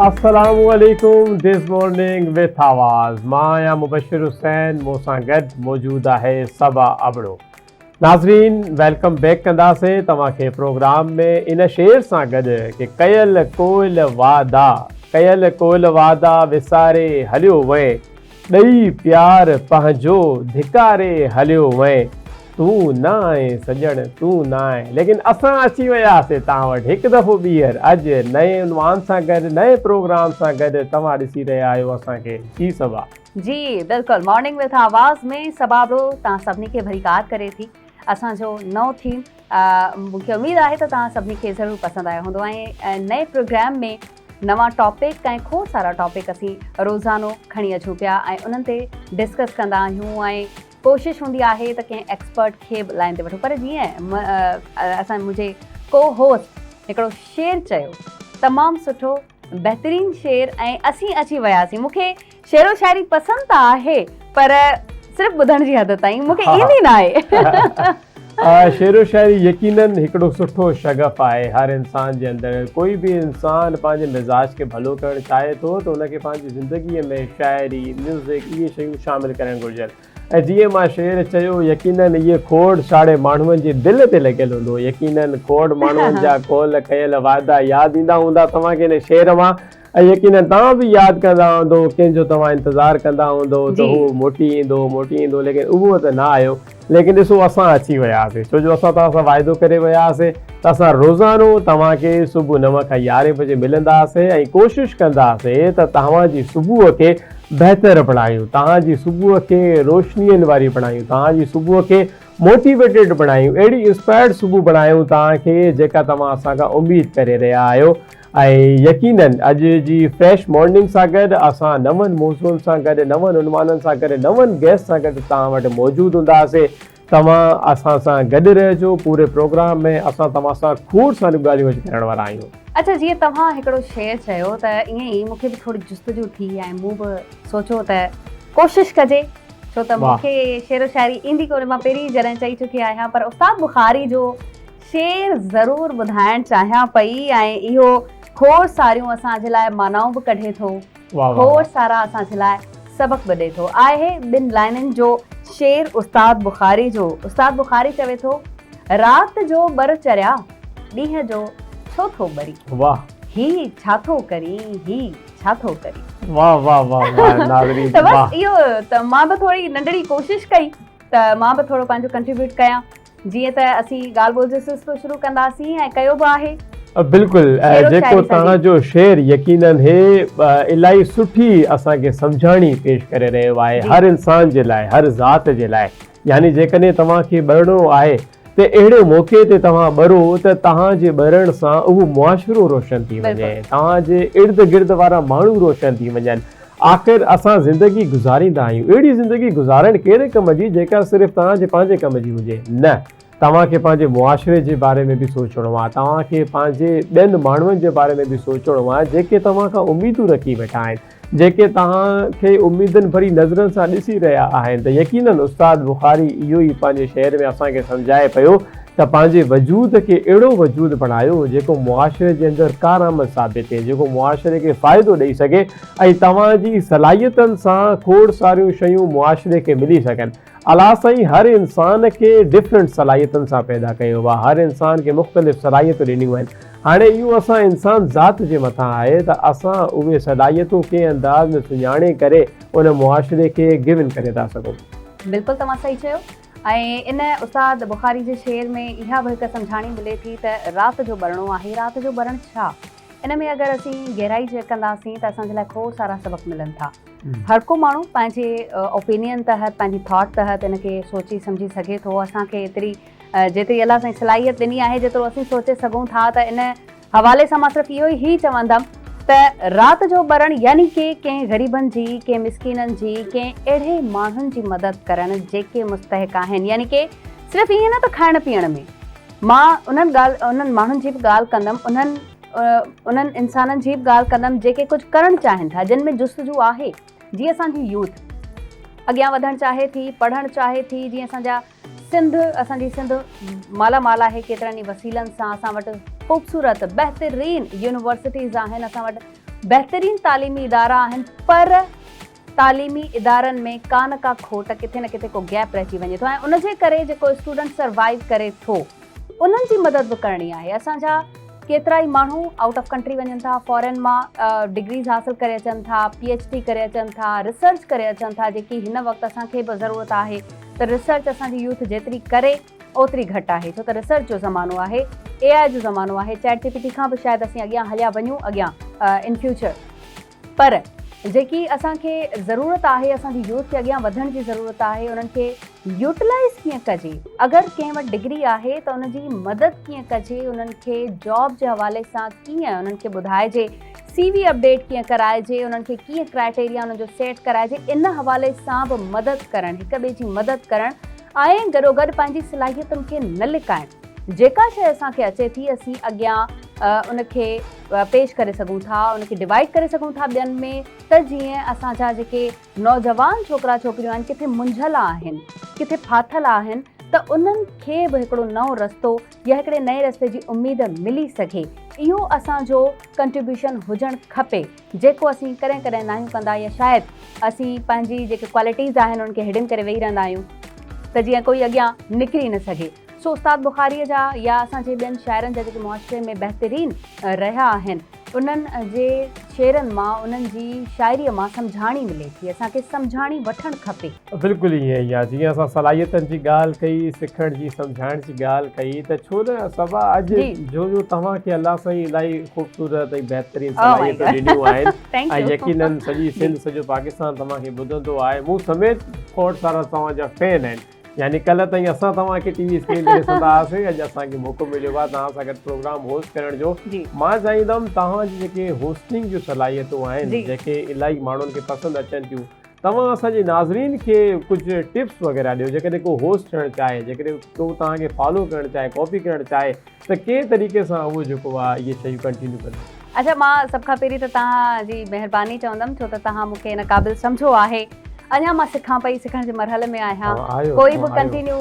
السلام عليڪم this morning with آواز مان آهيان مبشر حسين مون سان گڏ موجود آهي صبا ابڙو ناظرين welcome back ڪنداسين توهان کي پروگرام ۾ ان شعر سان گڏ ڪي ڪيل ڪوئل وعدا ڪيل ڪوئل وعدا وساري هليو وئين ڏئي پيار پنهنجو ڌڪاري هليو وئين تون نه آئين سڄڻ تون نه آئين ليڪن اسان اچي وياسي توهان وٽ هڪ دفعو ٻيهر اڄ نئين عنوان سان گڏ نئين پروگرام سان گڏ توهان ڏسي رهيا آهيو اسان کي جي صبا. جي بلڪل مارننگ وٿ آواز ۾ صبا ابڙو توهان سڀني کي ڀليڪار ڪري ٿي اسان جو نئون ٿيم مون کي اميد آهي ته توهان سڀني کي ضرور پسند آيو هوندو ۽ نئين پروگرام ۾ نوان ٽاپڪ ۽ کوڙ سارا ٽاپڪ اسين روزانو کڻي اچون پيا ۽ انهن تي ڊسڪس ڪندا آهيون ۽ ڪوشش هوندي آهي ته ڪنهن ايڪسپرٽ کي به لائن تي وٺون پر جيئن اسان منهنجي ڪو هوسٽ هڪڙو شعر چيو تمام سٺو بهترين شعر ۽ اسين اچي وياسين مون کي شعر و شاعري پسند ته آهي پر صرف ٻڌڻ جي حد تائين مون کي ايندي ناهي. شعر و شاعري يقينن هڪڙو سٺو شغف آهي هر انسان جي اندر ڪوئي به انسان پنهنجي مزاج کي ڀلو ڪرڻ چاهي ٿو ته ان کي پنهنجي زندگي ۾ شاعري ميوزڪ اهي شيون شامل ڪرڻ گهرجن ۽ جيئن مان شعر چيو يقينن اهي کوڙ ساڙي ماڻهن جي دل تي لڳل هوندو يقينن کوڙ ماڻهن جا قول ڪيل وعدا ياد ايندا هوندا توهان کي ان شعر مان ۽ يقينن توهان به ياد ڪندا هوندو ڪنهن جو توهان انتظار ڪندا هوندو ته هو موٽي ايندو موٽي ايندو ليڪن اهو ته نه آيو ليڪن ڏسو اسان اچي وياسي ڇو جو اسان توهان سان واعدو ڪري وياسي ته اسان روزانو توهان کي صبح 9 کان 11 بجي ملنداسي ۽ ڪوشش ڪنداسي ته توهان جي صبح کي بهتر بڻايون توهان جي صبح کي روشنين واري بڻايون توهان جي صبح کي موٽيويٽيڊ بڻايون اهڙي انسپائرڊ صبح بڻايون توهان کي جيڪا توهان اسان کان اميد ڪري رهيا آهيو ۽ يقينن اڄ جي فريش مارننگ سان گڏ اسان نون موضوعن سان گڏ نون عنوانن سان گڏ نون گيسٽ سان گڏ توهان وٽ موجود هونداسي توهان اسان سان گڏ رهجو پوري پروگرام ۾ اسان توهان سان کوڙ ساريون ڳالهيون اڄ ڪرڻ وارا آهيون. اڇا جيئن توهان هڪڙو شعر چيو ته ائين ئي مون کي به ٿوري جستجو ٿي ۽ مون به سوچيو ته ڪوشش ڪجي ڇو ته مون کي شعر و شاعري ايندي ڪونهي مان پهرين جڏهن چئي چڪي آهيان پر استاد بخاري جو شعر ضرور ٻڌائڻ چاهيان پئي ۽ اهو کوڙ ساريون اسان جي لاء معنائون به ڪڍي ٿو کوڙ سارا اسان جي لاء سبق به ڏئي ٿو. آهي ٻن لائنن جو شعر استاد بخاري جو. استاد بخاري چوي ٿو، رات جو ٻر چريا، ڏينهن جو ڇو ٿو ٻرين. واھ. هي ڇا ٿو ڪرين، هي ڇا ٿو ڪرين. واھ واھ واھ واھ ناظرين ته بس اهو ته مان به ٿوري ننڍڙي ڪوشش ڪئي ته مان به ٿورو پنهنجو ڪنٽريبيوٽ ڪيان. جيئن ته اسين ڳالهه ٻولهه جو سلسلو شروع ڪنداسين ۽ ڪيو به آهي. بلڪل جيڪو توهان جو شعر يقينن هي الائي سٺي اسان کي سمجهاڻي پيش ڪري رهيو آهي هر انسان جي لاء هر ذات جي لاء يعني جيڪڏهن توهان کي ٻرڻو آهي ته اهڙي موقعي تي توهان ٻرو ته توهان جي ٻرڻ سان اهو معاشرو روشن ٿي وڃي توهان جي ارد گرد وارا ماڻهو روشن ٿي وڃن آخر اسان زندگي گذاريندا آهيون. اهڙي زندگي گذارڻ ڪهڙي ڪم جي جيڪا صرف توهان جي پنهنجي ڪم جي هجي؟ نه، توهان کي پنهنجي معاشري جي باري ۾ به سوچڻو آهي، توهان کي پنهنجي ٻين ماڻهن جي باري ۾ به سوچڻو آهي جيڪي توهان کان اميدون رکي ويٺا آهن، جيڪي توهان کي اميدن ڀري نظرن سان ڏسي رهيا آهن ته يقينن استاد بخاري اهو ئي پنهنجي شعر ۾ اسان کي سمجهائي پيو ته پنهنجي وجود کي اهڙو وجود بڻايو جيڪو معاشري جي اندر ڪارآمد ثابت ٿئي، جيڪو معاشري کي فائدو ڏئي سگهي ۽ توهان جي صلاحيتن سان کوڙ ساريون شيون معاشري کي ملي سگهن. الله سائين هر انسان کي ڊفرنٽ صلاحيتن سان پيدا ڪيو آهي، هر انسان کي مختلف صلاحيتون ڏنيون آهن. هاڻي اهو اسان انسان ذات جي مٿان آهي ته اسان اهي صلاحيتون ڪنهن انداز ۾ سڃاڻي ڪري ان معاشري کي گيون ڪري ٿا سگهون. بلڪل توهان صحيح چيو ۽ ان استاد بخاري جي شعر ۾ اها به هڪ سمجهاڻي ملي ٿي ته رات جو ٻرڻو آهي، رات جو ٻرڻ ڇا؟ ان ۾ اگر اسين گهرائي چيڪ ڪنداسين ته اسان جي لاء کوڙ سارا سبق ملن ٿا. هر ڪو ماڻهو پنهنجي اوپينين تحت پنهنجي ٿاٽ تحت ان کي سوچي سمجهي سگهي ٿو. اسان کي ايتري جيتري الله سائين صلاحيت ڏني آهي جيترو اسين سوچي سگهون ٿا ته ان حوالي سان مان صرف اهو ئي چوندم ته رات جو ٻرڻ يعني ڪي ڪنهن غريبن جي ڪنهن مسڪينن جي ڪنهن اهڙي ماڻهن جي مدد ڪرڻ جيڪي مستحق آهن يعني ڪي صرف ائين نه ته کائڻ پيئڻ ۾ مان انهن ڳالهه انهن ماڻهن جي به ڳالهه ڪندم انهن انهن انسانن جي به ڳالهه ڪندم جيڪي ڪجهه ڪرڻ چاهين ٿا جن ۾ جستجو آهي جيئن اسان جي يوٿ اڳيان وڌڻ چاهي ٿي پڙهڻ چاهي ٿي جيئن اسان جا سنڌ اسان جي سنڌ مالا مال آهي ڪيترن ئي وسيلن سان اسان وٽ خوبصورت بهترين يونيورسٽيز آهن اسان وٽ بهترين تعليمي ادارا آهن پر تعليمي ادارن ۾ ڪا نه ڪا کوٽ ڪٿي نه ڪٿي ڪو گيپ رهجي وڃي ٿو ۽ ان جي ڪري جيڪو اسٽوڊنٽ سروائيو ڪري ٿو انهن جي مدد به ڪرڻي آهي اسان جا ڪيترا ئي ماڻهو آئوٽ آف ڪنٽري وڃن ٿا فارين مان ڊگريز حاصل ڪري اچن ٿا پي ايڇ ڊي ڪري اچن ٿا ريسرچ ڪري اچن ٿا جيڪي هن وقت اسان کي به ضرورت آهي ته ريسرچ اسان جي يوٿ جيتري ڪري اوتري گهٽ آهي ڇو ته ريسرچ جو زمانو آهي اي آء جو زمانو آهي چيٽ جي پي ٽي کان به شايد اسين اڳيان هليا وڃون اڳيان ان فيوچر پر جيڪي اسان کي ضرورت آهي اسان جي يوٿ کي اڳيان وڌڻ جي ضرورت آهي انهن کي يوٽيلائز ڪيئن ڪجي اگر ڪنهن وٽ ڊگري آهي ته ان جي مدد ڪيئن ڪجي انهن کي جاب جي حوالي سان ڪيئن انهن کي ٻڌائجي سي وي اپڊيٽ ڪيئن ڪرائجي انهن کي ڪيئن ڪرائٽيريا انهن جو سيٽ ڪرائجي ان حوالي سان به مدد ڪرڻ هڪ ٻئي جي مدد ڪرڻ ۽ گڏوگڏ پنهنجي صلاحيتن کي نه لڪائڻ جيڪا شيء اسان کي اچي ٿي اسين اڳيان ان کي پيش ڪري سگهون ٿا ان کي ڊوائيڊ ڪري سگهون ٿا ٻين ۾ ته جيئن اسان جا جيڪي نوجوان ڇوڪرا ڇوڪريون آهن ڪٿي منجهيل آهن ڪٿي ڦاٿل آهن ته انهن کي به هڪڙو نئون رستو يا هڪڙي نئين رستي جي اميد ملي سگهي اهو اسان جو ڪنٽريبيوشن هجڻ کپي جيڪو اسين ڪڏهن ڪڏهن ناهيون ڪندا يا شايد اسين پنهنجي جيڪي ڪوالٽيز آهن انهن کي هڊن ڪري ويهي رهندا آهيون ته جيئن ڪوئي اڳيان نڪري نه سگهي سو استاد بخاريء جا يا اسان جي ٻين شاعرن جا جيڪي معاشري ۾ بهترين رهيا آهن، انهن جي شعرن مان، انهن جي شاعريء مان سمجهاڻي ملي ٿي. اسان کي سمجهاڻي وٺڻ کپي. بلڪل ائين ئي آهي. جيئن اسان صلاحيتن جي ڳالهه ڪئي، سکڻ جي، سمجهائڻ جي ڳالهه ڪئي ته ڇو نه صبا اڄ جو جو توهان کي الله سائين الاهي خوبصورت ۽ بهترين صلاحيتون ڏنيون آهن ۽ يقينن سڄي سنڌ سڄو پاڪستان توهان کي ٻڌندو آهي مون سميت کوڙ سارا توهان جا فين آهن. يعني ڪلهه تائين اسان توهان کي ٽي وي اسڪرين تي ڏسندا هئاسين اڄ اسان کي موقعو مليو آهي توهان سان گڏ پروگرام هوسٽ ڪرڻ جو مان چاهيندم توهان جي جيڪي هوسٽنگ جون صلاحيتون آهن جيڪي الاهي ماڻهن کي پسند اچن ٿيون توهان اسان جي ناظرين کي ڪجهه ٽپس وغيره ڏيو جيڪڏهن ڪو هوسٽ ٿيڻ چاهي جيڪڏهن ڪو توهان کي فالو ڪرڻ چاهي ڪاپي ڪرڻ چاهي ته ڪنهن طريقي سان اهو جيڪو آهي اهي شيون ڪنٽينيو ڪندو. اڇا مان سڀ کان پهرين ته توهان جي مهرباني چوندم ڇو ته توهان مون کي ان قابل سمجهيو آهي اڃا مان سکان پئي سکڻ جي مرحلي ۾ آهيان ڪوئي به ڪنٽينيو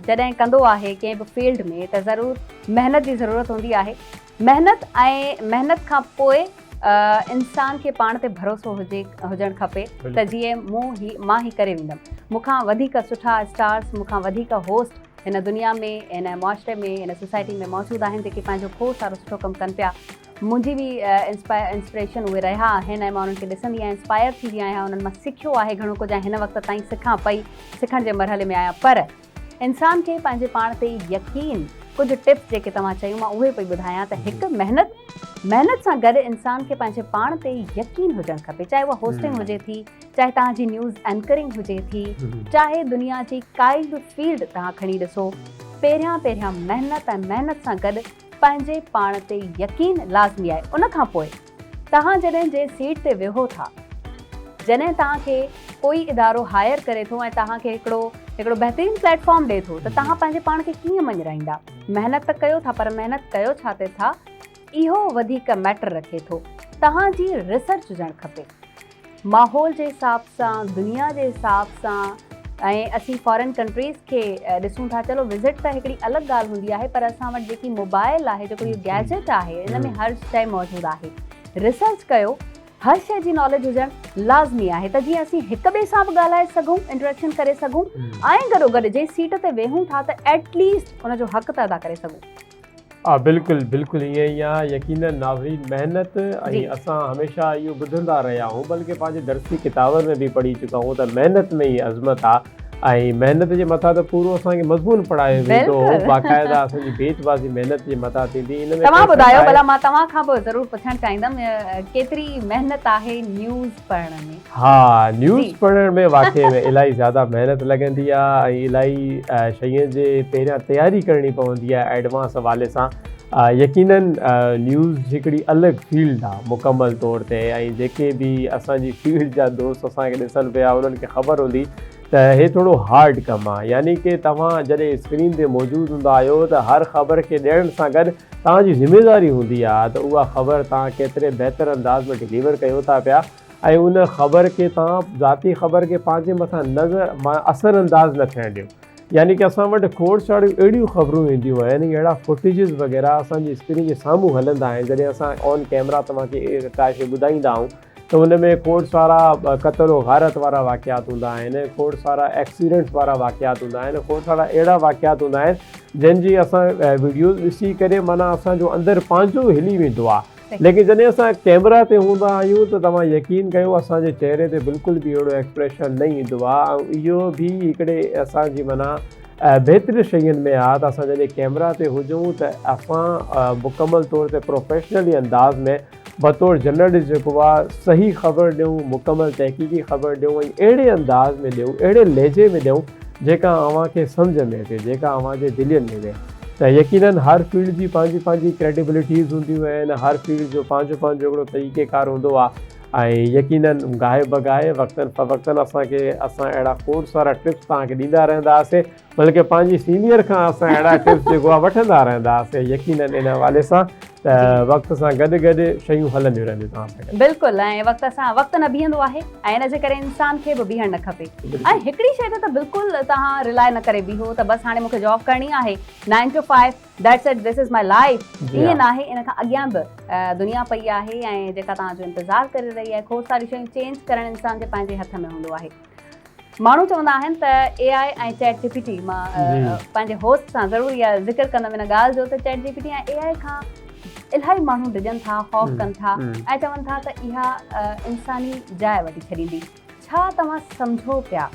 جڏهن ڪندو آهي ڪنهن به فيلڊ ۾ ته ضرور محنت جي ضرورت هوندي آهي محنت ۽ محنت کان پوء انسان کي پاڻ تي ڀروسو هجي هجڻ کپي ته جيئن مون هي مان هي ڪري ويندم مون کان وڌيڪ سٺا اسٽارس مون کان وڌيڪ هوسٽ هن دنيا ۾ هن معاشري ۾ هن سوسائٽي ۾ موجود آهن جيڪي پنهنجو کوڙ سارو سٺو ڪم ڪن پيا منهنجي به انسپريشن اهي رهيا آهن ۽ مان انهن کي ڏسندي آهيان انسپائر ٿيندي آهيان انهن مان سکيو آهي گهڻو ڪجهه ۽ هن وقت تائين سکان پئي سکڻ جي مرحلي ۾ آهيان پر انسان کي پنهنجي پاڻ تي يقين ڪجهه ٽپس جيڪي توهان چيون مان اهي پئي ٻڌايان ته هڪ محنت محنت سان گڏ انسان کي پنهنجي پاڻ تي يقين هجڻ کپي چاهي اها هوسٽنگ هجي ٿي چاهي توهان جي نيوز اينڪرنگ هجي ٿي، چاهي دنيا جي ڪائي به فيلڊ توهان کڻي ڏسو، پهريان پهريان محنت ۽ محنت سان گڏ پنهنجي پاڻ تي يقين لازمي آهي. ان کان پوء توهان جڏهن جنهن سيٽ تي ويهو ٿا، جڏهن توهان کي ڪوئي ادارو هائر ڪري ٿو ۽ توهان کي هڪڙو هڪڙو بهترين پليٽ فارم ڏئي ٿو ته توهان پنهنجي پاڻ کي ڪيئن مڃرائيندا؟ محنت ته ڪيو ٿا پر محنت ڪيو ڇا تي ٿا؟ اهو وڌيڪ ميٽر رکي ٿو. توهان جي ريسرچ هجڻ کپي. ماحول جي حساب سان دنيا جي حساب سان ۽ اسين فارين ڪنٽريز کي ڏسون ٿا چلو وزٽ ته هڪڙي الڳ ڳالهه هوندي آهي پر اسان وٽ جيڪي موبائل آهي جيڪو اهو گيجيٽ آهي ان ۾ هر شيء موجود آهي ريسرچ ڪيو هر شيء جي ناليج هجڻ لازمي آهي ته جيئن اسين هڪ ٻئي سان به ڳالهائي سگهون انٽريڪشن ڪري سگهون ۽ گڏو گڏ جنهن سيٽ تي ويهون ٿا ته ايٽ ليسٽ ان جو حق ته ادا ڪري سگهون. ها بلڪل بلڪل ائين ئي آ يقينن ناظرين محنت ۽ اسان هميشه اهو ٻڌندا رهيا آهيون بلڪه پنهنجي درسي ڪتابن ۾ به پڙهي چڪا آهيون ته محنت ۾ ئي عظمت آ ۽ محنت جي مٿان ته پورو اسان کي مضمون پڙهايو ويندو هو باقاعده اسان جي بيت بازي محنت جي مٿان ٿيندي ان ۾ توهان ٻڌايو ڀلا مان توهان کان به ضرور پڇڻ چاهيندم ڪيتري محنت آهي نيوز پڙهڻ ۾. ها نيوز پڙهڻ ۾ واقعي ۾ الاهي زياده محنت لڳندي آ ۽ الاهي شين جي پهريان تياري ڪرڻي پوندي آ ايڊوانس حوالي سان يقينن نيوز هڪڙي الڳ فيلڊ آ مڪمل طور تي ۽ جيڪي به اسان جي فيلڊ جا دوست اسان کي ڏسن پيا انهن کي خبر هوندي ته هي ٿورو هارڊ ڪم آ يعني ڪي توهان جڏهن اسڪرين تي موجود هوندا آهيو ته هر خبر کي ڏيڻ سان گڏ توهان جي ذميواري هوندي آ ته اها خبر توهان ڪيتري بهتر انداز ۾ ڊليور ڪيو ٿا پيا ۽ ان خبر کي توهان ذاتي خبر کي پنهنجي مٿان نظر اثر انداز نه ٿيڻ ڏيو. يعني ڪي اسان وٽ کوڙ ساريون اهڙيون خبرون اينديون آهن اهڙا فوٽيجز وغيره اسان جي اسڪرين جي سامهون هلندا آهن جڏهن اسان آن ڪيمرا توهان کي ڪا شي ٻڌائيندا آهيون ته ان ۾ کوڙ سارا قتل و غارت وارا واقعات هوندا آهن کوڙ سارا ايڪسيڊنٽس وارا واقعات هوندا آهن کوڙ سارا اهڙا واقعات هوندا آهن جن جي اسان ويڊيوز ڏسي ڪري معنيٰ اسان جو اندر پنهنجو هلي ويندو آهي ليڪن جڏهن اسان ڪيمرا تي هوندا آهيون ته توهان يقين ڪيو اسان جي چهري تي بلڪل به اهڙو ايڪسپريشن نه ايندو آهي ۽ اهو به هڪڙي اسان جي معنيٰ بهترين شين ۾ آهي ته اسان جڏهن ڪيمرا تي هجون ته اسان مڪمل طور تي پروفيشنلي انداز ۾ بطور جرنلسٽ جيڪو آهي صحيح خبر ڏيون مڪمل تحقيقي خبر ڏيون ۽ اهڙي انداز ۾ ڏيون اهڙي لهجي ۾ ڏيون جيڪا اوهان کي سمجهه ۾ اچي، جيڪا اوهان جي دلين ۾ ويهي ته يقينن هر فيلڊ جي پنهنجي پنهنجي ڪريڊيبلٽيز هونديون آهن، هر فيلڊ جو پنهنجو پنهنجو هڪڙو طريقي ڪار هوندو آهي ۽ يقينن گاهي بگاهي وقتن فوقتن اسان کي اسان اهڙا کوڙ سارا ٽپس توهان کي ڏيندا رهنداسين بلڪه پنهنجي سينيئر کان اسان اهڙا ٽپس جيڪو آهي وٺندا رهنداسين يقينن ان حوالي سان ته وقت سان گڏ گڏ شيون هلنديون رهنديون توهان سان گڏ. بلڪل ۽ وقت سان وقت نه بيهندو آهي ۽ ان جي ڪري انسان کي به بيهڻ نه کپي ۽ هڪڙي شيء تي ته بلڪل توهان رلائي نه ڪري بيهو ته بس هاڻي مون کي جاب ڪرڻي آهي nine to five that's it this is my life ائين ناهي ان کان اڳيان به دنيا پئي آهي ۽ جيڪا توهان جو انتظار ڪري رهي آهي کوڙ ساريون شيون چينج ڪرڻ انسان جي پنهنجي هٿ ۾ هوندو آهي. ماڻهو چوندا آهن ته A I ۽ chat G P T مان پنهنجي هوسٽ سان ضرور اها ذڪر ڪندم ان ڳالهه جو ته چيٽ جي پي ٽي ۽ اي آء کان الاهي ماڻهو ڊڄن ٿا خوف ڪن ٿا ۽ چون ٿا ته اها انساني جاء وٺي ڇڏيندي ڇا توهان سمجهو پيا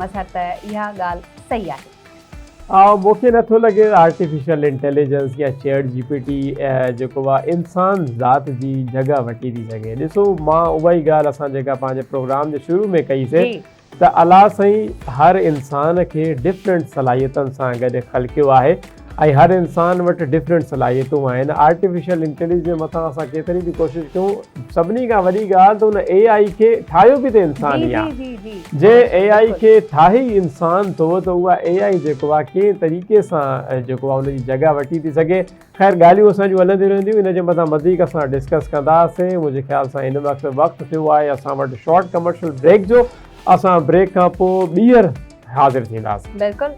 مظهر ته اها ڳالهه صحيح آهي؟ مون کي نٿو لڳي آرٽيفيشل انٽيليجنس يا چيٽ جي پي ٽي جيڪو آهي انسان ذات جي جڳهه وٺي ٿي سگهي. ڏسو مان اها ئي ڳالهه اسان جيڪا پنهنجي پروگرام جي شروع ۾ ڪئي سي ته الله سائين هر انسان کي ڊفرنٽ صلاحيتن سان گڏ خلقيو آهي ۽ هر انسان وٽ ڊفرنٽ صلاحيتون آهن. آرٽيفيشل انٽيليجنس جي مٿان اسان ڪيتري به ڪوشش ڪيون سڀني کان وڏي ڳالهه ته ان اي آئي کي ٺاهيو به ته انسان ئي آهي. جنهن اي آئي کي ٺاهي ئي انسان ٿو ته اها اي آئي جيڪو آهي ڪنهن طريقي سان جيڪو آهي ان جي جڳهه وٺي ٿي سگهي. خير ڳالهيون اسان جون هلنديون رهنديون ان جي مٿان وڌيڪ اسان ڊسڪس ڪنداسين. منهنجي خيال سان هن وقت وقت ٿيو آهي اسان وٽ شارٽ ڪمرشل بريڪ جو. اسان بريڪ کان پوء ٻيهر حاضر ٿينداسين. بلڪل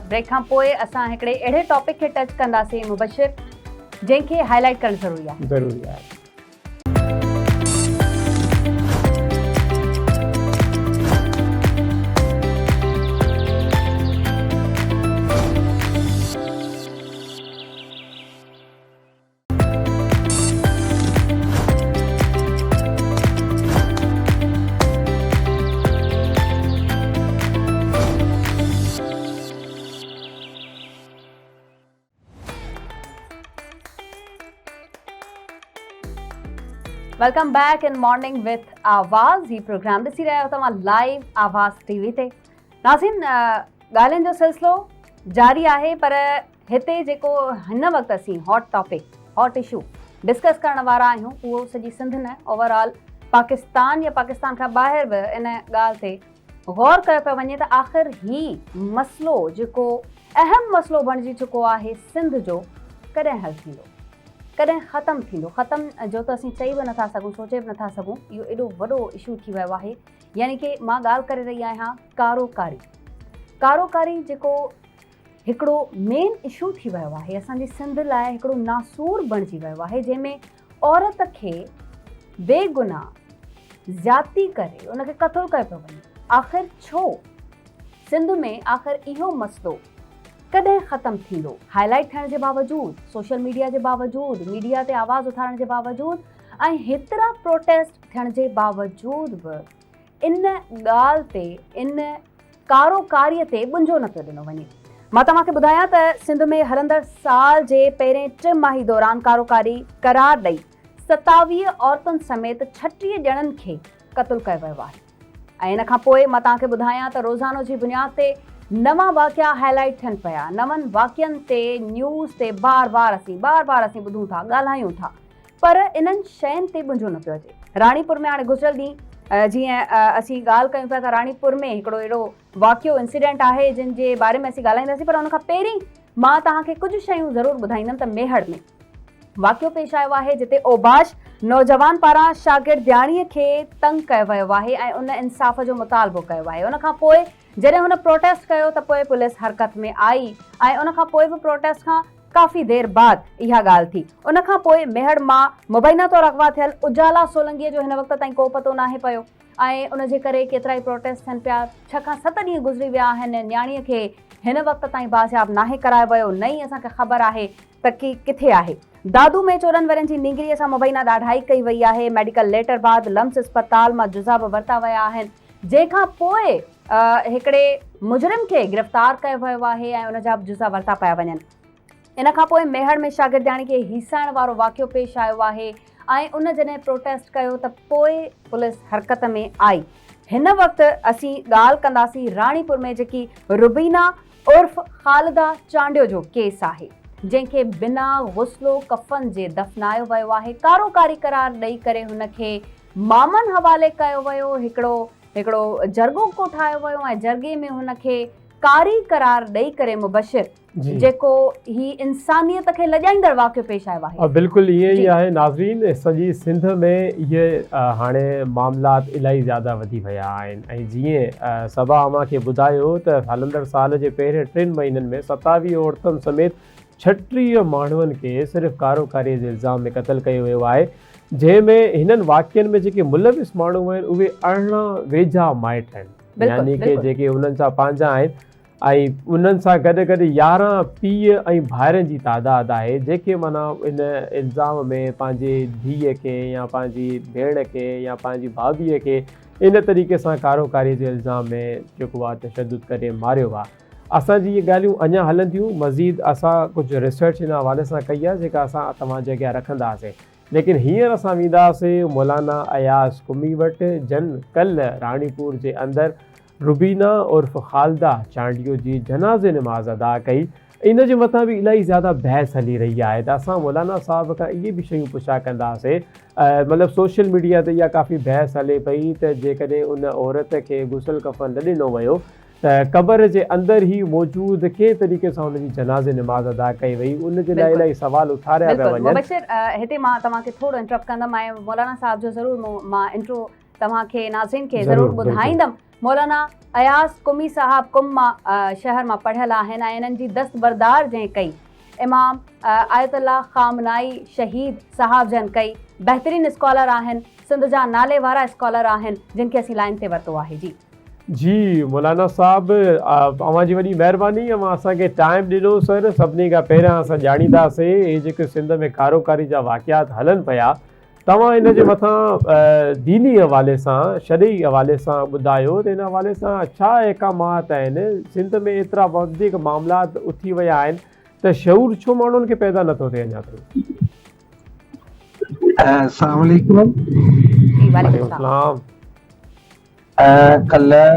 بريڪ کان پوء اسان هڪڙي اهڙي ٽاپڪ کي ٽچ ڪنداسين مبشر جنهن کي هائي لائيٽ ڪرڻ ضروري آهي. ضروري آهي. Welcome back in morning with Awaz he programme ڏسي رهيا آهيو توهان لائيو آواز ٽي وي تي ناظرين ڳالهين جو سلسلو جاري آهي پر هتي جيڪو هن وقت اسين hot topic, hot issue, discuss ڪرڻ وارا آهيون اهو سڄي سنڌ نه اوور آل پاڪستان يا پاڪستان کان ٻاهر به ان ڳالهه تي غور ڪيو پيو وڃي ته آخر هي مسئلو جيڪو اهم مسئلو بڻجي چڪو آهي سنڌ جو ڪڏهن حل ٿيندو ڪڏهن ختم ٿيندو ختم جو ته اسين چئي به نٿا سگهون سوچي به نٿا سگهون اهو ايڏو وڏو اشو ٿي ويو آهي يعني ڪي مان ڳالهه ڪري رهي آهيان ڪارو ڪاري ڪارو ڪاري جيڪو هڪڙو مين اشو ٿي ويو آهي اسان جي سنڌ لاء هڪڙو ناسور بڻجي ويو آهي جنهن ۾ عورت کي بي گناهه زيادتي ڪري ان کي قتل ڪيو پيو وڃي آخر ڇو سنڌ ۾ آخر اهو مسئلو ڪڏهن ختم ٿيندو هائي لائيٽ ٿيڻ جي باوجود سوشل ميڊيا جي باوجود ميڊيا تي آواز اٿارڻ جي باوجود ۽ هيترا پروٽيسٽ ٿيڻ جي باوجود به ان ڳالهه تي ان ڪارو ڪاريء تي ٻنجو نه پيو ڏنو وڃي. مان توهان کي ٻڌايان ته سنڌ ۾ هلندڙ سال جي پهرين ٽه ماهي دوران ڪارو ڪاري قرار ڏئي 27 عورتن سميت 36 ڄڻن کي قتل ڪيو ويو آهي ۽ ان کان پوء مان توهان کي ٻڌايان ته روزانو جي بنياد تي نوان واقعا هائي لائيٽ ٿين پيا نون واقعن تي نيوز تي بار بار اسين بار بار اسين ٻڌون ٿا ڳالهايون ٿا پر انهن شين تي ٻنجو نه پيو اچي. راڻيپور ۾ هاڻي گذريل ڏينهن جيئن اسين ڳالهه ڪيون پيا ته راڻيپور ۾ هڪڙو اهڙو واقعو انسيڊنٽ آهي جن جي باري ۾ اسين ڳالهائينداسين پر ان کان پهرين مان توهان کي ڪجهه شيون ضرور ٻڌائيندم ته ميهڙ ۾ واقعو پيش آيو آهي جتي اوباش نوجوان پاران شاگردياڻي کي تنگ ڪيو ويو آهي ۽ ان انصاف جو مطالبو ڪيو آهي ان کان پوء جڏهن هن پروٽيسٽ ڪيو ته پوء پوليس حرڪت ۾ آئي ۽ ان کان پوء به پروٽيسٽ کان ڪافي دير بعد اها ڳالهه ٿي. ان کان پوء ميهڙ مان مبينا طور اغوا ٿيل اجالا سولنگيء جو هن وقت تائين ڪو پتو ناهي پيو ۽ ان جي ڪري ڪيترائي پروٽيسٽ ٿين پيا. ڇهه کان ست ڏينهن گذري ويا آهن، نياڻيء کي هن وقت تائين بازياب ناهي ڪرايو ويو، نه ئي اسان کي خبر آهي ته ڪي ڪٿي آهي. دادو ۾ 14 ورهين جي نينگريء سان مبينا ڏاڍائي ڪئي وئي آهي، ميڊيڪل ليٽر بعد لمس اسپتال مان جزا به ورتا ويا آهن، جنهن کان پوء هڪڙي مجرم کي گرفتار ڪيو ويو آهي ۽ ان جا به جزا ورتا پيا وڃن. ان کان پوء ميهڙ ۾ شاگردياڻي کي هيسائڻ وارو واقعو پيش آيو آهي ۽ ان جڏهن پروٽيسٽ ڪيو ته پوء پوليس حرڪت ۾ آئي. هن وقت اسين ڳالهه ڪنداسين راڻيپور ۾ جيڪي روبينا عرف خالده چانڊيو جو ڪيس آهي جنهن کي بنا غسل و ڪفن جي دفنايو ويو آهي ڪارو ڪاري قرار ڏئي ڪري هن کي مامن حوالي ڪيو ويو هڪڙو هڪڙو جرڳو ڪوٺايو ويو ۽ جرڳي ۾ هن کي ڪاري قرار ڏئي ڪري مبشر جيڪو هي انسانيت کي لڄائيندڙ واقعو پيش آيو آهي. بلڪل ائين ئي آهي ناظرين سڄي سنڌ ۾ اهي هاڻي معاملات الاهي زياده وڌي ويا آهن ۽ جيئن صبا اوهان کي ٻڌايو ته هلندڙ سال جي پهرين ٽن مهينن ۾ 27 عورتن سميت 36 ماڻهن کي صرف ڪارو ڪاري جي الزام ۾ قتل ڪيو ويو آهي جنهن ۾ هنن واقعن ۾ جيڪي ملوث ماڻهو آهن اهي 18 ويجها مائٽ آهن يعني ڪي جيڪي انهن سان پنهنجا آهن ۽ انهن سان گڏ گڏ 11 پيء ۽ ڀائرن جي تعداد آهي جيڪي معنيٰ ان الزام ۾ پنهنجي ڌيء کي يا پنهنجي ڀيڻ کي يا پنهنجي ڀاڀيء کي ان طريقي سان ڪارو ڪاري جي الزام ۾ جيڪو آهي تشدد ڪري ماريو آهي. اسان جي اهي ڳالهيون اڃا هلنديون مزيد اسان ڪجهه ريسرچ ان حوالي سان ڪئي آهي جيڪا اسان توهان جي اڳيان رکنداسين ليڪن هينئر اسان وينداسين مولانا اياز قمي وٽ جن ڪلهه راڻيپور جي اندر روبينا عرف خالده چانڊيو جي جنازي نماز ادا ڪئي ان جي مٿان به الاهي زياده بحث هلي رهي آهي ته اسان مولانا صاحب کان اهي به شيون پڇا ڪنداسين مطلب سوشل ميڊيا تي اها ڪافي بحث هلي پئي ته جيڪڏهن ان عورت کي غسل ڪفن نه ڏنو ويو ته قبر جي اندر ئي موجود ڪنهن طريقي سان ان جي جنازي نماز ادا ڪئي وئي ان جي لاء الاهي سوال اٿاريا پيا وڃن. مبشر هتي مان توهان کي ٿورو انٽرپٽ ڪندم ۽ مولانا صاحب جو ضرور مان انٽرو توهان کي ناظرين کي ضرور ٻڌائيندم. مولانا اياز قمي صاحب قم مان شهر مان پڙهيل آهن ۽ انهن جي دستبردار جنهن ڪئي امام آيت الله خامنائي شهيد صاحب جن ڪئي بهترين اسڪالر آهن سنڌ جا نالي وارا اسڪالر آهن جن کي اسين لائن تي ورتو آهي جي. جي مولانا صاحب اوهان جي وڏي مهرباني اوهان اسان کي ٽائيم ڏنو سر سڀني کان پهريان اسان ڄاڻينداسين هي جيڪي سنڌ ۾ ڪارو ڪاري جا واقعات هلن پيا توهان ان جي مٿان ديني حوالي سان شرعي حوالي سان ٻڌايو ته ان حوالي سان ڇا احڪامات آهن سنڌ ۾ ايترا وڌيڪ معاملات اٿي ويا آهن ته شعور ڇو ماڻهن کي پيدا نٿو ٿئي اڃا تائين. السلام عليڪم. جي وعليڪم السلام. ڪلهه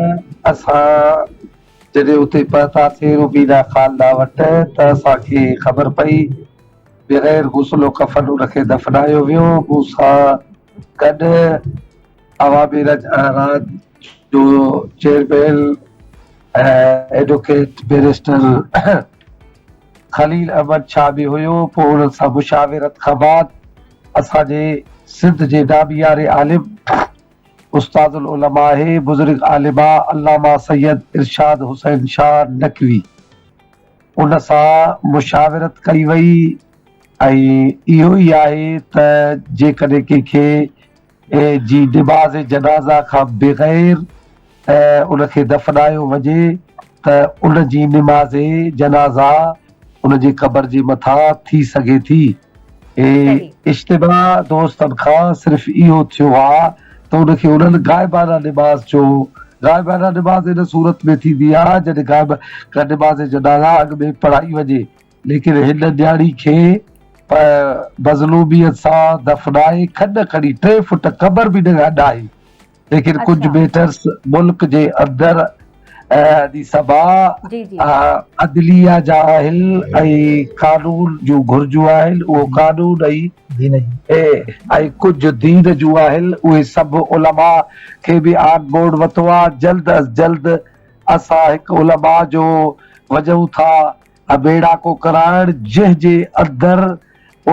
اسان جڏهن اتي پهتاسين روبينا خالده وٽ ته اسان کي خبر پئي بغير غسل و ڪفن ان کي دفنايو ويو. مون سان گڏ عوامي رجحانات جو chairman advocate barrister Khalil Ahmed Shah به هيو. پوء انهن سان مشاورت کان بعد اسان جي سنڌ جي نامياري عالم استاد العلماء بزرگ عالمه علامه سيد ارشاد حسين شاهه نقوي ان سان مشاورت ڪئي وئي ۽ اهو ئي آهي ته جيڪڏهن ڪنهن کي جي نماز جنازه کان بغير ان کي دفنايو وڃي ته ان جي نماز جنازه ان جي قبر جي مٿان ٿي سگهي ٿي. اجتماع دوستن کان صرف اهو ٿيو آ ته ان کي انهن غائبانه نماز جو غائبانه نماز ان صورت ۾ ٿيندي آ جڏهن غائب نماز جنازه اڳ ۾ پڙهائي وڃي ليڪن هن نياڻي کي مظلوميت سان دفنائي کڏ کڻي 3 فٽ قبر به نه اڏائي ليڪن ڪجهه ميٽرس ملڪ جي اندر the سڀا عدليه جا آهن ۽ قانون جون گهرجون آهن اهو قانون ۽ ۽ ڪجهه دين جون آهن اهي سڀ علماء کي به آن بورڊ وتو آ جلد از جلد اسان هڪ علماء جو وڃون ٿا ميڙاڪو ڪرائڻ جنهن جي اندر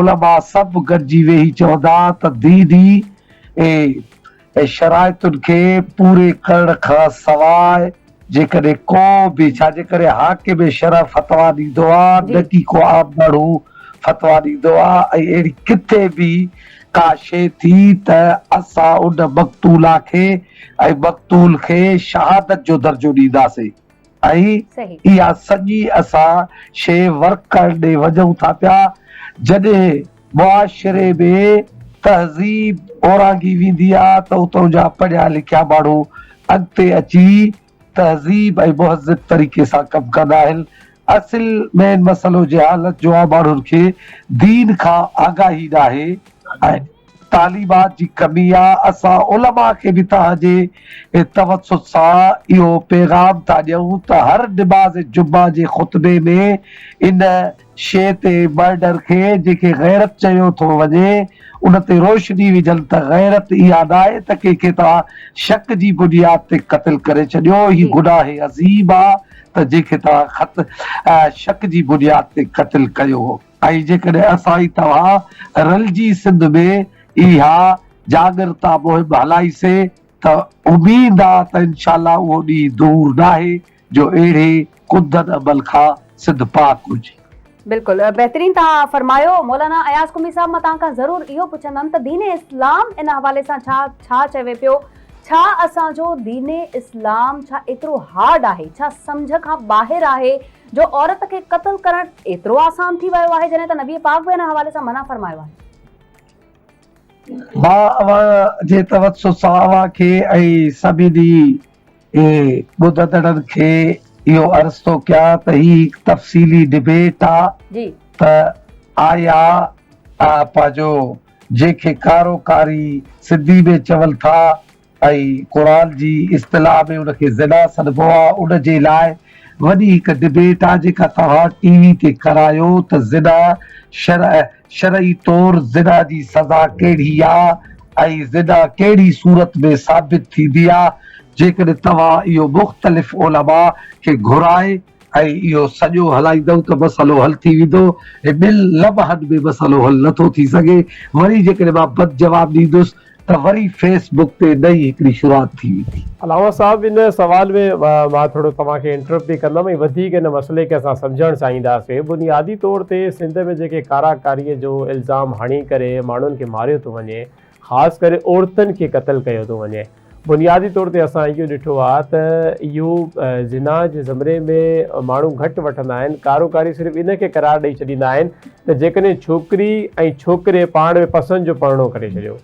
علماء سڀ گڏجي ويهي چوندا ته ديني شرائطن کي پوري ڪرڻ کان سواء جيڪڏهن ڪو به ڇا جي ڪري حاڪم شرع فتويٰ ڏيندو آ نه ڪي ڪو عام ماڻهو فتويٰ ڏيندو آ ۽ اهڙي ڪٿي به ڪا شيء ٿي ته اسان ان مقتولا کي ۽ مقتول کي شهادت جو درجو ڏينداسين ۽ اها سڄي اسان شيء ورڪ ڪرڻ ڏي وڃون ٿا پيا جڏهن معاشري ۾ تهذيب اورانگهي ويندي آ ته اتان جا پڙهيا لکيا ماڻهو اڳتي اچي تهذيب ۽ مهذب طريقي سان ڪم ڪندا آهن. اصل مين مسئلو جهالت جو آ ماڻهن کي دين کان آگاهي ناهي ۽ تعليمات جي ڪمي آ اسان علماء کي به توهان جي توسط سان اهو پيغام ٿا ڏيون ته هر نماز جمعه جي خطبي ۾ ان شيء تي مرڊر کي جنهن کي غيرت چيو ٿو وڃي ان تي روشني وجهن ته غيرت اها ناهي ته ڪنهن کي توهان شڪ جي بنياد تي قتل ڪري ڇڏيو هي گناهه عظيم آ ته جنهن کي توهان خط شڪ جي بنياد تي قتل ڪيو ۽ جيڪڏهن اسان ۽ توهان رلجي سنڌ ۾ اها جاڳرتا مهم هلائي سي ته اميد آ ته انشاء الله اهو ڏينهن دور ناهي جو اهڙي ڪڌن عمل کان سنڌ پاڪ هجي. بلڪل بهترين توهان فرمايو مولانا اياز قمي صاحب مان توهان کان ضرور اهو پڇندم ته دين اسلام ان حوالي سان ڇا ڇا چوي پيو ڇا اسان جو دين اسلام ڇا ايترو هارڊ آهي ڇا سمجهه کان ٻاهر آهي جو عورت کي قتل ڪرڻ ايترو آسان ٿي ويو آهي جڏهن ته نبي پاڪ به ان حوالي سان منع فرمايو آهي. مان اوهان جي توسط سان اوهان کي ۽ سڀني ٻڌندڙن کي اهو عرض ٿو ڪيان ته هي هڪ تفصيلي ڊبيٽ آ ته آيا پنهنجو جنهن کي ڪارو ڪاري سنڌي ۾ چون ٿا ۽ قرآن جي اصطلاح ۾ ان کي زنا سڏبو آ ان جي لاء وڏي هڪ ڊبيٽ آ جيڪا توهان ٽي وي تي ڪرايو ته زنا شرع شرعي طور زنا جي سزا ڪهڙي آ ۽ زنا ڪهڙي صورت ۾ ثابت ٿيندي آ، جيڪڏهن توهان اهو مختلف علماء کي گهرائي ۽ اهو سڄو هلائيندؤ ته مسئلو حل ٿي ويندو ۽ ٻن لمحن ۾ مسئلو حل نٿو ٿي سگهي، وري جيڪڏهن مان بد جواب ڏيندس ته وري فيس بڪ تي نئين هڪڙي شروعات ٿي ويندي. علامه صاحب ان سوال ۾ مان ٿورو توهان کي انٽرپٽ به ڪندم ۽ وڌيڪ ان مسئلي کي اسان سمجهڻ چاهينداسين. بنيادي طور تي سنڌ ۾ جيڪي ڪارا ڪاري جو الزام هڻي ڪري ماڻهن کي ماريو ٿو وڃي خاص ڪري عورتن کي قتل ڪيو ٿو وڃي بنيادي طور تي اسان اهو ڏٺو آهي ته اهو زنا جي زمري ۾ ماڻهو گهٽ وٺندا آهن ڪارو ڪاري صرف ان کي قرار ڏئي ڇڏيندا آهن ته جيڪڏهن ڇوڪري ۽ ڇوڪري پاڻ ۾ پسند جو پرڻو ڪري ڇڏيو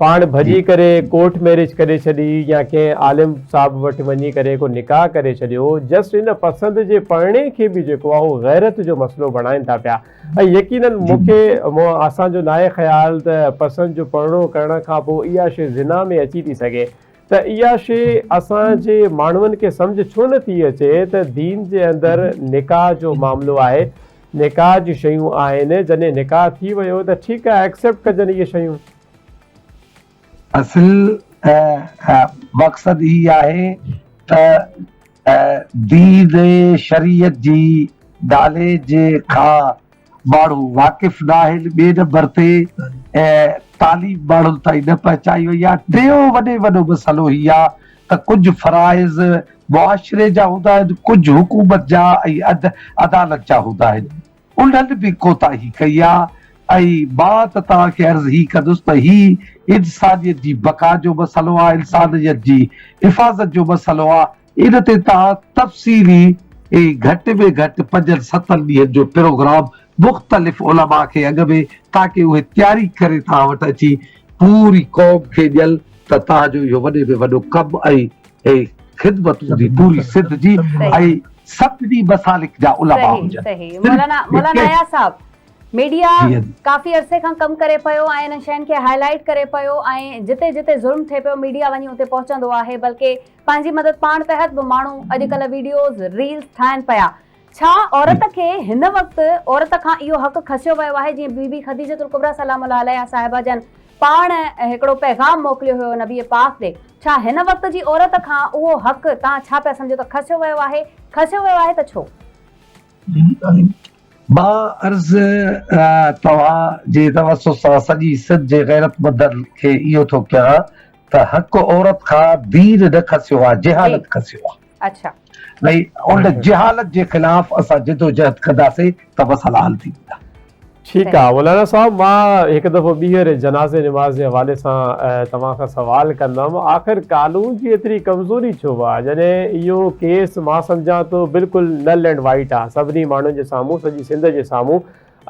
پاڻ ڀڄي ڪري ڪورٽ ميريج ڪري ڇڏي يا ڪنهن عالم صاحب وٽ وڃي ڪري ڪو نڪاح ڪري ڇڏيو جسٽ ان پسند جي پرڻي کي به جيڪو آهي اهو غيرت جو مسئلو بڻائين ٿا پيا ۽ يقينن مون کي اسان جو ناهي خيال ته پسند جو پرڻو ڪرڻ کان پوء اها شيء زنا ۾ اچي ٿي سگهي ته اها شيء اسان جي ماڻهن کي سمجهه ڇو نه ٿي اچي ته دين جي اندر نڪاح جو معاملو آهي، نڪاح جون شيون آهن، جڏهن نڪاح ٿي ويو ته ٺيڪ آهي ايڪسيپٽ ڪجن اهي شيون. اصل مقصد هي آهي ته دين شريعت جي ناليج کان ماڻهو واقف ناهن، ٻئي نمبر تي تعليم ماڻهن تائين نه پهچائي وئي آهي، ٽيون وڏي وڏو مسئلو هي آهي ته ڪجهه فرائض معاشري جا هوندا آهن، ڪجهه حڪومت جا ۽ عدالت جا هوندا آهن، انهن به ڪوتاهي ڪئي آهي ۽ مان ته توهان کي عرض هي ڪندس ته هي انسانيت جي بقا جو مسئلو آهي، انسانيت جي حفاظت جو مسئلو آهي، ان تي توهان تفصيلي ۽ گهٽ ۾ گهٽ پنجن ستن ڏينهن جو پروگرام مختلف علماء کي اڳ ۾ تاڪه اهي تياري ڪري توهان وٽ اچي پوري قوم کي ڏين ته توهان جو اهو وڏي ۾ وڏو ڪم ۽ خدمت هوندي پوري سنڌ جي ۽ سڀني مسالڪ جا علماء هجن. صحيح مولانا مولانا اياز صاحب ميڊيا ڪافي عرصي کان ڪم ڪري پيو ۽ انهن شين کي هائي لائيٽ ڪري پيو ۽ جتي جتي ظلم ٿئي پيو ميڊيا وڃي اتي پهچندو آهي بلڪه پنهنجي مدد پاڻ تحت به ماڻهو اڄڪلهه ويڊيوز ريلز ٺاهن پيا ڇا عورت کي هن وقت عورت کان اهو حق کسيو ويو آهي جيئن بي بي خديجة الڪبريٰ سلام الله عليها صاحبه جن پاڻ هڪڙو پيغام موڪليو هيو نبي پاڪ ڏي ڇا هن وقت جي عورت کان اهو حق توهان ڇا پيا سمجهو ته کسيو ويو آهي کسيو ويو آهي ته ڇو؟ مان عرض توهان جي توسط سان سڄي سنڌ جي غيرتمندن کي اهو ٿو ڪيان ته حق عورت کان دين نه کسيو آهي جهالت کسيو آهي. اڇا. ۽ ان جهالت جي خلاف اسان جدوجهد ڪنداسين ته مسئلا حل ٿي ويندا. ٺيڪ آ مولانا صاحب مان هڪ دفعو ٻيهر جنازي نماز جي حوالي سان توهان کان سوال ڪندم آخر قانون جي ايتري ڪمزوري ڇو آ جڏهن اهو ڪيس مان سمجهان ٿو بلڪل نل اينڊ وائيٽ آ سڀني ماڻهن جي سامهون سڄي سنڌ جي سامهون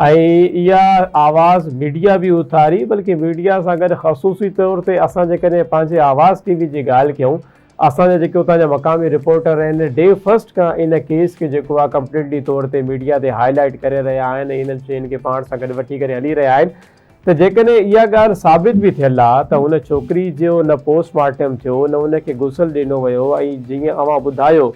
۽ اها آواز ميڊيا به اٿاري بلڪه ميڊيا سان گڏ خصوصي طور تي اسان جيڪڏهن پنهنجي آواز ٽي وي جي ڳالهه ڪيون اسان جا جيڪي اتان جا مقامي رپورٽر آهن ڊي فرسٽ کان ان ڪيس کي جيڪو آهي ڪمپليٽلي طور تي ميڊيا تي هائي لائيٽ ڪري رهيا آهن ۽ انهن شين کي پاڻ سان گڏ وٺي ڪري هلي رهيا آهن ته جيڪڏهن اها ڳالهه ثابت به ٿيل آهي ته ان ڇوڪري جو نه پوسٽ مارٽم ٿيو نه ان کي غسل ڏنو ويو ۽ جيئن اوهان ٻڌايو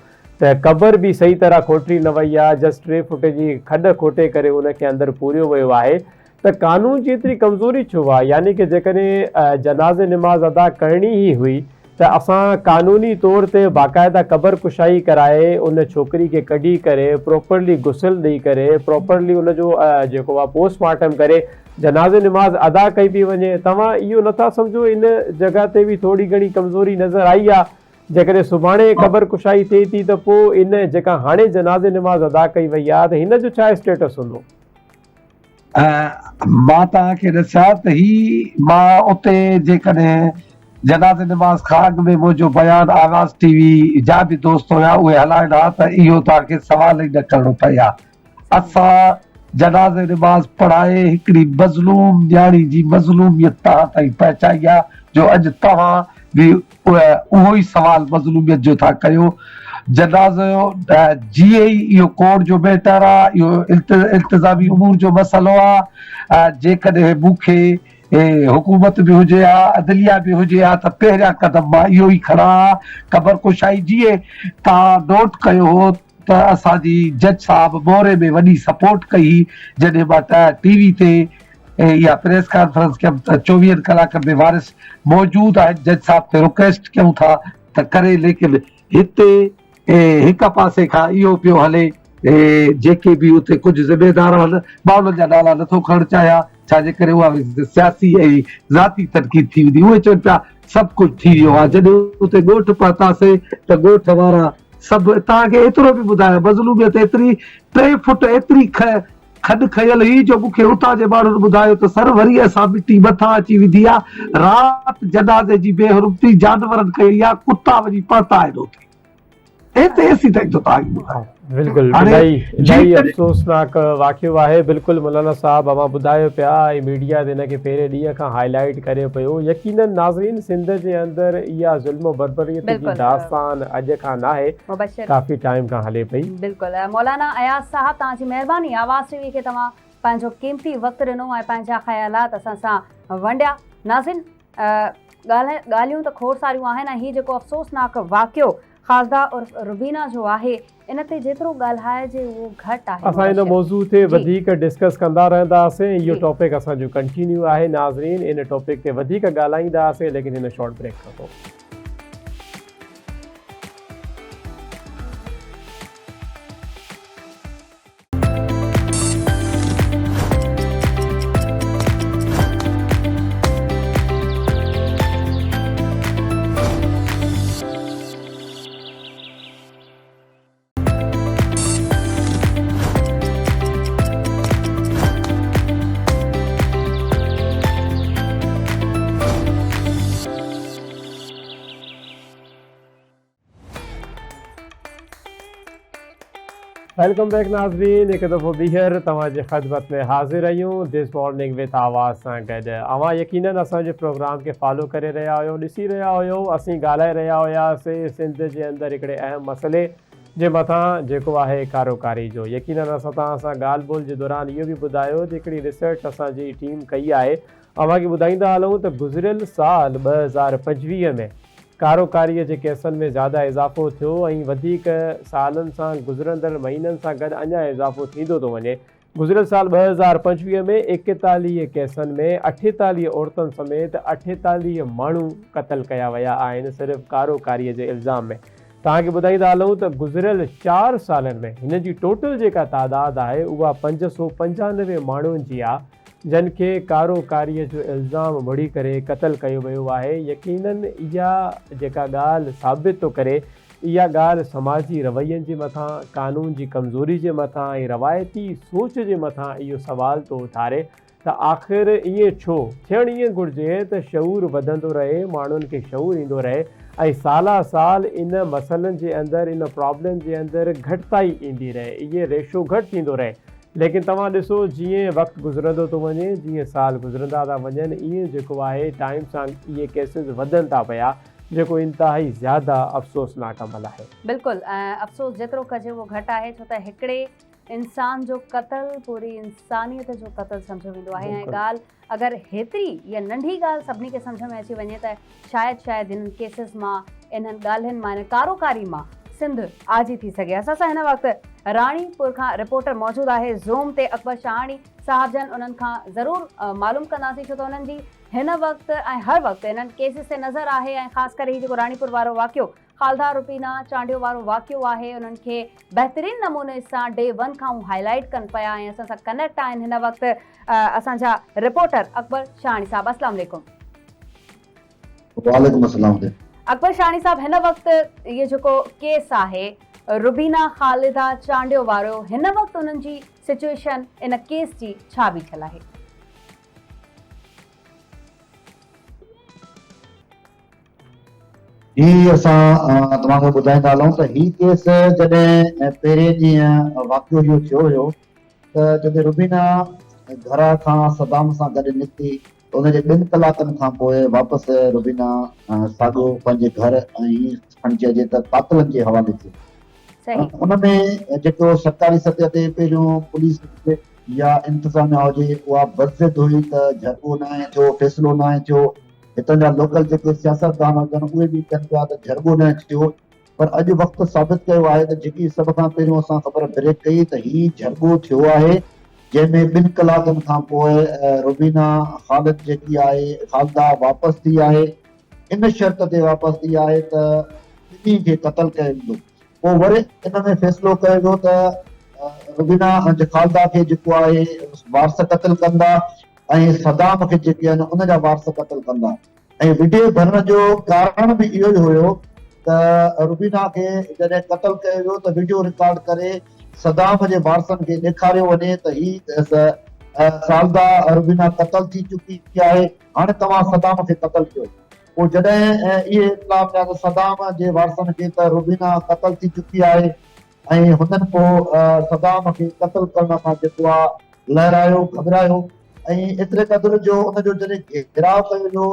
ته قبر به صحيح طرح کوٽري نه وئي آهي جسٽ 3 فوٽ جي کڏ کوٽي ڪري ان کي اندر پوريو ويو آهي ته قانون جي ايتري ڪمزوري ڇو آهي؟ يعني ڪه جيڪڏهن جنازي نماز ادا ڪرڻي ئي هئي ته اسان قانوني طور تي باقاعده قبر ڪشائي ڪرائي ان ڇوڪري کي ڪڍي ڪري پراپرلي غسل ڏئي ڪري پراپرلي ان جو جيڪو آهي پوسٽ مارٽم ڪري جنازي نماز ادا ڪئي پئي وڃي توهان اهو نٿا سمجهو ان جڳهه تي به ٿوري گهڻي ڪمزوري نظر آئي آهي جيڪڏهن سڀاڻي قبر ڪشائي ٿئي ٿي ته پوء ان جيڪا هاڻي جنازي نماز ادا ڪئي وئي آهي ته هن جو ڇا اسٽيٽس هوندو؟ مان توهان کي ڏسيان ته هي مان اتي جيڪڏهن جنازي نماز کان اڳ ۾ منهنجو بيان آواز ٽي وي جا به دوست هيا اهي هلائن ها ته اهو توهان کي سوال ئي نه ڪرڻو پئي ها. اسان جنازي نماز پڙهائي هڪڙي مظلوم نياڻي جي مظلوميت توهان تائين پهچائي آ جو اڄ توهان به اهو ئي سوال مظلوميت جو ٿا ڪيو. جنازو جيئن ئي اهو ڪورٽ جو ميٽر آ، اهو انتظامي امور جو مسئلو آ، جيڪڏهن مون کي حڪومت به هجي ها، عدليه به هجي ها ته پهريان قدم مان اهو ئي کڻان ها، قبر ڪشائي جيئن توهان نوٽ ڪيو هو ته اسان جي جج صاحب موري ۾ وڏي سپورٽ ڪئي هئي، جڏهن مان ٽي وي تي اها پريس ڪانفرنس ڪيم ته چوويهن ڪلاڪن ۾ وارث موجود آهن جج صاحب کي رڪويسٽ ڪيون ٿا ته ڪري ليڪن هتي هڪ پاسي کان اهو پيو هلي جيڪي به اتي ڪجهه ذميدار آهن مان انهن جا نالا نٿو کڻڻ چاهيان ڇا جي ڪري اها سياسي ۽ ذاتي تنقيد ٿي ويندي اهي چون پيا سڀ ڪجهه ٿي ويو آهي جڏهن اتي ڳوٺ پهتاسين ته ڳوٺ وارا سڀ توهان کي ايترو به ٻڌايان مظلوميت ايتري 3 فٽ ايتري کڏ کنيل هئي جو مون کي اتان جي ماڻهن ٻڌايو ته سر وري اسان مٽي مٿان اچي وڌي آ، رات جنازي جي بي حرمتي جانورن ڪئي آ، ڪتا وڃي پهتا آهن اتي. ايتي ايسي تائين ٿو توهان کي ٻڌايان. بلڪل هاڻي الاهي الاهي جيڪڏهن. افسوسناڪ واقعو آهي بلڪل مولانا صاحب اوهان ٻڌايو پيا ۽ ميڊيا به ان کي پهرين ڏينهن کان هائي لائيٽ ڪري پيو يقينن ناظرين سنڌ جي اندر اها ظلم و بربريت جي بلڪل داستان اڄ کان ناهي مبشر. ڪافي ٽائيم کان هلي پئي. بلڪل مولانا اياز صاحب توهان جي مهرباني آواز ٽي وي کي توهان پنهنجو قيمتي وقت ڏنو ۽ پنهنجا خيالات اسان سان ونڊيا ناظرين ڳالهه ڳالهيون ته کوڙ ساريون آهن ۽ هي جيڪو افسوسناڪ واقعو خالده عرف روبينا جو آهي ان تي جيترو ڳالهائجي اهو گهٽ آهي اسان ان مبشر موضوع تي جي وڌيڪ ڊسڪس ڪندا رهنداسين اهو جي ٽاپڪ اسان جو ڪنٽينيو آهي ناظرين ان ٽاپڪ تي وڌيڪ ڳالهائينداسين ليڪن هن شارٽ بريڪ کان پوء. Welcome back ناظرين هڪ دفعو ٻيهر توهان جي خدمت ۾ حاضر آهيون this morning with آواز سان گڏ اوهان يقينن اسان جي پروگرام کي فالو ڪري رهيا هيو ڏسي رهيا هيو اسين ڳالهائي رهيا هياسي سنڌ جي اندر هڪڙي اهم مسئلي جي مٿان جيڪو آهي ڪاروڪاري جو يقينن اسان توهان سان ڳالهه ٻولهه جي دوران اهو به ٻڌايو ته هڪڙي ريسرچ اسان جي ٽيم ڪئي آهي اوهان کي ٻڌائيندا هلون ته گذريل سال 2025 ۾ ڪاروڪاري جي ڪيسن ۾ زياده اضافو ٿيو ۽ وڌيڪ سالن سان گذرندڙ مهينن سان گڏ اڃا اضافو ٿيندو ٿو وڃي. گذريل سال 2025 ۾ 41 ڪيسن ۾ 48 عورتن سميت 48 ماڻهو قتل ڪيا ويا آهن صرف ڪاروڪاري جي الزام ۾. توهان کي ٻڌائيندا هلون ته گذريل چار سالن ۾ هن جي ٽوٽل جيڪا تعداد آهي اها 595 ماڻهن جي آهي. جن کي ڪارو ڪاريء جو الزام مڙهي ڪري قتل ڪيو ويو آهي، يقينن اها جيڪا ڳالهه ثابت ٿو ڪري اها ڳالهه سماجي روين جي مٿان، قانون جي ڪمزوري جي مٿان ۽ روايتي سوچ جي مٿان اهو سوال ٿو اٿاري ته آخر ائين ڇو؟ ٿيڻ ائين گهرجي ته شعور وڌندو رهي، ماڻهن کي شعور ايندو رهي ۽ سالا سال ان مسئلن جي اندر، ان پرابلم جي اندر گهٽتائي ايندي رهي، اهي ريشو گهٽ ٿيندو رهي. ليڪن توهان ڏسو جيئن وقت گذرندو ٿو وڃي، جيئن سال گذرندا ٿا وڃن، ائين جيڪو آهي ٽائيم سان اهي ڪيسز وڌن ٿا پيا، جيڪو انتهائي زياده افسوسناڪ عمل آهي. بلڪل افسوس جيترو ڪجي اهو گهٽ آهي ڇو ته هڪڙي انسان جو قتل پوري انسانيت جو قتل سمجهيو ويندو آهي ۽ ڳالهه اگر هيتري يا ننڍي ڳالهه سڀني کي سمجهه ۾ اچي وڃي ته شايد شايد انهن ڪيسز مان انهن ڳالهين مان ان ڪاروڪاري مان سنڌ آجي ٿي سگهي. اسان سان هن وقت راڻي پور کان رپورٽر موجود آهي زوم تي اڪبر شاهاڻي صاحب جن انهن کان ضرور معلوم ڪنداسين ڇو ته انهن جي هن وقت ۽ هر وقت انهن ڪيسز تي نظر آهي ۽ خاص ڪري هي جيڪو راڻيپور وارو واقعو خالده روپينا چانڊيو وارو واقعو آهي انهن کي بهترين نموني سان ڊي ون کان هو هائي لائيٽ ڪن پيا ۽ اسان سان ڪنيڪٽ آهن هن وقت اسان جا رپورٽر اڪبر شاهاڻي صاحب اسلام عليڪم. وعليڪم السلام جي. اڪبر شاهاڻي صاحب هن وقت هي جيڪو ڪيس آهي روبينا خالده چانڊيو وارو هن وقت انهن جي سچويشن ان ڪيس جي ڇا بيٺل آهي؟ هي اسان توهان کي ٻڌائيندا هلون ته هي ڪيس جڏهن پهرين ڏينهن واقعو اهو ٿيو هيو ته جڏهن روبينا گهر کان صدام سان گڏ نڪتي ته ان جي ٻن ڪلاڪن کان پوء واپس روبينا ساڳيو پنهنجي گهر ۽ کڻي چئجي ته قاتلن جي حوالي ٿي. ان ۾ جيڪو سرڪاري سطح تي پهريون پوليس هجي يا انتظاميا هجي اها برضد هئي ته جهرڪو ناهي ٿيو، فيصلو ناهي ٿيو، هتان جا لوڪل جيڪي سياستدان هجن اهي به چون پيا ته جهرڪو ناهي ٿيو پر اڄ وقت ثابت ڪيو آهي ته جيڪي سڀ کان پهريون اسان خبر بريڪ ڪئي ته هي جهرڪو ٿيو آهي جنهن ۾ ٻن ڪلاڪن کان پوء روبينا خالد جيڪي آهي خالده واپس ٿي آهي ان شرط تي واپس ٿي آهي ته ٻنهي کي قتل ڪيو ويندو. پوء وري ان ۾ فيصلو ڪيو ويو ته روبينا ۽ خالده کي جيڪو آهي وارث قتل ڪندا ۽ صدام کي جيڪي آهن ان جا وارث قتل ڪندا ۽ وڊيو ڀرڻ جو ڪارڻ به اهو ئي هيو ته روبينا کي جڏهن قتل ڪيو ويو ته وڊيو رڪارڊ ڪري صدام جي وارثن کي ڏيکاريو وڃي ته هي خالده روبينا قتل ٿي چڪي آهي. هاڻي توهان صدام کي قتل ڪيو. پوء جڏهن اهي اطلاع مليا ته صدام جي وارثن کي ته روبينا قتل ٿي چڪي آهي ۽ هنن پوء صدام کي قتل ڪرڻ کان جيڪو آ لهرايو گهٻرايو ۽ ايتري قدر جو ان جو جڏهن گهيراء ڪيو ويو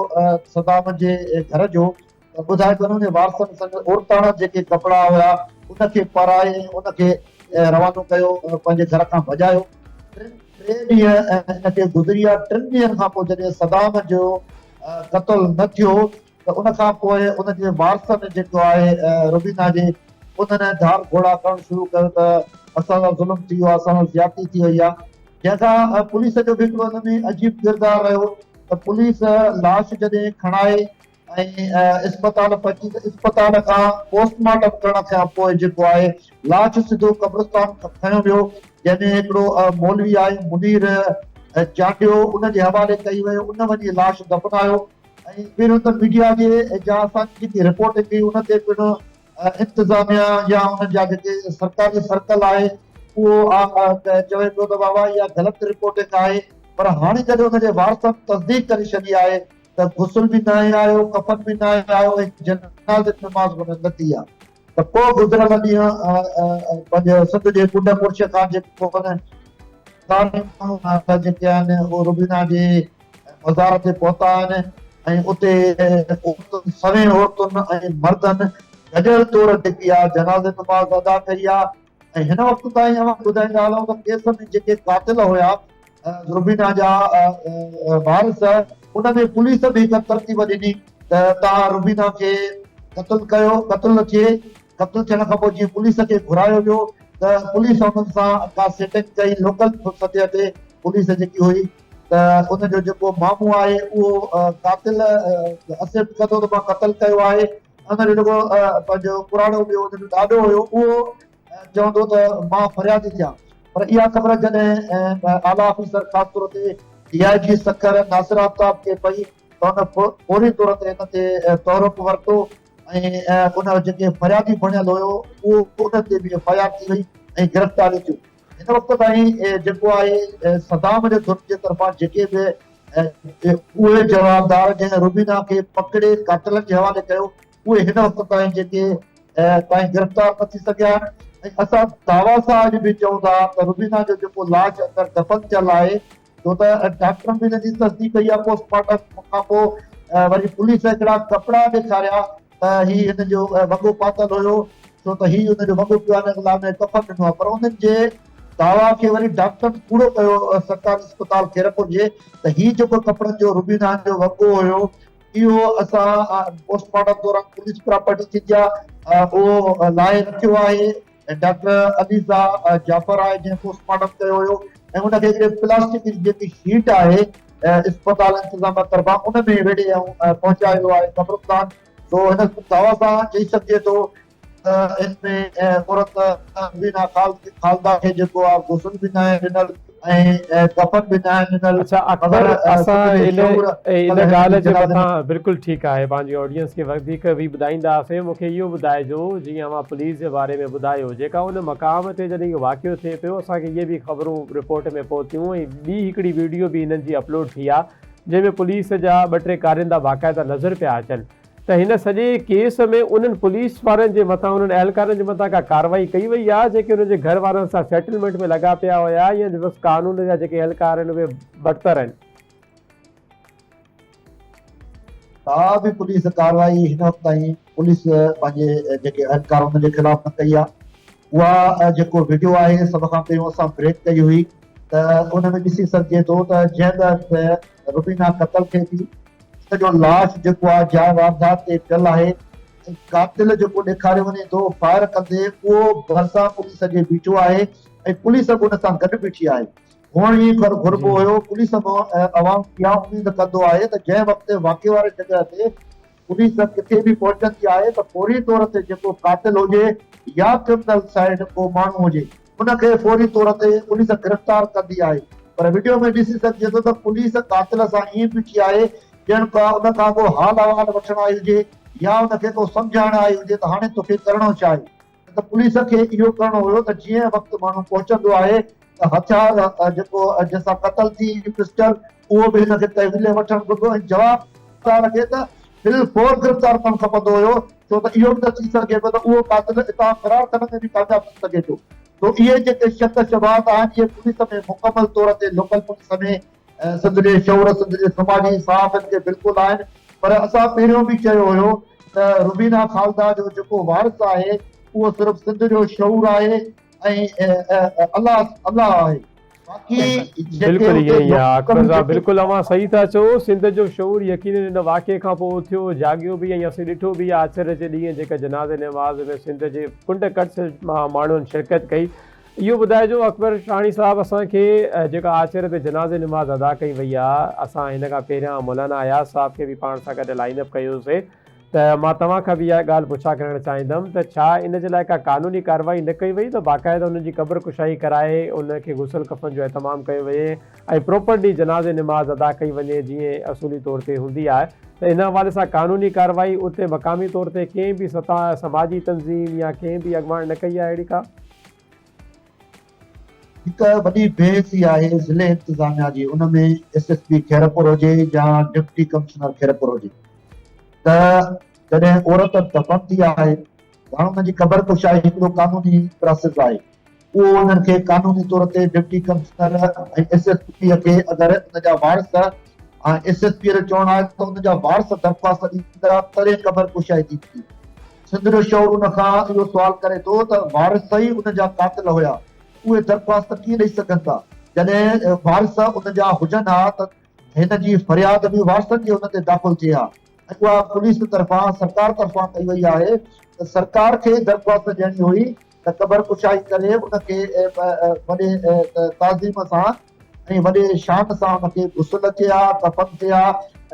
صدام جي گهر جو ته ٻڌائي ته انهن جي وارثن سنگ عورتاڻا جيڪي ڪپڙا هيا ان کي پارائي ۽ ان کي روانو ڪيو پنهنجي گهر کان ڀڄايو. ٽي ڏينهن ان کي گذري ويا ٽن ڏينهن کان پوء جڏهن صدام جو قتل نه ٿيو ته ان کان پوء ان جي وارثن جيڪو آهي روبينا جي انهن ڌار گهوڙا ڪرڻ شروع ڪيو ته اسان سان ظلم ٿي ويو آهي اسان سان زيادتي ٿي وئي آهي جنهن کان پوليس جو به هڪڙو ان ۾ عجيب ڪردار رهيو ته پوليس لاش جڏهن کڻائي ۽ اسپتال پهتي ته اسپتال کان پوسٽ مارٽم ڪرڻ کان پوء جيڪو آهي لاش سڌو قبرستان کنيو ويو جنهن ۾ هڪڙو مولوي آهي منير چانڊيو ان جي حوالي ڪئي ويو ان وڃي لاش دفنايو ۽ پهريون ته ميڊيا جي جا اسان جي جيڪي رپورٽنگ هئي ان تي پڻ انتظاميا يا انهن جا جيڪي سرڪاري سرڪل آهي اهو چوي پيو ته بابا اها غلط رپورٽنگ آهي پر هاڻي جڏهن ان جي وارثن تصديق ڪري ڇڏي آهي ته غسل به ناهي آيو، ڪفن به ناهي آيو ۽ جنازي جي نماز به نه ٿي آ ته پوء گذريل ڏينهن پنهنجي سنڌ جي ڪنڊ ڪڙڇ کان جيڪو هزارين ماڻهو جيڪي آهن اهي روبينا جي مزار تي پهتا آهن ۽ اتي عورتن سوين عورتن ۽ مردن گڏيل طور جيڪي آ جنازي نماز ادا ڪئي آ ۽ هن وقت تائين اوهان کي ٻڌائيندا هلون ته ڪيس ۾ جيڪي قاتل هيا روبينا جا وارث ان ۾ پوليس به هڪ ترتيب ڏني ته توهان روبينا کي قتل ڪيو قتل نه ٿئي قتل ٿيڻ کان پوء جيئن پوليس کي گهرايو ويو ته پوليس انهن سان ڪا سيٽنگ ڪئي لوڪل سطح تي پوليس جيڪي هئي ته ان جو جيڪو مامو آهي اهو قاتل اسيپٽ ڪندو ته مان قتل ڪيو آهي ان جو جيڪو پنهنجو پراڻو ٻيو ان جو ڏاڏو هيو اهو چوندو ته مان فريادي ٿيان پر اها خبر جڏهن اعليٰ آفيسر خاص طور تي D I G Sukkur Nasir Aftab کي پئي ته ان فوري طور تي ان تي تحرڪ ورتو ۽ ان جيڪي فريادي بڻيل هيو اهو ان تي به ايف I R ٿي وئي ۽ گرفتاريون ٿيون. هن وقت تائين جيڪو آهي صدام جي ڌر جي طرفان جيڪي به اهي جوابدار جنهن روبينا کي پڪڙي قاتلن جي حوالي ڪيو اهي هن وقت تائين جيڪي تائين گرفتار نه ٿي سگهيا آهن ۽ اسان دعويٰ سان اڄ به چئون ٿا ته روبينا جو جيڪو لاش اندر دفن ٿيل آهي ڇو ته ڊاڪٽرن به ان جي تصديق ڪئي آهي پوسٽ مارٽم کان پوء وري پوليس هڪڙا ڪپڙا ڏيکاريا ته هي هن جو وڳو پاتل هيو ڇو ته هي ان جو وڳو پيو آهي ان لاء ان کي ڪفن ڏنو آهي پر انهن جي دعويٰ کي وري ڊاڪٽرن ڪوڙو ڪيو سرڪاري اسپتال خيرپور جي ته هي جيڪو ڪپڙن جو روبينا جو وڳو هيو اهو اسان پوسٽ مارٽم دوران پوليس پراپرٽي ٿيندي آهي اهو لاهي رکيو آهي ۽ ڊاڪٽر عليزا جعفر آهي جنهن پوسٽ مارٽم ڪيو هيو ۽ ان کي هڪڙي پلاسٽڪ جي جيڪي شيٽ آهي اسپتال انتظاميا طرفان ان ۾ ويڙهي ۽ پهچايو آهي قبرستان سو هن دعويٰ سان چئي سگهجي ٿو ته ان ۾ عورت روينا خالده کي جيڪو آهي غسل به ناهي ڏنل ۽ ڪفن به ناهي ڏنل. اڇا اڪبر اسان ان ان ڳالهه جي مٿان بلڪل ٺيڪ آهي پنهنجي آڊينس کي وڌيڪ به ٻڌائينداسين مون کي اهو ٻڌائجو جيئن اوهان پوليس جي باري ۾ ٻڌايو جيڪا ان مقام تي جڏهن اهو واقعو ٿئي پيو اسان کي اهي به خبرون رپورٽ ۾ پهتيون ۽ ٻي هڪڙي ويڊيو به انهن جي اپلوڊ ٿي آهي جنهن ۾ پوليس جا ٻه ٽي ڪارندا باقاعده نظر پيا اچن ته هن سڄي ڪيس ۾ انهن پوليس وارن جي مٿان انهن اهلڪارن جي مٿان ڪا ڪارروائي ڪئي وئي آهي جيڪي انهن جي گهر وارن سان سيٽلمينٽ ۾ لڳا پيا هيا يا بس قانون جا جيڪي اهلڪار آهن اهي برتر آهن. ڪا به پوليس ڪارروائي هن وقت تائين پوليس پنهنجي جيڪي اهلڪار انهن جي خلاف نه ڪئي آهي اها جيڪو وڊيو آهي سڀ کان پهريون اسان بريڪ ڪئي هئي ته ان ۾ ڏسي سگهجي ٿو ته جنهن به روبينا قتل ٿئي ٿي ان جو لاش جيڪو آهي جاء واردات تي پيل آهي ۽ قاتل جيڪو ڏيکاريو وڃي ٿو فائر ڪندي اهو ڀرسان پوليس جي بيٺو آهي ۽ پوليس به ان سان گڏ بيٺي آهي. هئڻ ائين گهربو هيو پوليس مان عوام اها اميد ڪندو آهي ته جنهن وقت واقعي واري جڳهه تي پوليس ڪٿي به پهچندي آهي ته فوري طور تي جيڪو قاتل هجي يا ڪرمنل سائيڊ ڪو ماڻهو هجي ان کي فوري طور تي پوليس گرفتار ڪندي آهي پر وڊيو ۾ ڏسي سگهجي ٿو ته پوليس قاتل سان ائين بيٺي آهي ڄڻ ڪا ان کان ڪو حال احوال وٺڻ آئي هجي يا ان کي ڪو سمجهائڻ آئي هجي ته هاڻي توکي ڪرڻو ڇا آهي نه ته پوليس کي اهو ڪرڻو هيو ته جيئن وقت ماڻهو پهچندو آهي ته هٿيار جيڪو جنهن سان قتل ٿي پسٽل اهو به هن کي تحويل وٺڻ گهربو ۽ جوابدار کي ته في الفور گرفتار ڪرڻ کپندو هيو ڇو ته اهو به ته ٿي سگهي پيو ته اهو قاتل اتان فرار ٿيڻ ۾ به ڪامياب ٿي سگهي ٿو. سو اهي جيڪي شڪ شبهات آهن اهي پوليس ۾ مڪمل طور تي لوڪل پوليس ۾ سنڌ جي شعور سنڌ جي سماجي صحافين کي بلڪل آهن پر اسان پهريون به چيو هيو ته روبينا خالده جو جيڪو وارث آهي اهو صرف سنڌ جو شعور آهي ۽ الله الله آهي. بلڪل ائين ئي آهي اڪبر صاحب بلڪل اوهان صحيح ٿا چئو سنڌ جو شعور يقينن ان واقعي کان پوء اٿيو جاڳيو به ۽ اسين ڏٺو به آچر جي ڏينهن جيڪا جنازي نماز ۾ سنڌ جي ڪنڊ ڪڙڇ مان ماڻهن شرڪت ڪئي اهو ٻڌائجو اڪبر شاهاڻي صاحب اسان کي جيڪا آچر تي جنازي نماز ادا ڪئي وئي آهي اسان هن کان پهريان مولانا اياز صاحب کي به پاڻ سان گڏ لائين اپ ڪيوسي ته مان توهان کان به اها ڳالهه پڇا ڪرڻ چاهيندم ته ڇا ان جي لاء ڪا قانوني ڪارروائي نه ڪئي وئي ته باقاعده انهن جي قبر ڪشائي ڪرائي ان کي غسل ڪفن جو اهتمام ڪيو وڃي ۽ پراپرلي جنازي نماز ادا ڪئي وڃي جيئن اصولي طور تي هوندي آهي ته ان حوالي سان قانوني ڪارروائي اتي مقامي طور تي ڪنهن به سطح سماجي تنظيم يا ڪنهن به اڳواڻ نه ڪئي آهي اهڙي ڪا. هڪ وڏي بي حسي آهي ضلعي انتظاميا جي ان ۾ ايس ايس پي خيرپور هجي يا ڊپٽي ڪمشنر خيرپور هجي ته جڏهن عورت دفن ٿي آهي ته هاڻ ان جي قبر ڪشائي هڪڙو قانوني پراسيس آهي اهو انهن کي قانوني طور تي deputy commissioner ۽ S S P کي اگر ان جا وارث ۽ ايس ايس پي جو چوڻ آهي ته ان جا وارث درخواست ڏيندا تڏهن قبر ڪشائي ٿيندي. سنڌ جو شعور ان کان اهو سوال ڪري ٿو ته وارث ئي ان جا قاتل هيا، اهي درخواست ڪيئن ڏئي سگهن ٿا؟ جڏهن وارث ان جا هجن ها ته هن جي فرياد به وارثن جي ان تي داخل ٿئي ها ۽ اها پوليس طرفان سرڪار طرفان ڪئي وئي آهي ته سرڪار کي درخواست ڏيڻي هئي ته قبر ڪشائي ڪري ان کي وڏي تعظيم سان ۽ وڏي شان سان ان کي غسل ٿئي ها، ڪفن ٿئي ها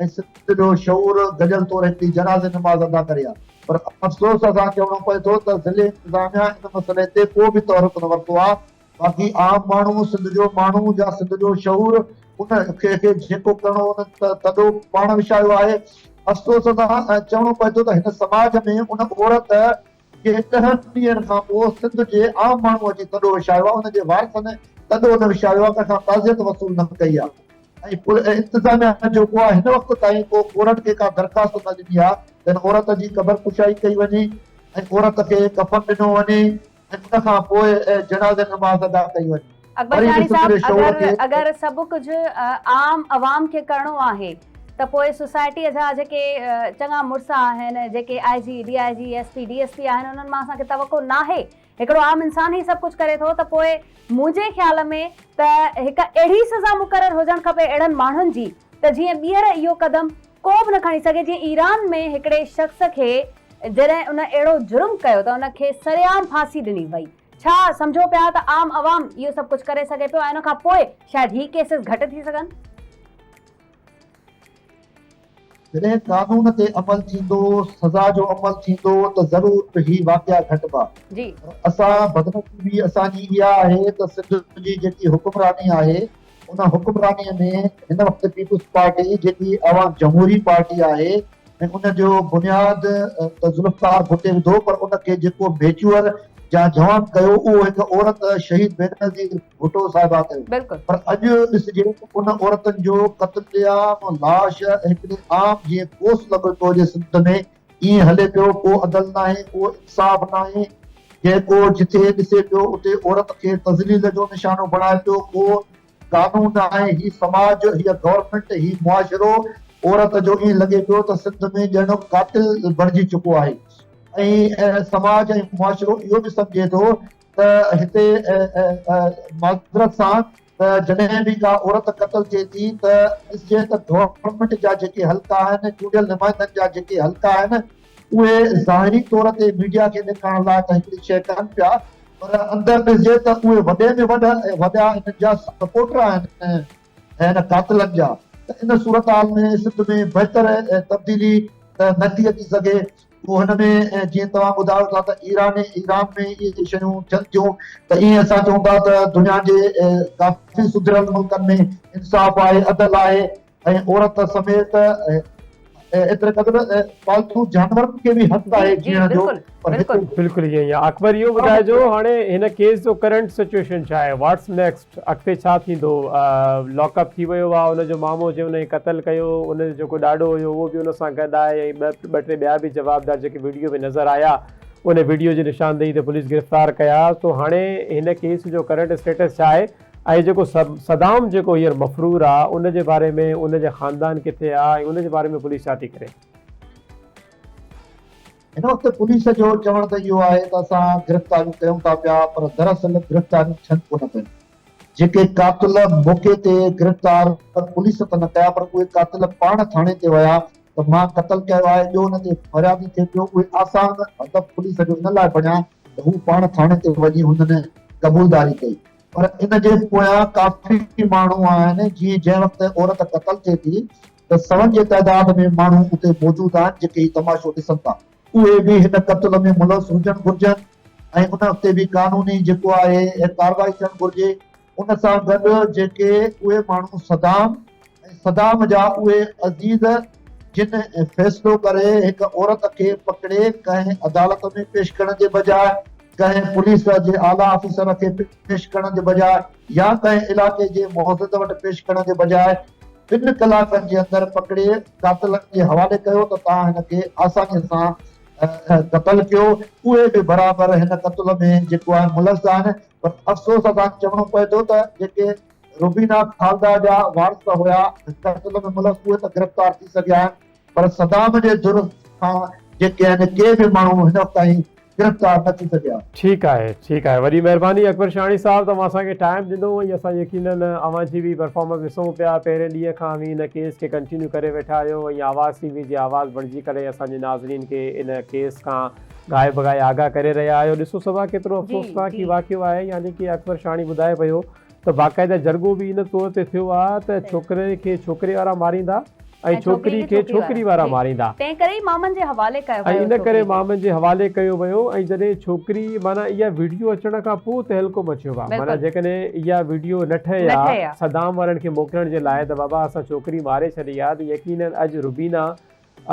۽ سنڌ جو شعور گڏيل طور هڪڙي جنازي نماز ادا ڪري ها پر افسوس سان چوڻو پئي ٿو ته ضلعي انتظاميا ان مسئلي تي ڪو به تحرڪ نه ورتو آهي باقي عام ماڻهو سنڌ جو ماڻهو يا سنڌ جو شعور ان کي جيڪو ڪرڻو ان تڏو پاڻ وڇايو آهي. افسوس سان چوڻو پئي ٿو ته هن سماج ۾ ان عورت کي ڏهن ڏينهن کان پوء سنڌ جي عام ماڻهو اچي تڏو وڇايو آهي، ان جي وارثن تڏو نه وڇايو آهي، ڪنهن کان تعزيت وصول نه ڪئي آهي ۽ انتظاميا جيڪو آهي هن وقت تائين ڪو ڪورٽ کي ڪا درخواست نه ڏني آهي ته هن عورت جي قبر ڪشائي ڪئي وڃي ۽ عورت کي ڪفن ڏنو وڃي ۽ ان کان پوء جنازي نماز ادا ڪئي وڃي. اڪبر شاهاڻي صاحب اگر اگر سڀ ڪجهه عام عوام کي ڪرڻو آهي ته پوء سوسائٽيء جا جيڪي چڱا مڙس آهن جيڪي I G D I G S P D S P آهن انهن مان اسان کي توقع ناهي هڪڙو عام انسان هي سڀ ڪجهه ڪري ٿو ته پوء منهنجي خيال ۾ ته هڪ اهڙي سزا مقرر هجڻ کپي اهڙن ماڻهن جي ته جيئن ٻيهر اهو قدم ڪو به نه کڻي سگهي جيئن ايران ۾ هڪڙي شخص کي جڏهن ان اهڙو جرم ڪيو ته ان کي سرعام ڦاسي ڏني وئي. ڇا سمجهو پيا ته عام عوام اهو سڀ ڪجهه ڪري سگهي پيو ۽ ان کان پوء شايد هي ڪيسز گهٽ ٿي سگهن؟ جڏهن قانون تي عمل ٿيندو، سزا جو عمل ٿيندو ته ضرور هي واقعا گهٽبا. پر اسان بدنصيبي اسان جي اها آهي ته سنڌ جي جيڪي حڪمراني آهي ان حڪمراني ۾ هن وقت پيپلز پارٽي جيڪي عوام جمهوري پارٽي آهي ۽ ان جو بنياد ته ذوالفقار ڀٽي وڌو پر ان کي جيڪو ميچوئر يا جوان ڪيو اهو هڪ عورت شهيد بينظير ڀٽو صاحبه ڪيو پر اڄ ڏسجي ته ان عورتن جو قتل عام لاش هڪڙي عام جيئن ڪوس لڳو پيو هجي سنڌ ۾ ائين هلي پيو ڪو عدل ناهي ڪو انصاف ناهي جنهن ڪو جٿي ڏسي پيو اتي عورت کي تذليل جو نشانو بڻائي پيو ڪو قانون ناهي هي سماج هيء گورنمينٽ هي معاشرو عورت جو ائين لڳي پيو ته سنڌ ۾ ڄڻ قاتل بڻجي چڪو آهي ۽ سماج ۽ معاشرو اهو به سمجهي ٿو ته هتي معذرت سان ته جڏهن به ڪا عورت قتل ٿئي ٿي ته ڏسجي ته گورنمينٽ جا جيڪي حلقا آهن چونڊيل نمائندن جا جيڪي حلقا آهن اهي ظاهري طور تي ميڊيا کي ڏيکارڻ لاء ته هڪڙي شيء ڪن پيا پر اندر ڏسجي ته اهي وڏي ۾ وڏا وڏا انهن جا سپورٽر آهن هن قاتلن جا ته ان صورتحال ۾ سنڌ ۾ بهتر تبديلي ته نه ٿي اچي سگهي پوء هن ۾ جيئن توهان ٻڌايو ٿا ته ايران ايران ۾ اهي شيون ٿين ٿيون ته ائين اسان چئون ٿا ته دنيا جي ڪافي سڌريل ملڪن ۾ انصاف آهي عدل آهي ۽ عورت سميت ايتري قدر پالتو جانورن کي به حق آهي جيئڻ جو پر هتي بلڪل ائين ئي آهي اڪبر اهو ٻڌائجو هاڻي هن ڪيس جو ڪرنٽ سچوئيشن ڇا آهي واٽس نيڪسٽ اڳتي ڇا ٿيندو لاڪ اپ ٿي ويو آهي ان جو مامو جنهن ان کي قتل ڪيو ان جو جيڪو ڏاڏو هيو اهو به ان سان گڏ آهي ۽ ٻه ٽي ٻيا به جوابدار جيڪي وڊيو ۾ نظر آيا ان وڊيو جي نشاندهي تي پوليس گرفتار ڪيا سو هاڻي هن ڪيس جو ڪرنٽ اسٽيٽس ڇا آهي ۽ جيڪو صدام جيڪو هينئر مفرور آ ان جي باري ۾ ان جي خاندان ڪٿي آ ۽ ان جي باري ۾ پوليس ڇا ٿي ڪري؟ هن وقت پوليس جو چوڻ ته اهو آهي ته اسان گرفتاريون ڪيون ٿا پيا پر دراصل گرفتاريون ٿين ڪونه پيون. جيڪي قاتل موقعي تي گرفتار پوليس ته نه ڪيا پر اهي قاتل پاڻ ٿاڻي تي ويا ته مان قتل ڪيو آهي ٻيو ان تي فريادي ٿئي پيو اهي آسان هدف پوليس جو ان لاء بڻيا ته هو پاڻ ٿاڻي تي وڃي هنن قبولداري ڪئي. پر ان جي پويان ڪافي ماڻهو آهن جيئن جنهن وقت عورت قتل ٿئي ٿي ته سون جي تعداد ۾ ماڻهو اتي موجود آهن جيڪي هي تماشو ڏسن ٿا اهي به هن قتل ۾ ملوث هجڻ گهرجن ۽ ان تي به قانوني جيڪو آهي ڪارروائي ٿيڻ گهرجي ان سان گڏ جيڪي اهي ماڻهو صدام ۽ صدام جا اهي عزيز جن فيصلو ڪري هڪ عورت کي پڪڙي ڪنهن عدالت ۾ پيش ڪرڻ جي بجاء ڪنهن پوليس جي اعليٰ آفيسر کي پيش ڪرڻ جي بجاء يا ڪنهن علائقي جي معزز وٽ پيش ڪرڻ جي بجاء ٻن ڪلاڪن جي اندر پڪڙي قاتلن جي حوالي ڪيو ته توهان هن کي آساني سان قتل ڪيو اهي به برابر هن قتل ۾ جيڪو آهي ملوث آهن پر افسوس سان چوڻو پئي ٿو ته جيڪي روبينا خالده جا وارث هيا قتل ۾ ملوث اهي ته گرفتار ٿي سگهيا آهن پر صدام جي ڌر کان جيڪي آهن ڪي به ماڻهو هن وقت تائين گرفتار نه ٿي سگهيا. ٺيڪ آهي ٺيڪ آهي وڏي مهرباني اڪبر شاهاڻي صاحب توهان اسان کي ٽائيم ڏنو ۽ اسان يقينن اوهان جي به پرفارمنس ڏسون پيا پهرين ڏينهن کان اوهين ان ڪيس کي ڪنٽينيو ڪري ويٺا آهيو ۽ آواز ٽي وي جي آواز بڻجي ڪري اسان جي ناظرين کي ان ڪيس کان گاهي بگاهي آگاهه ڪري رهيا آهيو ڏسو سڀا ڪيترو افسوسناڪ هي واقعو آهي يعني ڪي اڪبر شاهاڻي ٻڌائي پيو ته باقاعده جرڳو به ان طور تي ٿيو آ ته ڇوڪري کي ڇوڪري وارا ماريندا ۽ ڇوڪري کي ڇوڪري وارا ماريندا. تنهن ڪري ئي مامن جي حوالي ڪيو ويو ۽ ان ڪري مامن جي حوالي ڪيو ويو ۽ جڏهن ڇوڪري معنيٰ اها وڊيو اچڻ کان پوء تهلڪو مچيو آ معنيٰ جيڪڏهن اها وڊيو نه ٺهي ها صدام وارن کي موڪلڻ جي لاء ته بابا اسان ڇوڪري ماري ڇڏي آ ته يقينن اڄ روبينا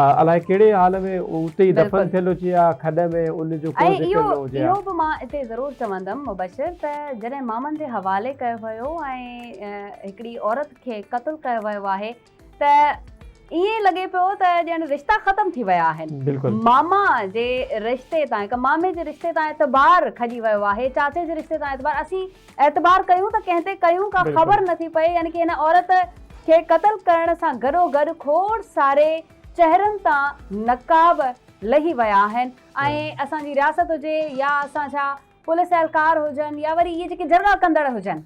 الائي ڪهڙي حال ۾ اتي ئي دفن ٿيل هجي ها کڏ ۾ ان جو ڪو ذڪر نه هجي ها. اهو به مان اتي ضرور چوندم مبشر ته جڏهن مامن جي حوالي ڪيو ويو ۽ هڪڙي عورت کي قتل ڪيو ويو آهي ته ائين لڳي پيو ته ڄڻ رشتا ختم ٿي ويا آهن. ماما جي رشتي تان هڪ مامي جي رشتي تان اعتبار کڄي ويو آهي، چاچي جي رشتي تان اعتبار اسين اعتبار ڪيون ته ڪنهن تي ڪيون ڪا خبر نه ٿي پئي يعني ڪي هن عورت کي قتل ڪرڻ سان گڏو گڏ کوڙ ساري چهرن تان نقاب لهي ويا آهن ۽ اسان جي رياست هجي يا اسان جا پوليس اهلڪار هجن يا وري اهي جيڪي جرڳا ڪندڙ هجن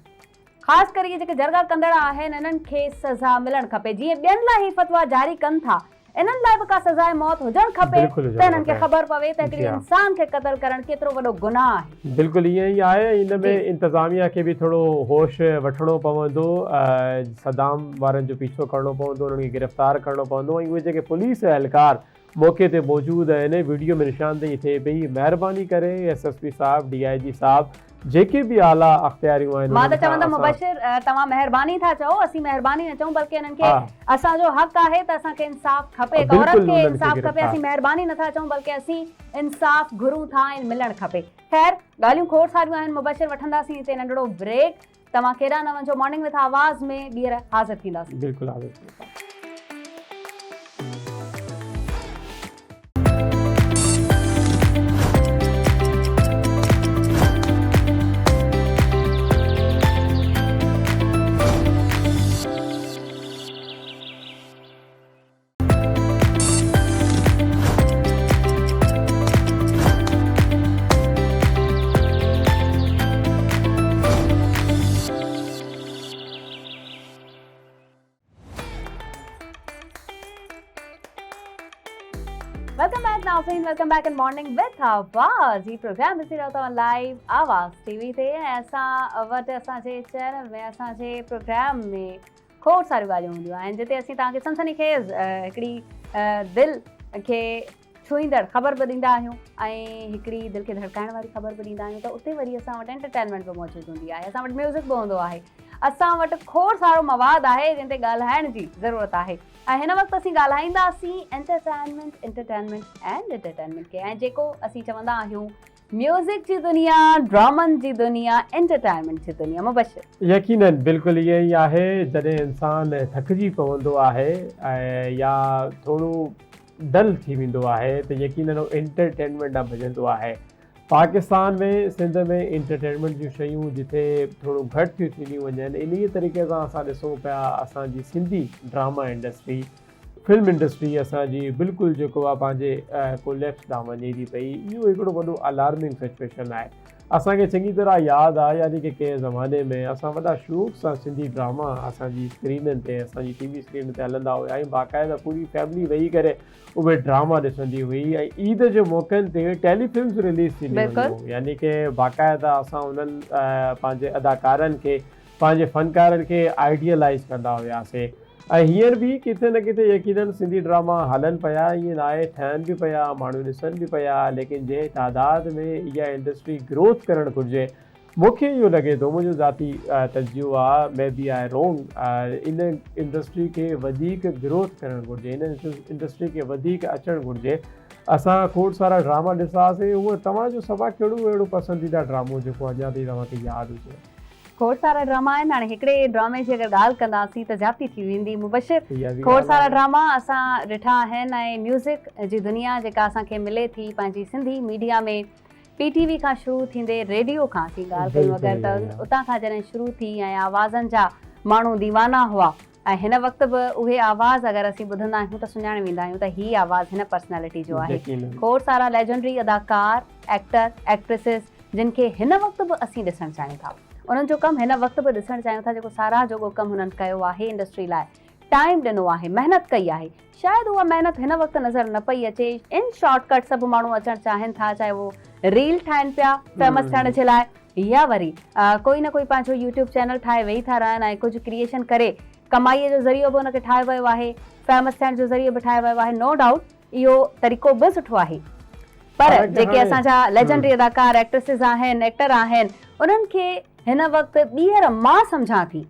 خاص ڪري اهي جيڪي جرڳا ڪندڙ آهن انهن کي سزا ملڻ کپي جيئن ٻين لاء هي فتويٰ جاري ڪن ٿا انهن لاء به ڪا سزاء موت هجڻ کپي ته انهن کي خبر پوي ته هڪڙي انسان کي قتل ڪرڻ ڪيترو وڏو گناهه آهي. بلڪل ائين ئي آهي ۽ ان ۾ انتظاميا کي به ٿورو هوش وٺڻو پوندو، صدام وارن جو پيڇو ڪرڻو پوندو، انهن کي گرفتار ڪرڻو پوندو ۽ اهي جيڪي پوليس اهلڪار موقعي تي موجود آهن وڊيو ۾ نشاندهي ٿئي پئي مهرباني ڪري ايس ايس پي صاحب ڊي I جي صاحب جيڪي به اعليٰ اختياريون آهن مان ته چوندم مبشر توهان مهرباني ٿا چئو اسين مهرباني نه چئون بلڪه انهن کي اسان جو حق آهي ته اسان کي انصاف کپي هڪ عورت کي انصاف کپي اسين مهرباني نه ٿا چئون بلڪه اسين انصاف گهرون ٿا ۽ ملڻ کپي خير ڳالهيون کوڙ ساريون آهن مبشر وٺنداسين هتي ننڍڙو بريڪ توهان ڪيڏانهن نه وڃجو مارننگ وٿ آواز ۾ ٻيهر حاضر ٿينداسين. بلڪل حاضر ٿينداسين. Welcome back ناظرين welcome back in morning with Awaz he programme ڏسي رهيو توهان لائيو آواز ٽي وي تي ۽ اسان وٽ اسان جي چينل ۾ اسان جي پروگرام ۾ کوڙ ساريون ڳالهيون هونديون آهن جتي اسين توهان کي سنسني خيز هڪڙي دل کي ڇهيندڙ خبر به ڏيندا آهيون ۽ هڪڙي دل کي ڌڙڪائڻ واري خبر به ڏيندا آهيون ته اتي وري اسان وٽ انٽرٽينمينٽ به موجود هوندي آهي اسان وٽ ميوزڪ به هوندو آهي اسان وٽ کوڙ سارو مواد آهي جنهن تي ڳالهائڻ جي ضرورت آهي ۽ هن وقت اسين ڳالهائينداسين انٽرٽينمينٽ انٽرٽينمينٽ اينڊ انٽرٽينمينٽ کي ۽ جيڪو اسين چوندا آهيون ميوزڪ جي دنيا، ڊرامن جي دنيا، انٽرٽينمينٽ جي دنيا. مبشر. يقينن بلڪل ائين ئي آهي جڏهن انسان ٿڪجي پوندو آهي ۽ يا ٿورو ڊل ٿي ويندو آهي ته يقينن هو انٽرٽينمينٽ ڏانهن ڀڄندو آهي پاڪستان ۾ سنڌ ۾ انٽرٽينمينٽ جون شيون جتي ٿورو گهٽ ٿيون ٿينديون وڃن انهيء طريقي سان اسان ڏسون پيا اسان جي Sindhi drama industry film industry اسان جي بلڪل جيڪو آهي پنهنجي ڪوليپس ڏانهن وڃي ٿي پئي اهو هڪڙو وڏو الارمنگ سچويشن آهي اسان کي چڱي طرح ياد آهي يعني ڪي ڪنهن زماني ۾ اسان وڏا شوق سان سنڌي ڊراما اسان جي اسڪرينن تي اسان جي ٽي وي اسڪرين تي هلندا هيا ۽ باقاعده پوري فيملي ويهي ڪري اهي ڊراما ڏسندي هئي ۽ عيد جي موقعن تي ٽيلي فلمز رليز ٿينديون هيون يعني ڪي باقاعده اسان انهن پنهنجي اداڪارن کي پنهنجي فنڪارن کي آئيڊيلائيز ڪندا هياسي ۽ هينئر به ڪٿي نه ڪٿي يقينن سنڌي ڊراما هلن پيا ائين ناهي ٺهن به پيا ماڻهو ڏسن به پيا ليڪن جنهن تعداد ۾ اها انڊسٽري گروٿ ڪرڻ گهرجي مون کي اهو لڳي ٿو منهنجو ذاتي تجزيو آ مي بي آء رونگ ان انڊسٽري کي وڌيڪ گروٿ ڪرڻ گهرجي ان انڊسٽري کي وڌيڪ اچڻ گهرجي اسان کوڙ سارا ڊراما ڏسا هئاسي هونء توهان جو صبا ڪهڙو اهڙو پسنديده ڊرامو جيڪو اڃا تائين توهان کي ياد هجي. کوڙ سارا ڊراما آهن هاڻي هڪڙي ڊرامي جي اگر ڳالهه ڪنداسين ته زيادتي ٿي ويندي مبشر کوڙ سارا ڊراما اسان ڏٺا آهن ۽ ميوزڪ جي دنيا جيڪا اسان کي ملي ٿي پنهنجي سنڌي ميڊيا ۾ پي ٽي وي کان شروع ٿيندي ريڊيو کان اسين ڳالهه ڪيون اگر ته اتان کان جڏهن شروع ٿي ۽ آوازن جا ماڻهو ديوانا هئا ۽ هن وقت به اهي آواز اگر اسين ٻڌندا آهيون ته سڃاڻي ويندا آهيون ته هي آواز هن پرسنالٽي جو آهي. کوڙ سارا ليجنڊري اداڪار، ايڪٽر، ايڪٽريسز جن کي هن وقت به اسين ڏسڻ چاهيون ٿا. انهن جو ڪم هن وقت به ڏسڻ چاهيون ٿا جيڪو ساراهه جوڳو ڪم هنن ڪيو آهي انڊسٽري لاء ٽائيم ڏنو آهي محنت ڪئي آهي شايد اها محنت هن وقت نظر نه پئي اچي ان شارٽ ڪٽ سڀ ماڻهو اچڻ چاهين ٿا چاهي اهو ريل ٺاهين پيا فيمس ٿيڻ جي لاء يا وري ڪوئي نه ڪوئي پنهنجو يوٽيوب چينل ٺاهي ويهي ٿا رهن ۽ ڪجهه ڪريئيشن ڪري ڪمائي جو ذريعو به ان کي ٺاهيو ويو آهي فيمس ٿيڻ جو ذريعو به ٺاهيو ويو آهي نو ڊائوٽ اهو طريقو به سٺو آهي پر جيڪي اسان جا ليجنڊري اداڪار ايڪٽريسز آهن ايڪٽر آهن انهن کي هن وقت ٻيهر مان سمجهان ٿي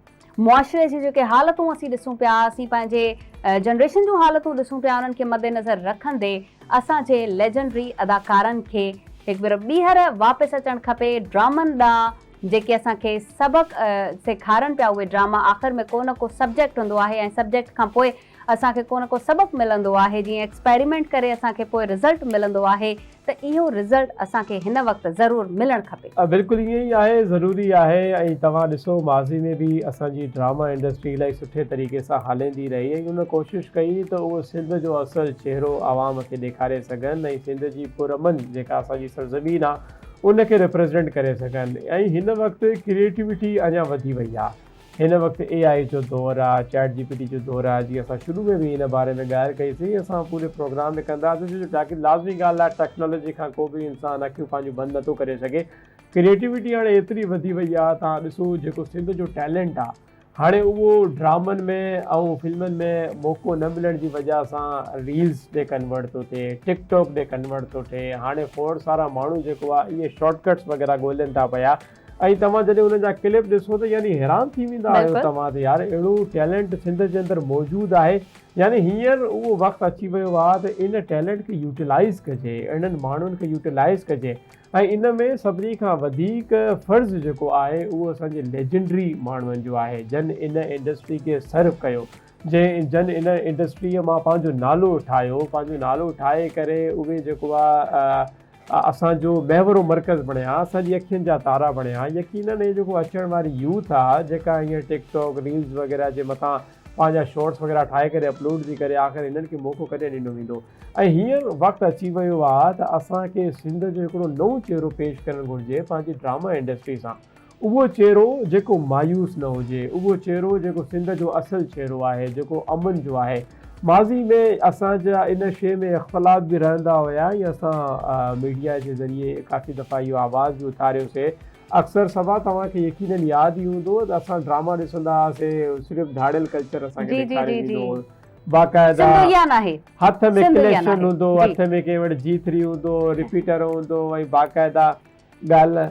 معاشري جي جيڪي حالتون اسين ڏسون پيا اسين پنهنجي جنريشن جون حالتون ڏسون پيا انهن کي مدنظر رکندي اسان جي ليجنڊري اداڪارن کي هڪ ڀيرو ٻيهر واپس اچڻ کپي ڊرامن ڏانهن جيڪي اسان کي سبق سيکارن پيا اهي ڊراما آخر ۾ ڪو نه ڪو سبجيڪٽ هوندو آهي ۽ سبجيڪٽ کان پوء اسان کي ڪو نه ڪو سبق ملندو آهي جيئن ايڪسپيريمينٽ ڪري اسان کي پوء رزلٽ ملندو آهي ته اهو رزلٽ اسان کي هن وقت ضرور ملڻ کپي. بلڪل ائين ئي آهي ضروري آهي ۽ توهان ڏسو ماضي ۾ به اسان جي ڊراما انڊسٽري الائي سٺي طريقي سان هلندي رهي ۽ ان ڪوشش ڪئي ته اهو سنڌ جو اصل چهرو عوام کي ڏيکاري سگهن ۽ سنڌ جي پرامن جيڪا اسان جي سرزمين آهي ان کي ريپريزنٽ ڪري سگهن ۽ هن وقت ڪريئيٽوٽي اڃا وڌي وئي آهي هن وقت اي آء جو دور آهي چيٽ جي پي ٽي جو دور آهي جيئن اسان شروع ۾ به ان باري ۾ ڳالهه ڪئي سي اسان پوري پروگرام ۾ ڪنداسين ڇو جو باقي لازمي ڳالهه آهي ٽيڪنالاجي کان ڪو به انسان اکيون پنهنجون بند نٿو ڪري سگهي ڪريئيٽوٽي هاڻي ايتري وڌي وئي آهي توهان ڏسو جيڪو سنڌ جو ٽيلنٽ آهي هاڻي اهو ڊرامن ۾ ۽ فلمن ۾ موقعو نه ملڻ جي وجه سان ريلز ڏي ڪنورٽ ٿو ٿئي ٽڪ ٽاڪ ڏي ڪنورٽ ٿو ٿئي هاڻي کوڙ سارا ماڻهو جيڪو آهي اهي شارٽ ڪٽس وغيره ڳولين ٿا پيا ۽ توهان جڏهن انهن جا ڪلپ ڏسو ته يعني حيران ٿي ويندا آهيو توهان ته يار اهڙو ٽيلنٽ سنڌ جي اندر موجود آهي يعني هينئر اهو وقت اچي ويو آهي ته ان ٽيلنٽ کي يوٽيلائز ڪجي انهن ماڻهن کي يوٽيلائز ڪجي ۽ ان ۾ سڀني کان وڌيڪ فرض جيڪو آهي اهو اسان جي ليجنڊري ماڻهن جو آهي جن ان انڊسٽري کي سرو ڪيو جن جن ان انڊسٽريء مان پنهنجو نالو ٺاهيو پنهنجو نالو ٺاهي ڪري اهي جيڪو آهي اسان جو محور و مرڪز بڻيا اسان جي اکين جا تارا بڻيا يقينن هي جيڪو اچڻ واري يوٿ آهي جيڪا هينئر ٽڪ ٽاڪ ريلز وغيره جي مٿان پنهنجا شارٽس وغيره ٺاهي ڪري اپلوڊ ٿي ڪري آخر هنن کي موقعو ڪڏهن ڏنو ويندو ۽ هينئر وقت اچي ويو آ ته اسان کي سنڌ جو هڪڙو نئون چهرو پيش ڪرڻ گهرجي پنهنجي ڊراما انڊسٽري سان اهو چهرو جيڪو مايوس نه هجي اهو چهرو جيڪو سنڌ جو اصل چهرو آهي جيڪو امن جو آهي ماضي ۾ اسان جا ان شيء ۾ اختلاف به رهندا هيا ۽ اسان ميڊيا جي ذريعي ڪافي دفعا اهو آواز به اٿاريوسي اڪثر صبا توهان کي يقينن ياد ئي هوندو ته اسان ڊراما ڏسندا هئاسي صرف ڌاڙيل ڪلچر اسان کي ڏيکاريو ويندو هو باقاعده سنڌ اها ناهي هٿ ۾ ڪليڪشن هوندو هٿ ۾ ڪنهن وٽ جي ٿري هوندو رپيٽر هوندو ۽ باقاعده ڳالهه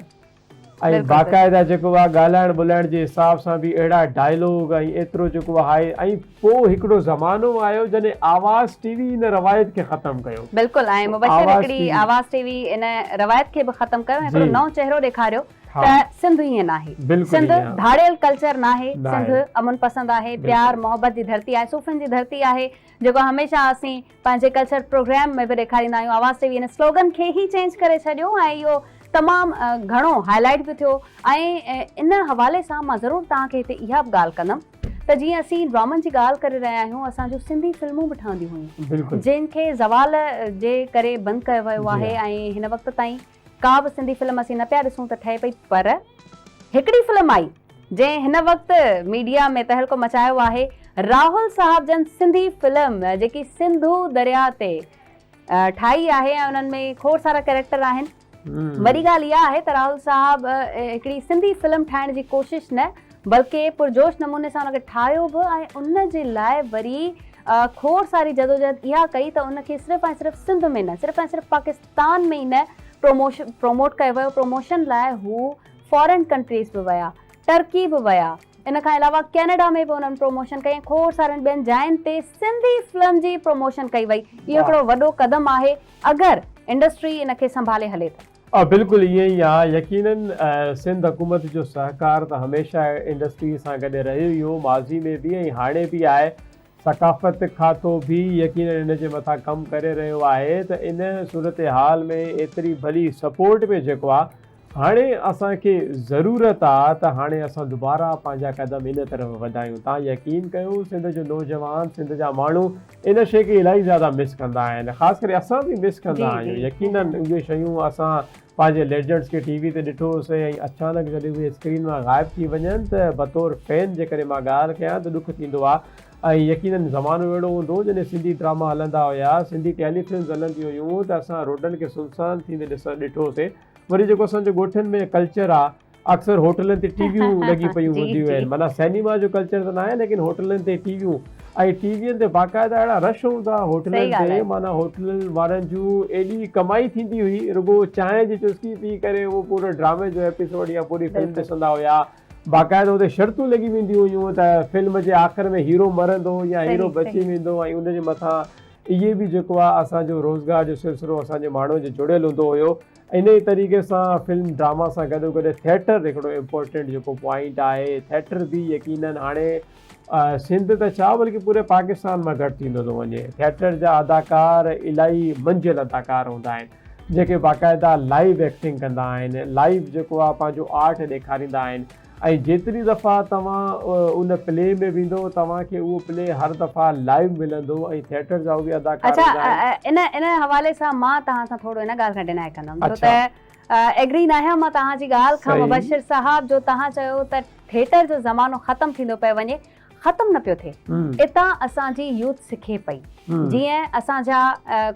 ۽ باقاعده جيڪو آ ڳالهائڻ ٻولائڻ جي حساب سان به اهڙا ڊائلوگ ۽ ايترو جيڪو آهي ۽ پوء هڪڙو زمانو آيو جڏهن آواز ٽي وي ان روايت کي ختم ڪيو. بلڪل ۽ مبشر هڪڙي آواز ٽي وي ان روايت کي به ختم ڪيو ۽ هڪڙو نئون چهرو ڏيکاريو ته سنڌ ائين ناهي سنڌ ڌاڙيل ڪلچر ناهي سنڌ امن پسند آهي پيار محبت جي ڌرتي آهي صوفين جي ڌرتي آهي جيڪو هميشه اسين پنهنجي ڪلچر پروگرام ۾ به ڏيکاريندا آهيون آواز ٽي وي ان سلوگن کي ئي چينج ڪري ڇڏيو ۽ اهو تمام گهڻو هائي لائيٽ به ٿيو ۽ ان حوالي سان مان ضرور توهان کي هتي اها به ڳالهه ڪندم ته جيئن اسين ڊرامن جي ڳالهه ڪري رهيا آهيون اسان جون سنڌي فلمون به ٺهنديون هيون جن کي زوال جي ڪري بند ڪيو ويو آهي ۽ هن وقت تائين ڪا به سنڌي فلم اسين نه پيا ڏسون ته ٺهي پئي پر هڪڙي فلم آئي جنهن هن وقت ميڊيا ۾ تهلڪو مچايو آهي راهول صاحب جن سنڌي فلم جيڪي سنڌو درياء تي ٺاهي آهي ۽ انهن ۾ کوڙ سارا ڪيريڪٽر آهن وڏي ڳالهه اها آهي ته راهول صاحب هڪڙي سنڌي فلم ٺاهڻ جي ڪوشش نه بلڪه پرجوش نموني سان ان کي ٺاهيو به ۽ ان جي لاء وري کوڙ ساري جدوجهد اها ڪئي ته ان کي صرف ۽ صرف سنڌ ۾ نه صرف ۽ صرف پاڪستان ۾ ئي نه پروموشن پروموٽ ڪيو ويو پروموشن لاء هو فارين ڪنٽريز به ويا ٽرڪي به ويا ان کان علاوه ڪينيڊا ۾ به انهن پروموشن ڪئي ۽ کوڙ سارن ٻين جاين تي سنڌي فلم جي پروموشن ڪئي وئي اهو هڪڙو وڏو قدم آهي اگر انڊسٽري ان کي سنڀالي هلي ته. بلڪل ائين ئي آ يقينن سنڌ حڪومت جو سهڪار ته هميشه انڊسٽري سان گڏ رهيو ئي هو ماضي ۾ به ۽ هاڻي به آهي ثقافت کاتو به يقينن ان جي مٿان ڪم ڪري رهيو آهي ته ان صورتحال ۾ ايتري ڀلي سپورٽ ۾ جيڪو آ هاڻي اسان کي ضرورت آ ته هاڻي اسان دوباره پنهنجا قدم ان طرف وڌايون تان يقين ڪيو سنڌ جو نوجوان سنڌ جا ماڻهو ان شي کي الاهي زياده مس ڪندا آهن خاص ڪري اسان به مس ڪندا آهيون يقينن اهي شيون اسان پنهنجي ليجنڊز کي ٽي وي تي ڏٺو هوسي ۽ اچانڪ جڏهن اهي اسڪرين مان غائب ٿي وڃن ته بطور فين جي ڪري مان ڳالهه ڪيان ته ڏک ٿيندو آ ۽ يقينن زمانو اهڙو هوندو هو جڏهن سنڌي ڊراما هلندا هيا سنڌي ٽيلي فلمز هلنديون هيون ته اسان روڊن کي سنسان ٿيندي ڏٺو هوسي وري جيڪو اسان جو ڳوٺن ۾ ڪلچر آ اڪثر هوٽلن تي ٽي ويون لڳي پيون هونديون آهن معنيٰ سئنيما جو ڪلچر ته ناهي ليڪن هوٽلن تي ٽي ويون ۽ ٽي وين تي باقاعده اهڙا رش هوندا هوٽلن تي معنيٰ هوٽلن وارن جون ايڏي ڪمائي ٿيندي هئي رڳو چانهه جي چسڪي پي ڪري اهو پورو ڊرامي جو ايپيسوڊ يا پوري فلم ڏسندا هيا. باقاعده اتي شرطون لڳي وينديون هيون ته فلم جي آخر ۾ هيرو مرندو يا هيرو بچي ويندو ۽ ان جي مٿان اهي به جيڪو آهي اسان جو روزگار جو سلسلو اسان جي ماڻهن جو جڙيل هوندو هيو. انهي طريقي سان فلم ڊراما سان گڏو گڏ ٿيٽر هڪڙو امپورٽنٽ جيڪو پوائنٽ آهي ٿيٽر به يقينن هاڻي سنڌ ته ڇا بلڪه پوري پاڪستان مان گهٽ ٿيندو ٿو وڃي ٿيٽر جا اداڪار الاهي منجهيل اداڪار هوندا آهن جيڪي باقاعده لائيو ايڪٽنگ ڪندا آهن لائيو جيڪو آهي پنهنجو آرٽ ڏيکاريندا آهن ۽ جيتري دفعا توهان ان پلي ۾ ويندو توهان کي اهو پلي هر دفعا لائيو ملندو ۽ ٿيٽر جا اهي اداڪار اڇا ان ان حوالي سان مان توهان سان ٿورو ان ڳالهه کان ڊينائي ڪندم ڇو ته ايگري ناهيان مان توهان جي ڳالهه کان مبشر صاحب جو توهان چيو ته ٿيٽر جو زمانو ختم ٿيندو پيو وڃي ختم نه پيو ٿئي اتان اسان جي يوٿ سکي پئي جيئن اسان جا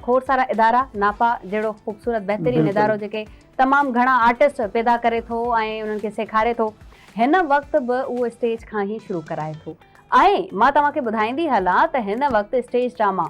کوڙ سارا ادارا ناپا جهڙو خوبصورت بهترين ادارو جيڪي تمام گهڻا آرٽسٽ پيدا ڪري ٿو ۽ انهن کي سيکاري ٿو هن وقت به اهو اسٽيج کان ئي شروع ڪرائي ٿو ۽ مان توهان کي ٻڌائيندي هلان ته هن وقت اسٽيج ڊراما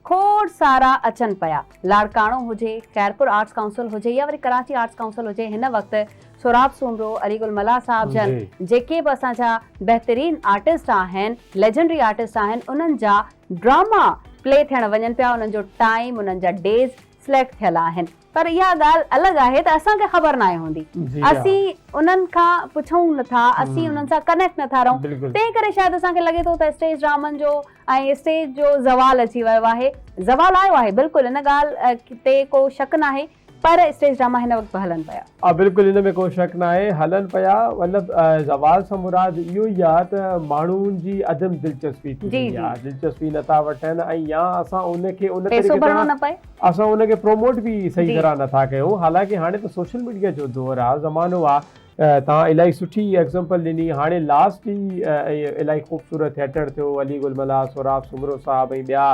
کوڙ سارا اچن پيا لاڙڪاڻو هجي خيرپور آرٽس ڪائونسل هجي يا وري ڪراچي آرٽس ڪائونسل هجي هن وقت سهراب سومرو علي گل ملاح صاحب جن جيڪي به اسان جا بهترين آرٽسٽ آهن ليجنڊري آرٽسٽ آهن انهن جا ڊراما پلي ٿيڻ وڃن پيا انهن جو ٽائيم انهن جا ڊيز سليڪٽ ٿيل آهن پر اها ڳالهه الڳ آهي ته اسان کي خبر ناهي هوندي. اسين انهن کان پڇون نه ٿا، اسين انهن سان ڪنيڪٽ نه ٿا رهون، تنهن ڪري شايد اسان کي لڳي ٿو ته اسٽيج ڊرامن جو ۽ اسٽيج جو زوال اچي ويو آهي. زوال آيو آهي بلڪل ان ڳالهه تي ڪو شڪ ناهي پر اسٽيج ڊراما هن وقت به هلن پيا. ها بلڪل ان ۾ ڪو شڪ ناهي هلن پيا مطلب زوال سان مراد اهو ئي آهي ته ماڻهن جي عدم دلچسپي ٿي وئي آهي دلچسپي نٿا وٺن ۽ يا اسان ان کي ان طريقي سان اسان ان کي پروموٽ به صحيح طرح نٿا ڪيون حالانڪه هاڻي ته سوشل ميڊيا جو دور آ زمانو آ توهان الاهي سٺي ايگزامپل ڏني هاڻي لاسٽ ئي الاهي خوبصورت ٿيٽر ٿيو علي گل ملاح سهراب سومرو صاحب ۽ ٻيا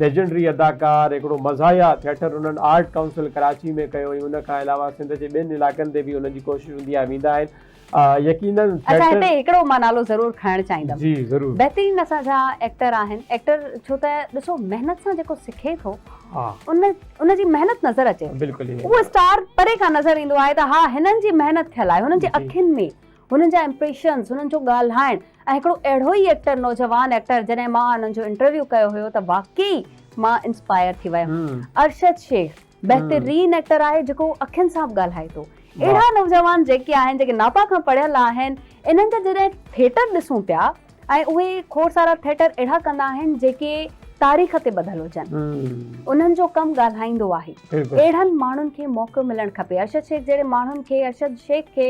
ليجنڊري اداڪار هڪڙو مزاحيه ٿيٽر انهن آرٽ ڪائونسل ڪراچي ۾ ڪيو ۽ ان کان علاوه سنڌ جي ٻين علائقن تي به انهن جي ڪوشش هوندي آهي ويندا آهن يقينن اڇا ٿيٽر هتي هڪڙو مان نالو ضرور کڻڻ چاهيندم جي ضرور بهترين اسان جا ايڪٽر آهن ايڪٽر ڇو ته ڏسو محنت سان جيڪو سکي ٿو ها ان ان جي محنت نظر اچي ٿي بلڪل ائين اهو اسٽار پري کان نظر ايندو آهي ته ها هنن جي محنت ٿيل آهي هنن جي جي اکين ۾ هنن جا امپريشنز هنن جو ڳالهائڻ ۽ هڪڙو اهڙو ئي ايڪٽر نوجوان ايڪٽر جڏهن مان انهن جو انٽرويو ڪيو هيو ته واقعي مان انسپائر ٿي ويم ارشد شيخ بهترين ايڪٽر آهي جيڪو اکين سان به ڳالهائي ٿو اهڙا نوجوان جيڪي آهن جيڪي ناپا کان پڙهيل آهن انهن جا جڏهن ٿيٽر ڏسون پيا ۽ اهي کوڙ سارا ٿيٽر اهڙا ڪندا آهن جيڪي تاريخ تي ٻڌل هجن انهن جو ڪم ڳالهائيندو آهي اهڙن ماڻهن کي موقعو ملڻ کپي ارشد شيخ جهڙي ماڻهن کي ارشد شيخ کي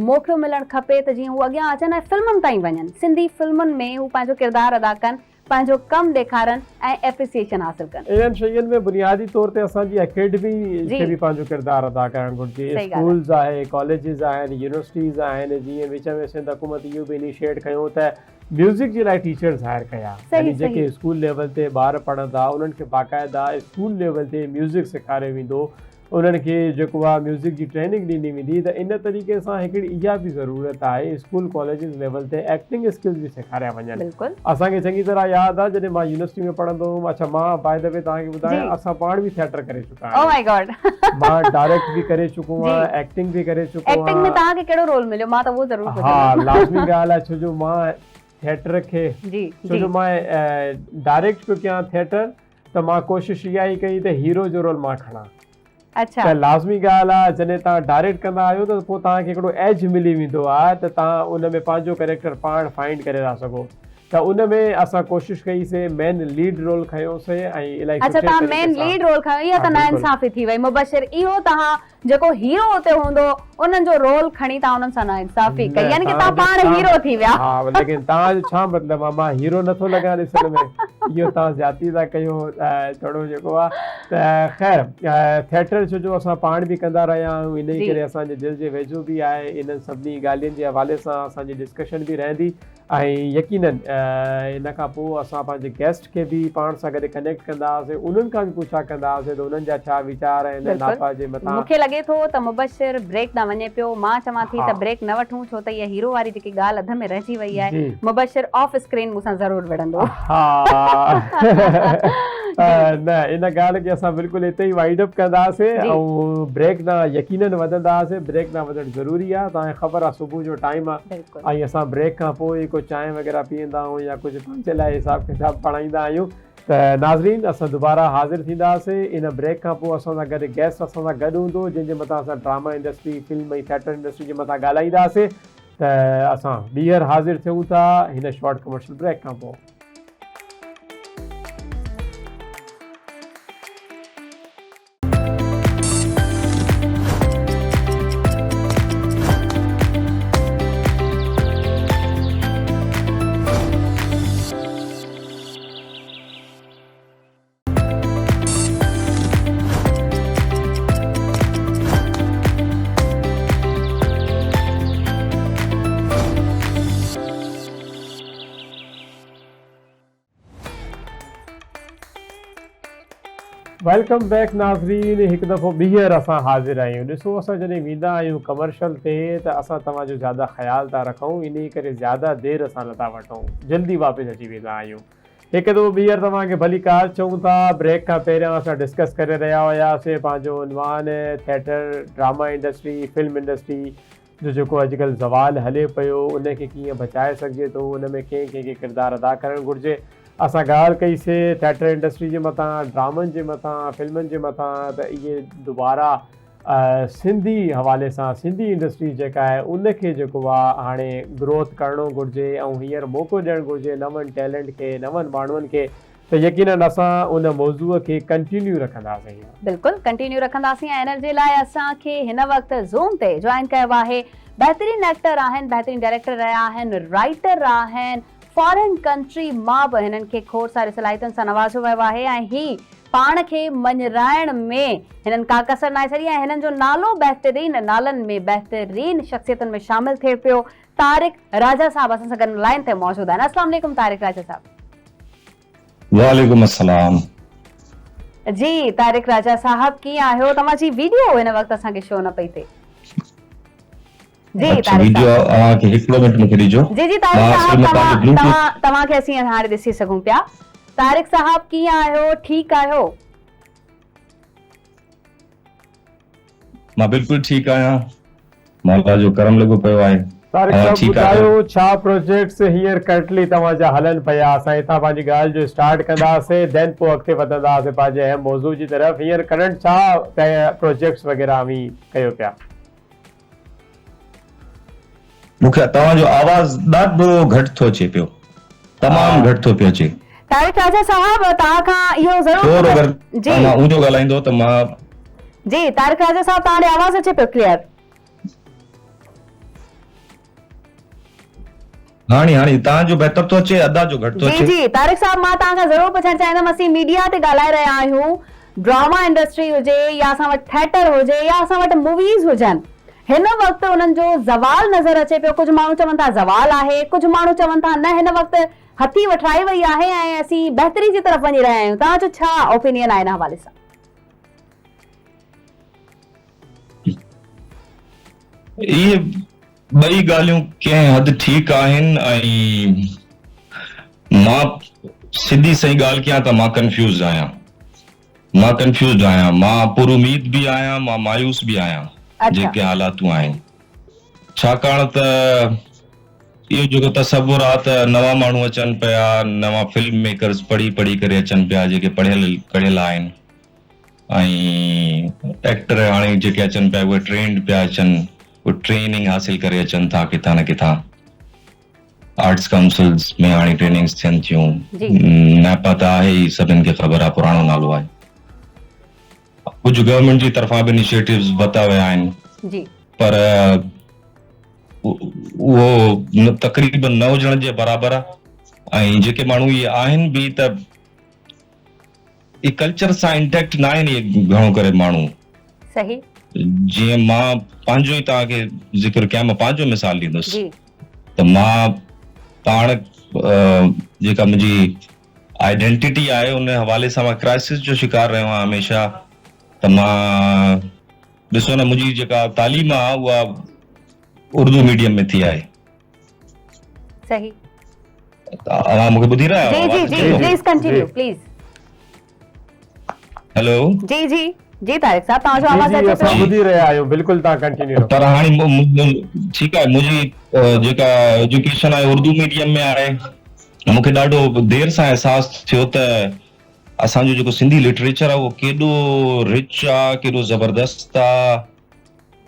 موقعو ملڻ کپي ته جيئن هو اڳيان اچن ۽ فلمن تائين وڃن سنڌي فلمن ۾ هو پنهنجو ڪردار ادا ڪن پنهنجو ڪم ڏيکارن ۽ ايپريسيئيشن حاصل ڪن. اهڙن شين ۾ بنيادي طور تي اسان جي اڪيڊمي کي به پنهنجو ڪردار ادا ڪرڻ گهرجي. اسڪولز آهي، ڪاليجز آهن، يونيورسٽيز آهن، جيئن وچ ۾ سنڌ حڪومت اهو به انيشيٽ کنيو ته ميوزڪ جي لاء ٽيچرز هائر ڪيا يعني جيڪي اسڪول ليول تي ٻار پڙهندا انهن کي باقاعده اسڪول ليول تي ميوزڪ سيکاريو ويندو انهن کي جيڪو آهي ميوزڪ جي ٽريننگ ڏني ويندي ته ان طريقي سان هڪڙي اها به ضرورت آهي اسڪول ڪاليجز ليول تي ايڪٽنگ اسڪلز به سيکاريا وڃن بلڪل اسان کي چڱي طرح ياد آهي جڏهن مان يونيورسٽي ۾ پڙهندو هوم اڇا مان باء the V توهان کي ٻڌايان اسان پاڻ به ٿيٽر ڪري چڪا آهيون او مائي گاڊ مان ڊائريڪٽ به ڪري چڪو آهيان ايڪٽنگ به ڪري چڪو آهيان ايڪٽنگ ۾ توهان کي ڪهڙو رول مليو مان ته اهو ضرور پڇندم ها لازمي ڳالهه آهي ڇو جو مان ٿيٽر کي جي ڇو جو مان ڊائريڪٽ پيو ڪيان ٿيٽر ته مان ڪوشش اها ئي ڪئي ته هيرو جو رول مان کڻان. اڇا. ته لازمي ڳالهه آ جڏهن توهان ڊائريڪٽ ڪندا آهيو ته پوء توهان کي هڪڙو ايج ملي ويندو آ ته توهان ان ۾ پنهنجو ڪريڪٽر پاڻ فائنڊ ڪري ٿا سگهو ته ان ۾ اسان ڪوشش ڪئي سي مين ليڊ رول کنيو سي ۽ الائي اڇا سٺي توهان طريقي مين سان ليڊ رول کنيو اها ها ته بلڪل. ناانصافي ٿي وئي مبشر اهو توهان جيڪو هيرو اتي هوندو انهن جو رول کڻي توهان انهن سان ناانصافي نه ڪئي يعني ڪي توهان توهان جو پاڻ ڇا هيرو ٿي ويا. ها ليڪن توهان جو ڇا مطلب آ مان هيرو نٿو لڳان ڏسڻ ۾ اهو توهان زيادتي ٿا ڪيو ٿورو جيڪو آ ته خير ٿيٽر ڇو جو اسان پاڻ به ڪندا رهيا آهيون انهي ڪري اسان جي دل جي ويجهو به آهي انهن سڀني ڳالهين جي حوالي سان اسان جي ڊسڪشن به رهندي ۽ يقينن ان کان پوء اسان پنهنجي گيسٽ کي به پاڻ سان گڏ ڪنيڪٽ ڪندا هئاسين انهن کان به پڇا ڪندا هئاسين ته انهن جا ڇا ويچار آهن بلڪل ناپا جي مٿان. مون کي لڳي ٿو ته مبشر بريڪ ڏانهن وڃي پيو مان چوان ٿي ته بريڪ نه وٺون ڇو ته اها هيرو واري جيڪي ڳالهه اڌ ۾ رهجي وئي آهي مبشر آف اسڪرين مون سان ضرور وڙهندو. ها. نه ان ڳالهه کي اسان بلڪل اتي ئي وائنڊ اپ ڪنداسين ۽ بريڪ ڏانهن يقينن وڌنداسين بريڪ ڏانهن وڌڻ ضروري آهي توهان کي خبر آهي صبح جو ٽائيم آهي ۽ اسان بريڪ کان پوء ئي ڪو چانهه وغيره پيئندا آهيون يا ڪجهه پنهنجي لاء حساب ڪتاب بڻائيندا آهيون ته ناظرين اسان دوباره حاضر ٿينداسين ان بريڪ کان پوء اسان سان گڏ گيسٽ اسان سان گڏ هوندو جنهن جي مٿان اسان drama industry film ۽ theatre industry جي مٿان ڳالهائينداسين ته اسان ٻيهر حاضر ٿيون ٿا هن شارٽ ڪمرشل بريڪ کان پوء. Welcome back ناظرين هڪ دفعو ٻيهر اسان حاضر آهيون ڏسو اسان جڏهن ويندا آهيون ڪمرشل تي ته اسان توهان جو زياده خيال ٿا رکون انهي ڪري زياده دير اسان نٿا وٺون جلدي واپس اچي ويندا آهيون هڪ دفعو ٻيهر توهان کي ڀليڪار چئون ٿا بريڪ کان پهريان اسان ڊسڪس ڪري رهيا هياسين پنهنجو عنوان theatre drama industry film industry جو جيڪو اڄڪلهه زوال هلي پيو ان کي ڪيئن بچائي سگهجي ٿو ان ۾ ڪنهن ڪنهن کي ڪردار ادا ڪرڻ گهرجي اسان ڳالهه ڪئي سي ٿيٽر انڊسٽري جي مٿان ڊرامن جي مٿان فلمن جي مٿان ته اهي دوباره سنڌي حوالي سان سنڌي انڊسٽري جيڪا آهي ان کي جيڪو آهي هاڻي گروٿ ڪرڻو گهرجي ۽ هينئر موقعو ڏيڻ گهرجي نون ٽيلنٽ کي نون ماڻهن کي ته يقينن اسان ان موضوع کي ڪنٽينيو رکنداسين. بلڪل ڪنٽينيو رکنداسين ۽ ان جي لاء اسان کي هن وقت زوم تي جوائن ڪيو آهي بهترين ايڪٽر آهن بهترين ڊائريڪٽر رهيا آهن رائيٽر آهن فارين ڪنٽري مان به هنن کي کوڙ ساري صلاحيتن سان نوازيو ويو آهي ۽ هي پاڻ کي مڃرائڻ ۾ هنن ڪا ڪسر ناهي ڇڏي ۽ هنن جو نالو بهترين نالن ۾ بهترين شخصيتن ۾ شامل ٿئي پيو طارق راجا صاحب اسان سان گڏ لائين تي موجود آهن السلام عليڪم طارق راجا صاحب. وعليڪم السلام. جي طارق راجا صاحب ڪيئن آهيو توهان جي ويڊيو هن وقت اسان کي شو نه پئي ٿئي. جي اڇا طارق ويڊيو صاحب اوهان کي هڪڙو منٽ مونکي ڏجو جي جي طارق مان اصل صاحب ۾ پنهنجو توهان بلوٽوٿ توهان توهان کي اسين هاڻي ڏسي سگهون پيا طارق صاحب ڪيئن آهيو ٺيڪ آهيو. مان بلڪل ٺيڪ آهيان مولا جو ڪرم لڳو پيو آهي. طارق اوهان صاحب ٺيڪ آهيو؟ ٻڌايو ڇا پروجيڪٽس هينئر ڪرنٽلي توهان جا هلن پيا اسان هتان پنهنجي ڳالهه جو اسٽارٽ ڪنداسين دين پوء اڳتي وڌنداسين پنهنجي اهم موضوع جي طرف هينئر ڪرنٽ ڇا پروجيڪٽس وغيره اوهين ڪيو پيا. مون کي توهان جو آواز ڏاڍو گهٽ ٿو اچي پيو تمام گهٽ ٿو پيو اچي. طارق راجا صاحب توهان کان اهو ضرور ٿورو اگر جي توهان اونچو ڳالهائيندو ته مان. جي طارق راجا صاحب توهان ڏي آواز اچي پيو ڪليئر. هاڻي هاڻي توهان جو بهتر ٿو اچي ادا جو گهٽ ٿو جي اچي. جي طارق صاحب مان توهان کان ضرور پڇڻ چاهيندم اسين ميڊيا تي ڳالهائي رهيا آهيون ڊراما انڊسٽري هجي يا اسان وٽ ٿيٽر هجي يا اسان وٽ موويز هجن هن وقت انهن جو زوال نظر اچي پيو ڪجهه ماڻهو چون ٿا زوال آهي ڪجهه ماڻهو چون ٿا نه هن وقت هٿي وٺرائي وئي آهي ۽ اسين بهتري جي طرف وڃي رهيا آهيون توهان جو ڇا اوپينين آهي ان حوالي سان. اهي ٻئي ڳالهيون ڪنهن حد ٺيڪ آهن ۽ مان سڌي سئين ڳالهه ڪيان ته مان ڪنفيوزڊ آهيان. مان ڪنفيوزڊ آهيان. مان پر اميد به آهيان مان مايوس به آهيان جيڪي حالاتون آهن. ڇاڪاڻ ته اهو جيڪو تصور آ ته نوان ماڻهو اچن پيا نوان فلم ميڪرز پڙهي پڙهي ڪري اچن پيا جيڪي پڙهيل ڪڙهيل آهن. ۽ ايڪٽر هاڻي جيڪي اچن پيا اهي ٽرينڊ پيا اچن اهي ٽريننگ حاصل ڪري اچن ٿا ڪٿان نه ڪٿان آرٽس ڪائونسلز ۾ هاڻي ٽريننگز ٿين ٿيون نيپا ته آهي ئي سڀن کي خبر آهي پراڻو نالو آهي ڪجهه گورنمينٽ جي طرفان به انيشيٽوز ورتا ويا آهن پر اهو تقريبن نه هجڻ جي برابر آهي ۽ جيڪي ماڻهو اهي آهن به ته اهي ڪلچر سان انٽيڪٽ نه آهن اهي گهڻو ڪري ماڻهو. صحيح. جيئن مان پنهنجو ئي توهان کي ذڪر ڪيان مان پنهنجو مثال ڏيندس ته مان پاڻ جيڪا منهنجي آئيڊينٽيٽي آهي ان حوالي سان مان ڪرائسس جو شڪار رهيو آهيان هميشه ته مان ڏسو نه منهنجي جيڪا تعليم آهي اها اردو ميڊيم ۾ ٿي آهي. صحيح. اوهان مون کي ٻڌي رهيا آهيو؟ جي جي جي پليز ڪنٽينيو پليز. هيلو. جي جي جي طارق صاحب توهان جو آواز اچي پيو. اسان ٻڌي رهيا آهيون بلڪل توهان ڪنٽينيو رکو. پر هاڻي ٺيڪ آهي منهنجي جيڪا ايجوڪيشن آهي اردو ميڊيم ۾ آهي مون کي ڏاڍو دير سان احساس ٿيو ته اسان جو جيڪو سنڌي لٽريچر آهي اهو ڪيڏو رچ آهي ڪيڏو زبردست آهي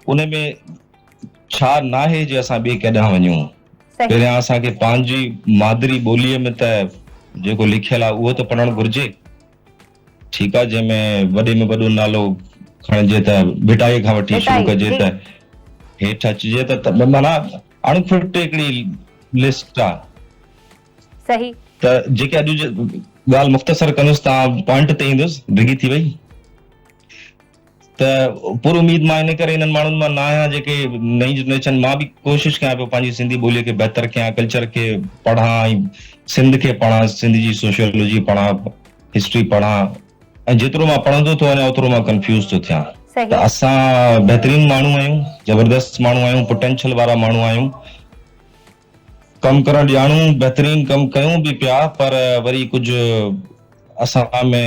ان ۾ ڇا ناهي جي اسان ٻئي ڪيڏانهن وڃون پهريان اسان کي پنهنجي مادري ٻوليء ۾ ته جيڪو لکيل آهي اهو ته پڙهڻ گهرجي ٺيڪ آ جنهن ۾ وڏي ۾ وڏو نالو کڻجي ته ڀٽائي کان وٺي شروع ڪجي ته هيٺ اچجي ته معنيٰ اڻ کٽ هڪڙي لسٽ آ. صحيح. ته جيڪي اڄ جي ڳالهه مختصر ڪندس تان پوائنٽ تي ايندس ڊگهي ٿي وئي. ته پر اميد مان ان ڪري انهن ماڻهن مان نه آهيان جيڪي نئين جنريشن مان به ڪوشش ڪيان پيو پنهنجي سنڌي ٻولي کي بهتر ڪيان ڪلچر کي پڙهان ۽ سنڌ کي پڙهان سنڌ جي سوشيولوجي پڙهان هسٽري پڙهان ۽ جيترو مان پڙهندو ٿو وڃان اوترو مان ڪنفيوز ٿو ٿيان ته اسان بهترين ماڻهو آهيون زبردست ماڻهو آهيون پوٽينشل وارا ماڻهو آهيون ڪم ڪرڻ ڄاڻون بهترين ڪم ڪيون به پيا پر وري ڪجهه اسان ۾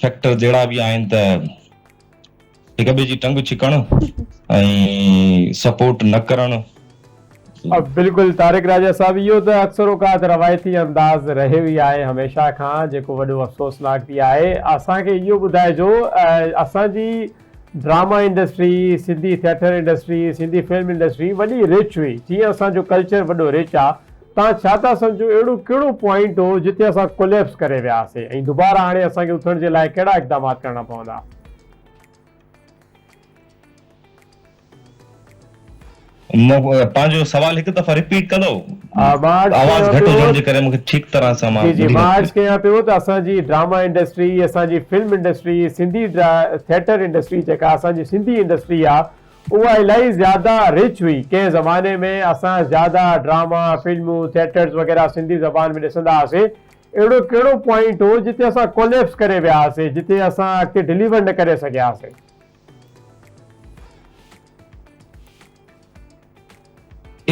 فيڪٽر جهڙا به آهن ته هڪ ٻئي جي ٽنگ ڇڪڻ ۽ سپورٽ نه ڪرڻ. بلڪل طارق راجا صاحب اهو ته اڪثر اوقات روايتي انداز رهيو ئي آهي هميشه کان جيڪو وڏو افسوسناڪ به آهي اسان کي اهو ٻڌائجو اسان جي drama industry, Sindhi theatre industry, Sindhi film industry وڏي رچ هئي جيئن اسان جو ڪلچر وڏو رچ آ توهان ڇا ٿا سمجهو اهڙو ڪهڙو پوائنٽ هو جتي اسان ڪوليپس ڪري وياسي ۽ دوباره هاڻي اسان کي اٿڻ جي لاء ڪهڙا اقدامات ڪرڻا پوندا؟ پنهنجو سوال هڪ دفعو رپيٽ ڪندو؟ آواز گهٽ هجڻ جي ڪري مون کي ٺيڪ طرح سان مان جي جي مان عرض ڪيان پيو ته اسان جي ڊراما انڊسٽري اسان جي film industry Sindhi theatre industry جيڪا اسان جي سنڌي انڊسٽري آ اها الاهي زياده رچ هئي ڪنهن زماني ۾ اسان زياده ڊراما فلمون ٿيٽرز وغيره سنڌي زبان ۾ ڏسندا هئاسي اهڙو ڪهڙو پوائنٽ هو جتي اسان ڪوليپس ڪري ويا هئاسي جتي اسان اڳتي ڊليور نه ڪري سگهيا هئاسي.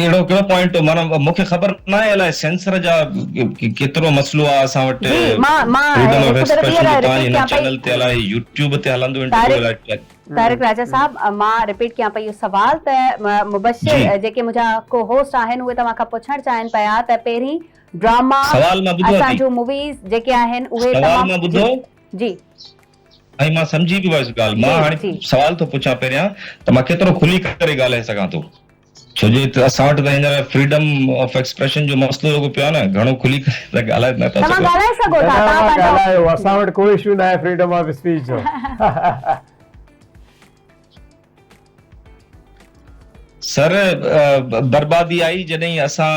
اهڙو ڪهڙو پوائنٽ هو معنيٰ مون کي خبر ناهي الائي سينسر جا ڪيترو مسئلو آهي اسان وٽ فريڊم آف ايڪسپريشن جو توهان جي هن چينل تي الائي يوٽيوب تي هلندو انٽرويو الائي طارق راجا صاحب مان رپيٽ ڪيان پئي اهو سوال ته مبشر جيڪي منهنجا ڪو هوسٽ آهن اهي توهان کان پڇڻ چاهين پيا ته پهرين ڊراما اسان جون موويز جيڪي آهن اهي سوال مان ٻڌو جي ۽ مان سمجهي به ويس ڳالهه. مان هاڻي سوال ٿو پڇان پهريان ته مان ڪيترو کلي ڪري ڳالهائي سگهان ٿو. ڇو جو اسان وٽ ته هينئر فريڊم آف ايڪسپريشن جو مسئلو لڳو پيو آهي نه، گهڻو کلي ڪري ته ڳالهائي نه ٿا سگهون. ڳالهائي سگهو ٿا توهان پنهنجو. ڳالهايو اسان وٽ ڪو اشو ناهي فريڊم آف اسپيچ جو. سر بربادي آئي جڏهن اسان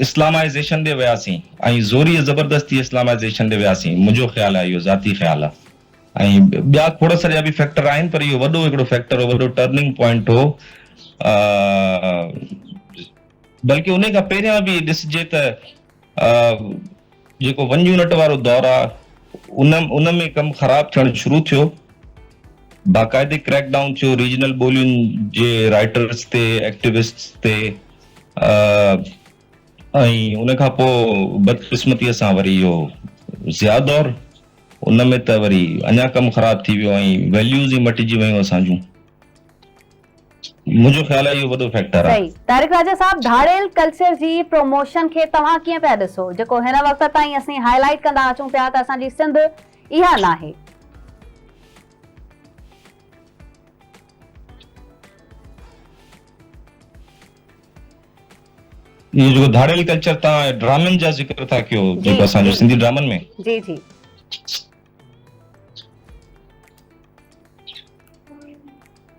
اسلامائيزيشن ڏي وياسين ۽ زوريء زبردستي اسلامائيزيشن ڏي وياسين منهنجو خيال آهي اهو ذاتي خيال آهي ۽ ٻيا کوڙ سارا به فيڪٽر آهن پر اهو وڏو هڪڙو فيڪٽر هو وڏو ٽرننگ پوائنٽ هو بلڪه ان کان پهريان به ڏسجي ته جيڪو ون يونٽ وارو دور آ ان ان ۾ ڪم خراب ٿيڻ شروع ٿيو باقاعدي ڪريڪ ڊائون ٿيو ريجنل ٻولين جي رائٽرز تي ايڪٽيوسٽس تي ۽ ان کان پوء بدقسمتي سان وري اهو ضياء دور ان ۾ ته وري اڃا ڪم خراب ٿي ويو ۽ ويليوز ئي مٽجي ويون اسان جون. منهنجو خيال آهي اهو وڏو فيڪٽر آهي. صحيح طارق راجا صاحب ڌاڙيل ڪلچر جي پروموشن کي توهان ڪيئن پيا ڏسو جيڪو هن وقت تائين اسين هائي لائيٽ ڪندا اچون پيا ته اسان جي سنڌ اها ناهي. اهو جيڪو ڌاڙيل ڪلچر توهان ڊرامن جا ذڪر ٿا ڪيو جيڪو اسان جو سنڌي ڊرامن ۾. جي جي.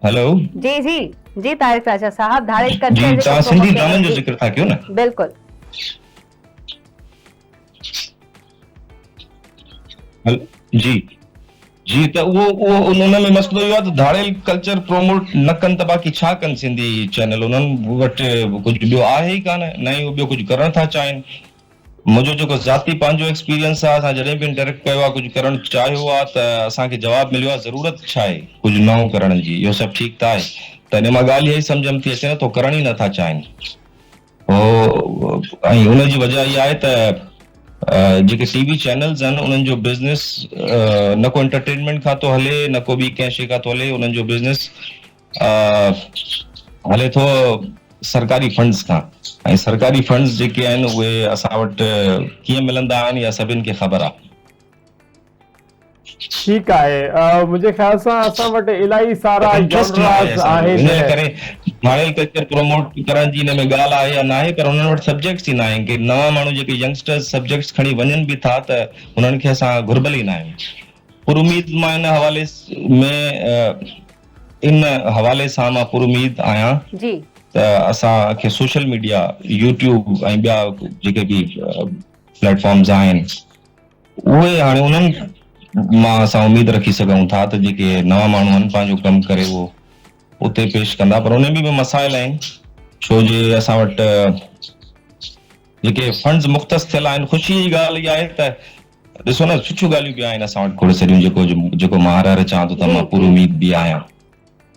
هلو. جي جي جي طارق راجا صاحب ڌاڙيل ڪلچر جي توهان سنڌي ڊرامن جو ذڪر ٿا ڪيو نه. بلڪل. جي جي ته اهو اهو ان ۾ مسئلو اهو آهي ته ڌاڙيل ڪلچر پروموٽ نه ڪن ته باقي ڇا ڪن سنڌي چينل انهن وٽ ڪجهه ٻيو آهي ئي ڪانه نه ئي هو ٻيو ڪجهه ڪرڻ ٿا چاهين منهنجو جيڪو ذاتي پنهنجو ايڪسپيرينس آهي اسان جڏهن به انٽريڪٽ ڪيو آهي ڪجهه ڪرڻ چاهيو آهي ته اسان کي جواب مليو آهي ضرورت ڇا آهي ڪجهه نئون ڪرڻ جي اهو سڀ ٺيڪ ته آهي ته ان مان ڳالهه اها ئي سمجهه م ٿي اچي نه ته هو ڪرڻ ئي نٿا چاهين هو ۽ ان جي وجهه اها آهي ته جيڪي ٽي وي چينلز آهن انهن جو بزنس نه ڪو انٽرٽينمينٽ کان ٿو هلي نه ڪو ٻي ڪنهن شي کان ٿو هلي انهن جو بزنس هلي ٿو سرڪاري فنڊز کان ۽ سرڪاري فنڊز جيڪي آهن اهي اسان وٽ ڪيئن ملندا آهن اها سڀن کي خبر آهي. ٺيڪ آهي منهنجي خيال سان اسان وٽ الاهي سارا جانراز آهن. ان ڪري ڌاڙيل ڪلچر پروموٽ ڪرڻ جي ان ۾ ڳالهه آهي يا ناهي پر انهن وٽ سبجيڪٽس ئي ناهن ڪي نوان ماڻهو جيڪي ينگسٽرز سبجيڪٽس کڻي وڃن به ٿا ته انهن کي اسان گهربل ئي ناهيون پر اميد مان ان حوالي ۾ ان حوالي سان مان پر اميد آهيان ته اسان کي سوشل ميڊيا يوٽيوب ۽ ٻيا جيڪي به پليٽ فارمز آهن اهي هاڻي انهن مان اسان اميد رکي سگهون ٿا ته جيڪي نوان ماڻهو آهن پنهنجو ڪم ڪري اهو اتي پيش ڪندا پر ان ۾ به مسائل آهن ڇو جي اسان وٽ جيڪي فنڊز مختص ٿيل آهن خوشي جي ڳالهه اها آهي ته ڏسو نه سٺيون ڳالهيون به آهن اسان وٽ کوڙ ساريون جيڪو جيڪو مان هر هر چوان ٿو ته مان پر اميد به آهيان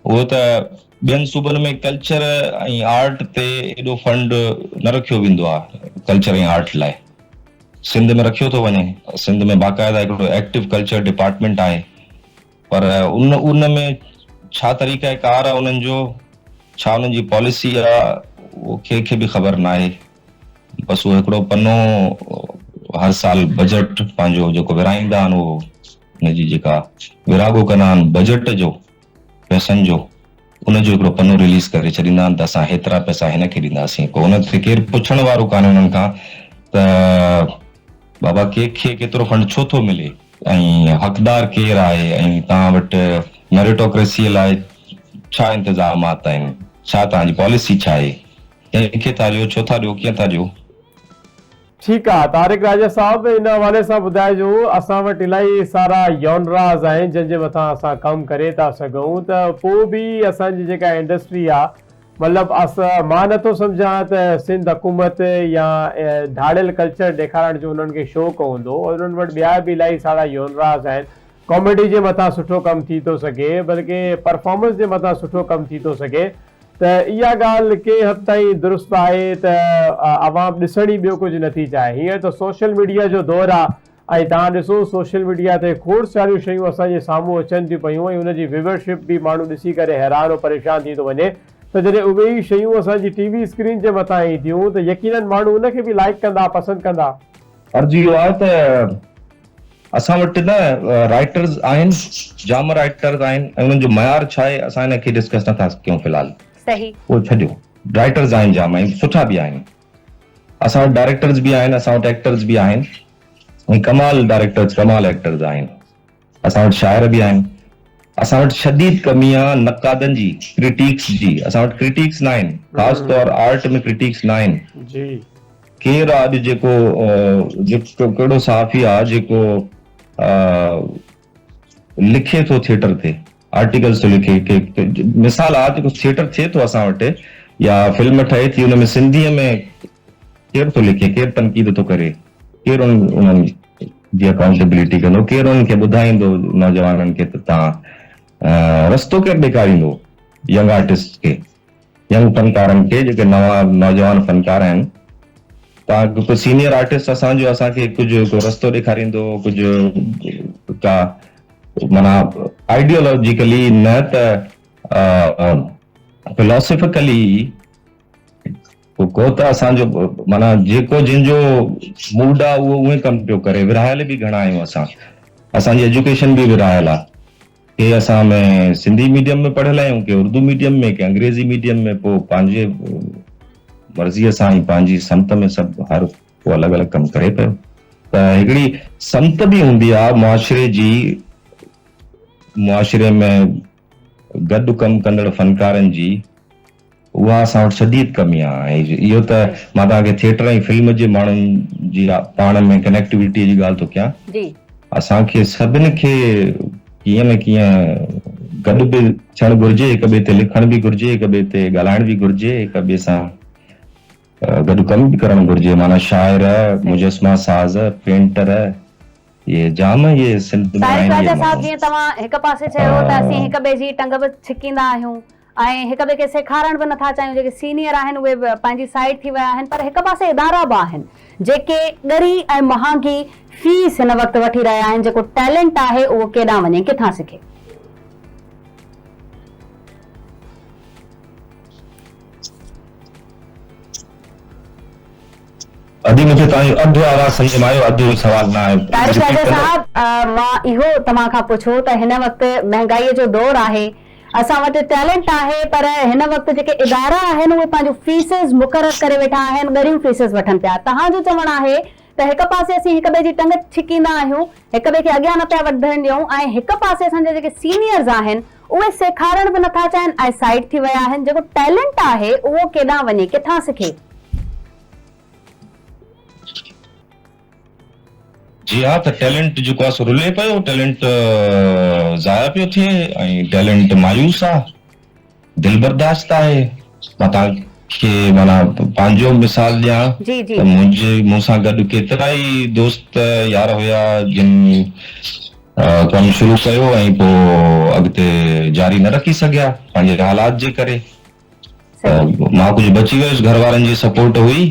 اهو ته ٻين صوبن ۾ ڪلچر ۽ آرٽ تي ايڏو فنڊ نه رکيو ويندو آهي ڪلچر ۽ آرٽ لاء سنڌ ۾ رکيو ٿو وڃي سنڌ ۾ باقاعده هڪڙو ايڪٽو ڪلچر ڊپارٽمينٽ آهي پر ان ان ۾ ڇا طريقه ڪار آهي انهن جو ڇا انهن جي پاليسي آهي اهو ڪنهن کي به خبر ناهي بس اهو هڪڙو پنو هر سال بجيٽ پنهنجو جيڪو ورهائيندا آهن اهو ان جي جيڪا ورهاڳو ڪندا آهن بجيٽ جو پئسن جو ان جو هڪڙو پنو رليز ڪري ڇڏيندا آهن ته اسان هيترا پئسا هن کي ڏينداسين پوء ان تي ڪير پڇڻ وارو ڪانهي انهن کان ته بابا ڪنهن کي ڪيترو فنڊ ڇو ٿو ملي ۽ حقدار ڪير آهي ۽ توهان وٽ ميريٽوڪريسي لاء ڇا انتظامات آهن ڇا توهان جي پاليسي ڇا آهي ڪنهن کي ٿا ڏيو ڇو ٿا ڏيو ڪيئن ٿا ڏيو. ٺيڪ آ طارق راجا صاحب ان حوالي سان ٻڌائجو اسان وٽ الاهي سارا يونراز آهن جن جي مٿان اسان ڪم ڪري ٿا سگهون ته پو به اسان جي جيڪا انڊسٽري آ مطلب مان نٿو سمجهان ته سنڌ حڪومت يا ڌاڙيل ڪلچر ڏيکارڻ جو انهن کي شوق هوندو انهن وٽ ٻيا به الاهي سارا يونراز آهن ڪاميڊي جي مٿان سٺو ڪم ٿي ٿو سگهي بلڪه پرفارمنس جي مٿان سٺو ڪم ٿي ٿو سگهي ته اها ڳالهه ڪنهن حد تائين درست آهي ته عوام ڏسڻ ئي ٻيو ڪجهه نٿي چاهي. هينئر ته سوشل ميڊيا جو دور آهي ۽ توهان ڏسو سوشل ميڊيا تي کوڙ ساريون شيون اسان جي سامهون اچن ٿيون پيون ۽ ان جي ويورشپ به ماڻهو ڏسي ڪري حيران و پريشان ٿي ٿو وڃي ته جڏهن اهي ئي شيون اسان جي ٽي وي اسڪرين جي مٿان اينديون ته يقينن ماڻهو ان کي به لائيڪ ڪندا پسند ڪندا. عرض اهو آهي ته اسان وٽ نه رائيٽرز آهن جام رائيٽرز آهن ۽ انهن جو معيار ڇا آهي اسان ان کي ڊسڪس نٿا ڪيون في الحال صحيح اهو ڇڏيو رائيٽرز آهن جام ۽ سٺا به آهن اسان وٽ ڊائريڪٽرز به آهن اسان وٽ ايڪٽرز به آهن ۽ ڪمال ڊائريڪٽرز ڪمال ايڪٽرز آهن اسان وٽ شاعر به آهن اسان وٽ شديد ڪمي آ نقادن جي ڪرٽيڪس جي اسان وٽ ڪرٽيڪس نه آهن خاص طور آرٽ ۾ ڪرٽيڪس نه آهن جي ڪير آ اڄ جيڪو جيڪو ڪهڙو صحافي آ جيڪو لکي ٿو ٿيٽر تي آرٽيڪلز ٿو لکي مثال آ جيڪو ٿيٽر ٿئي ٿو اسان وٽ يا فلم ٺهي ٿي ان ۾ سنڌيء ۾ ڪير ٿو لکي ڪير تنقيد ٿو ڪري ڪير انهن جي اڪائونٽيبلٽي ڪندو ڪير انهن کي ٻڌائيندو نوجوانن کي ته تان رستو ڪير ڏيکاريندو ينگ آرٽسٽ کي ينگ فنڪارن کي جيڪي نوان نوجوان فنڪار آهن تان ڪو سينيئر آرٽسٽ اسان جو اسان کي ڪجهه ڪو رستو ڏيکاريندو ڪجهه ڪا معنيٰ آئيڊيولاجيڪلي نه ته فلاسفيڪلي ڪو ته اسان جو معنيٰ جيڪو جنهن جو موڊ آ اهو اونئي ڪم پيو ڪري ورهايل به گهڻا آهيون اسان اسان جي ايجوڪيشن به ورهايل آ ڪي اسان ۾ سنڌي ميڊيم ۾ پڙهيل آهيون ڪي اردو ميڊيم ۾ ڪي انگريزي ميڊيم ۾ پوء پنهنجي مرضيء سان ۽ پنهنجي سمت ۾ سڀ هر ڪو الڳ الڳ ڪم ڪري پيو ته هڪڙي سمت به هوندي آهي معاشري جي معاشري ۾ گڏ ڪم ڪندڙ فنڪارن جي اها اسان وٽ شديد ڪمي آهي ۽ اهو ته مان توهان کي ٿيٽر ۽ فلم جي ماڻهن جي پاڻ ۾ ڪنيڪٽيوٽي جي ڳالهه ٿو ڪيان. جي. اسان کي سڀن کي ڪيئن نه ڪيئن گڏ به ٿيڻ گهرجي، هڪ ٻئي تي لکڻ به گهرجي، هڪ ٻئي تي ڳالهائڻ به گهرجي، هڪ ٻئي سان گڏ ڪم به ڪرڻ گهرجي. معنيٰ شاعر، مجسما ساز، پينٽر، اهي جام اهي سنڌ ۾ طارق آهن اهي راجا صاحب ماڻهو. جيئن توهان هڪ پاسي چيو ته اسين هڪ ٻئي جي ٽنگ به ڇڪيندا آهيون. ۽ هڪ ٻئي کي سيکارڻ به نٿا چاهيون جيڪي سينيئر آهن اهي به پنهنجي سائيڊ ٿي ويا آهن پر هڪ پاسي ادارا به آهن جيڪي ڳري ۽ مهانگي فيس هن وقت وٺي رهيا آهن جيڪو ٽيلنٽ آهي اهو ڪيڏانهن وڃي ڪٿان سکي. ادي مون کي توهان جو اڌ آواز سمجهه ۾ آيو اڌ سوال نه آيو. طارق راجا صاحب مان اهو توهان کان پڇيو ته هن وقت مهنگائي جو دور آهي اسان وٽ ٽيلنٽ آهي پر هن وقت جيڪي ادارا آهن اهي پنهنجون فيسز مقرر ڪري ويٺا آهن ڳريون فيسز وٺن پيا توهان جو چوڻ آهي ته هڪ پاسي اسين هڪ ٻئي جي ٽنگ ڇڪيندا آهيون هڪ ٻئي کي اڳيان نه پيا وڌڻ ڏيون ۽ هڪ پاسي اسان جا جيڪي سينيئرز آهن اهي سيکارڻ به نٿا چاهين ۽ سائيڊ ٿي ويا آهن جيڪو ٽيلنٽ آهي اهو ڪيڏانهن وڃي ڪٿان سکي. جي ها ته ٽيلنٽ جيڪو آ سو رلي پيو ٽيلنٽ ضايع پيو ٿئي ۽ ٽيلنٽ مايوس آ دل برداشت آهي مان توهان کي معنيٰ پنهنجو مثال ڏيان ته منهنجي مون سان گڏ ڪيترا ئي دوست يار هيا جن ڪم شروع ڪيو ۽ پوء اڳتي جاري نه رکي سگهيا پنهنجي حالات جي ڪري ته مان ڪجهه بچي ويس گهر وارن جي سپورٽ هئي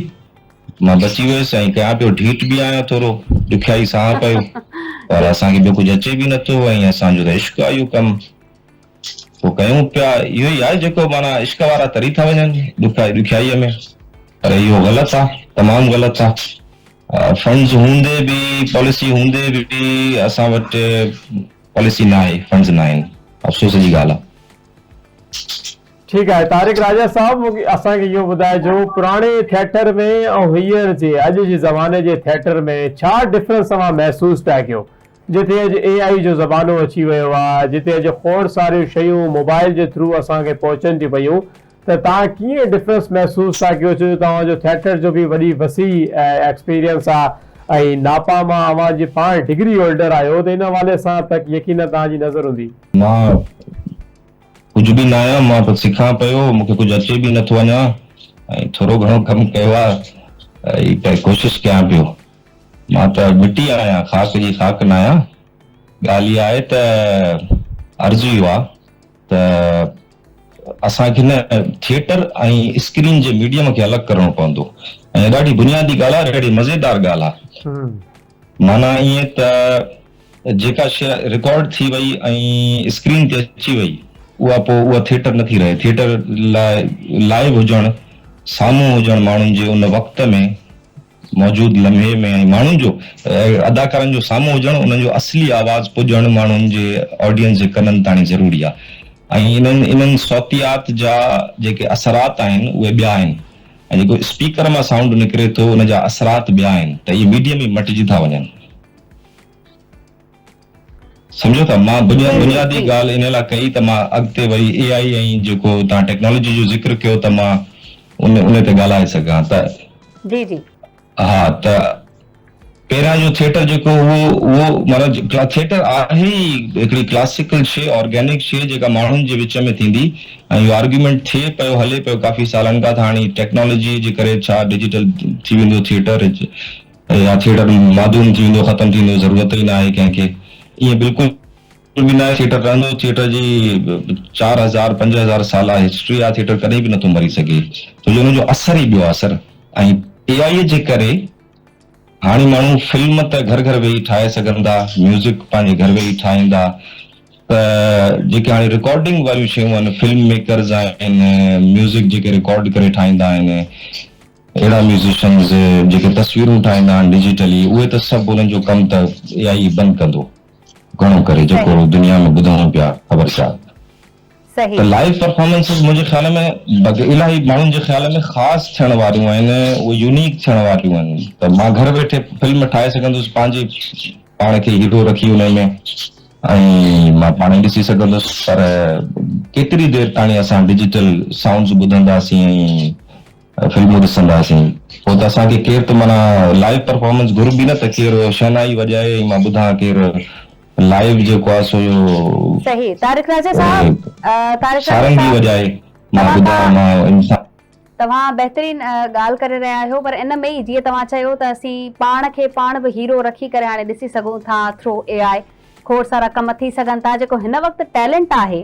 مان بچي ويس ۽ ڪيان پيو ڍيٺ به آهيان ٿورو ڏکيائي سهان پيو پر اسان کي ٻيو ڪجهه اچي به نٿو ۽ اسان جو ته عشق آهي اهو ڪم پوء ڪيون پيا اهو ئي آهي جيڪو معنيٰ عشق وارا تري ٿا وڃن ڏکيائي ڏکيائيء ۾ پر اهو غلط آهي تمام غلط آهي فنڊز هوندي به پاليسي هوندي به اسان وٽ پاليسي ناهي فنڊز ناهن افسوس جي ڳالهه آهي. ٺيڪ آهي طارق راجا صاحب مونکي اسان کي اهو ٻڌائجو پراڻي ٿيٽر ۾ ۽ هينئر جي اڄ جي زماني جي ٿيٽر ۾ ڇا ڊفرنس اوهان محسوس پيا ڪيو جتي اڄ اي آئي جو زمانو اچي ويو آهي جتي اڄ کوڙ ساريون شيون موبائل جي ٿرو اسان کي پهچن ٿيون پيون ته توهان ڪيئن ڊفرنس محسوس ٿا ڪيو ڇو جو توهان جو ٿيٽر جو به وڏي وسيع ايڪسپيرينس آهي ۽ ناپا مان اوهان جي پاڻ ڊگري هولڊر آهيو ته ان حوالي سان ته يقينا توهان جي نظر هوندي. مان ڪجهه به ناهيان، مان ته سکان پيو، مون کي ڪجهه اچي به نٿو اڃا ۽ ٿورو گهڻو ڪم ڪيو آهي ۽ ڪوشش ڪيان پيو. مان ته مٽي آهيان، خاڪ جي خاڪ ناهيان. ڳالهه اها آهي ته عرض اهو آهي ته اسان کي نه ٿيٽر ۽ اسڪرين جي ميڊيم کي الڳ ڪرڻو پوندو ۽ ڏاڍي بنيادي ڳالهه آهي، ڏاڍي مزيدار ڳالهه آهي. معنيٰ ائين ته جيڪا شيء رڪارڊ ٿي وئي ۽ اسڪرين تي اچي وئي اها پوء اها ٿيٽر نٿي رهي. ٿيٽر لاء لائيو هجڻ، سامهون هجڻ ماڻهن جي ان وقت ۾ موجود لمحي ۾ ۽ ماڻهن جو اداڪارن جو سامهون هجڻ انهن جو اصلي آواز پڄڻ ماڻهن جي آڊينس جي ڪنن تاڻي ضروري آهي ۽ انهن انهن صوتيات جا جيڪي اثرات آهن اهي ٻيا آهن ۽ جيڪو اسپيڪر مان سائونڊ نڪري ٿو ان جا اثرات ٻيا آهن ته اهي ميڊيم ئي مٽجي ٿا وڃن. سمجهو ٿا مان بنيادي ڳالهه ان لاء ڪئي ته مان اڳتي وري اي آئي ۽ جيڪو توهان ٽيڪنالاجي جو ذڪر ڪيو ته مان ان ان تي ڳالهائي سگهان ته جي جي ها ته پهريان جو ٿيٽر جيڪو اهو اهو معنيٰ ٿيٽر آهي ئي هڪڙي ڪلاسيڪل شي آرگينڪ شي جيڪا ماڻهن جي وچ ۾ ٿيندي ۽ اهو آرگيومينٽ ٿئي پيو هلي پيو ڪافي سالن کان ته هاڻي ٽيڪنالاجي جي ڪري ڇا ڊجيٽل ٿي ويندو ٿيٽر يا ٿيٽر معدوم ٿي ويندو ختم ٿي ويندو ضرورت ئي ناهي ڪنهن کي ائين بلڪل به ناهي ٿيٽر رهندو ٿيٽر جي 4000 5000 سالا هسٽري آهي ٿيٽر ڪڏهن به نٿو مري سگهي ڇو جو ان جو اثر ئي ٻيو آهي سر ۽ اي آئي جي ڪري هاڻي ماڻهو فلم ته گهر گهر ويهي ٺاهي سگهن ٿا ميوزڪ پنهنجي گهر ويهي ٺاهيندا ته جيڪي هاڻي رڪارڊنگ واريون شيون آهن فلم ميڪرز آهن ميوزڪ جيڪي رڪارڊ ڪري ٺاهيندا آهن اهڙا ميوزيشنز جيڪي تصويرون ٺاهيندا آهن ڊجيٽلي اهي ته سڀ انهن جو ڪم ته اي آئي بند ڪندو گهڻو ڪري جيڪو دنيا ۾ ٻڌون پيا خبر چار ته لائيو پرفارمنسز منهنجي خيال ۾ الاهي ماڻهن جي خيال ۾ خاص ٿيڻ واريون آهن اهي يونيڪ ٿيڻ واريون آهن ته مان گهر ويٺي فلم ٺاهي سگهندس پنهنجي پاڻ کي هيرو رکي ان ۾ ۽ مان پاڻ ئي ڏسي سگهندس پر ڪيتري دير تاڻي اسان ڊجيٽل سائونڊز ٻڌنداسين ۽ فلمون ڏسنداسين پوء ته اسان کي ڪير ته معنيٰ لائيو پرفارمنس گهربي نه ته ڪير شهنائي وڄائي ۽ مان ٻڌان ڪير لائيو جيڪو آهي سو اهو صحيح طارق راجا صاحب طارق راجا سارنگي صاحب وڄائي مان توهان ٻڌان کان مان انسان توهان بهترين ڳالهه ڪري رهيا آهيو پر ان ۾ ئي جيئن توهان چيو ته اسين پاڻ کي پاڻ به هيرو رکي ڪري هاڻي ڏسي سگهون ٿا ٿرو اي آء کوڙ سارا ڪم ٿي سگهن ٿا جيڪو هن وقت ٽيلنٽ آهي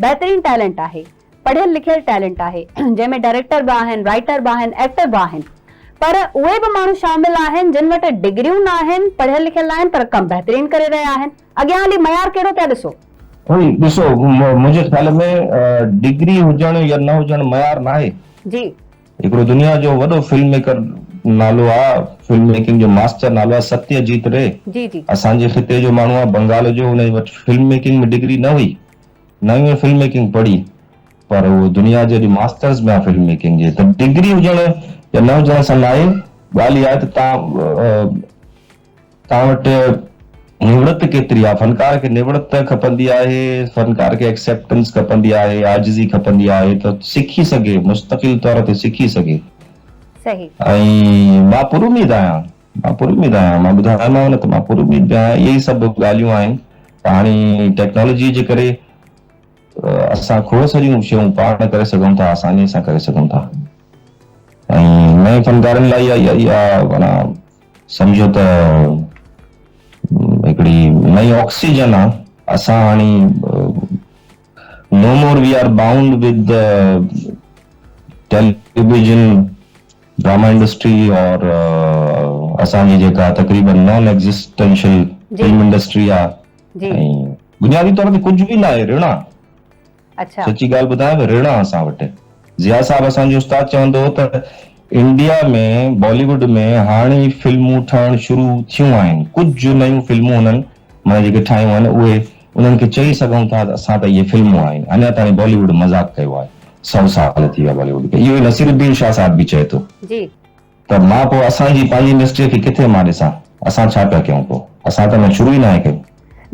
بهترين ٽيلنٽ آهي. پڙهيل لکيل ٽيلنٽ آهي جنهن ۾ ڊائريڪٽر به آهن، رائيٽر به آهن، ايڪٽر به آهن پر اهي به ماڻهو شامل آهن جن وٽ ڊگريون ناهن، پڙهيل لکيل ناهن پر ڪم بهترين ڪري رهيا آهن. اڳيان هلي معيار ڪهڙو پيا ڏسو؟ هي ڏسو منهنجي خيال ۾ ڊگري هجڻ يا نه هجڻ معيار ناهي. جي. هڪڙو دنيا جو وڏو فلم ميڪر نالو آ فلم ميڪنگ جو ماسٽر نالو آ ستيه جيت ري. جي جي. اسان جي خطي جو ماڻهو آ بنگال جو ان وٽ فلم ميڪنگ ۾ ڊگري نه هئي نه ئي هن فلم ميڪنگ پڙهي پر هو دنيا جي اڄ ماسٽرز ۾ آ فلم ميڪنگ جي ته ڊگري هجڻ يا نه هجڻ سان ناهي ڳالهه اها آهي ته توهان توهان وٽ نوڙت ڪيتري آهي فنڪار کي نوڙت کپندي آهي فنڪار کي ايڪسيپٽنس کپندي آهي عاجزي کپندي آهي ته سکي سگهي مستقل طور تي سکي سگهي صحيح ۽ مان پر اميد آهيان مان پر اميد آهيان مان ٻڌايومانو نه ته مان پر اميد به آهيان اهي ئي سڀ ڳالهيون آهن ته هاڻي ٽيڪنالاجي جي ڪري اسان کوڙ ساريون شيون پاڻ ڪري سگهون ٿا آساني سان ڪري سگهون ٿا ۽ نئين فنڪارن لاء اها اها معنيٰ سمجهو ته هڪڙي نئين آڪسيجن آ اسان هاڻي no more we are bound with television drama industry اور اسان جي جيڪا تقريبن نان ايگزسٽينشل فلم انڊسٽري آ ۽ بنيادي طور تي ڪجهه به ناهي رڻ آ سچي ڳالهه ٻڌايان رڻ آ اسان وٽ ضياء صاحب اسان جو استاد چوندو هو ته انڊيا ۾ بالي ووڊ ۾ هاڻي فلمون ٺهڻ شروع ٿيون آهن ڪجهه نيون فلمون هنن معنيٰ جيڪي ٺاهيون آهن اهي انهن کي چئي سگهون ٿا ته اسان ته اهي فلمون آهن. اڃا تائين بالي ووڊ مذاق ڪيو آهي. سئو سال ٿي ويا بالي ووڊ کي. اهو ئي نصير الدين شاهه صاحب به چئي ٿو. جي. ته مان پوء اسان جي پنهنجي انڊسٽريء کي ڪٿي مان ڏسان. اسان ڇا پيا ڪيون پوء. اسان ته اڃا شروع ئي ناهي ڪئي.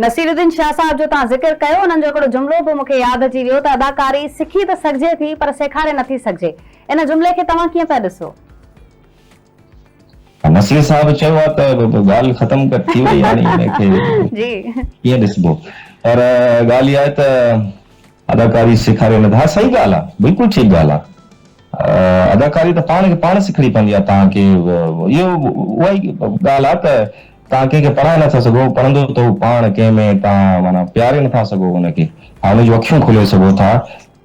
نصير الدين شاهه صاحب جو توهان ذڪر ڪيو انهن جو هڪڙو جملو به مون کي ياد اچي ويو ته اداڪاري سکي ته سگهجي ٿي پر سيکاري نٿي سگهجي. ان جملي کي توهان ڪيئن پيا ڏسو؟ نصير صاحب چيو آ ته ڳالهه ختم ٿي وئي هاڻي ان کي جي ڪيئن ڏسبو پر ڳالهه اها آهي ته اداڪاري سيکاري نه ها صحيح ڳالهه آ بلڪل ٺيڪ ڳالهه آ اداڪاري ته پاڻ کي پاڻ سکڻي پوندي آ توهان کي اهو اها ئي ڳالهه آ ته توهان ڪنهن کي پڙهائي نٿا سگهو پڙهندو ته هو پاڻ ڪنهن ۾ توهان معنيٰ پياري نٿا سگهو ان کي ها ان جون اکيون کولي سگهو ٿا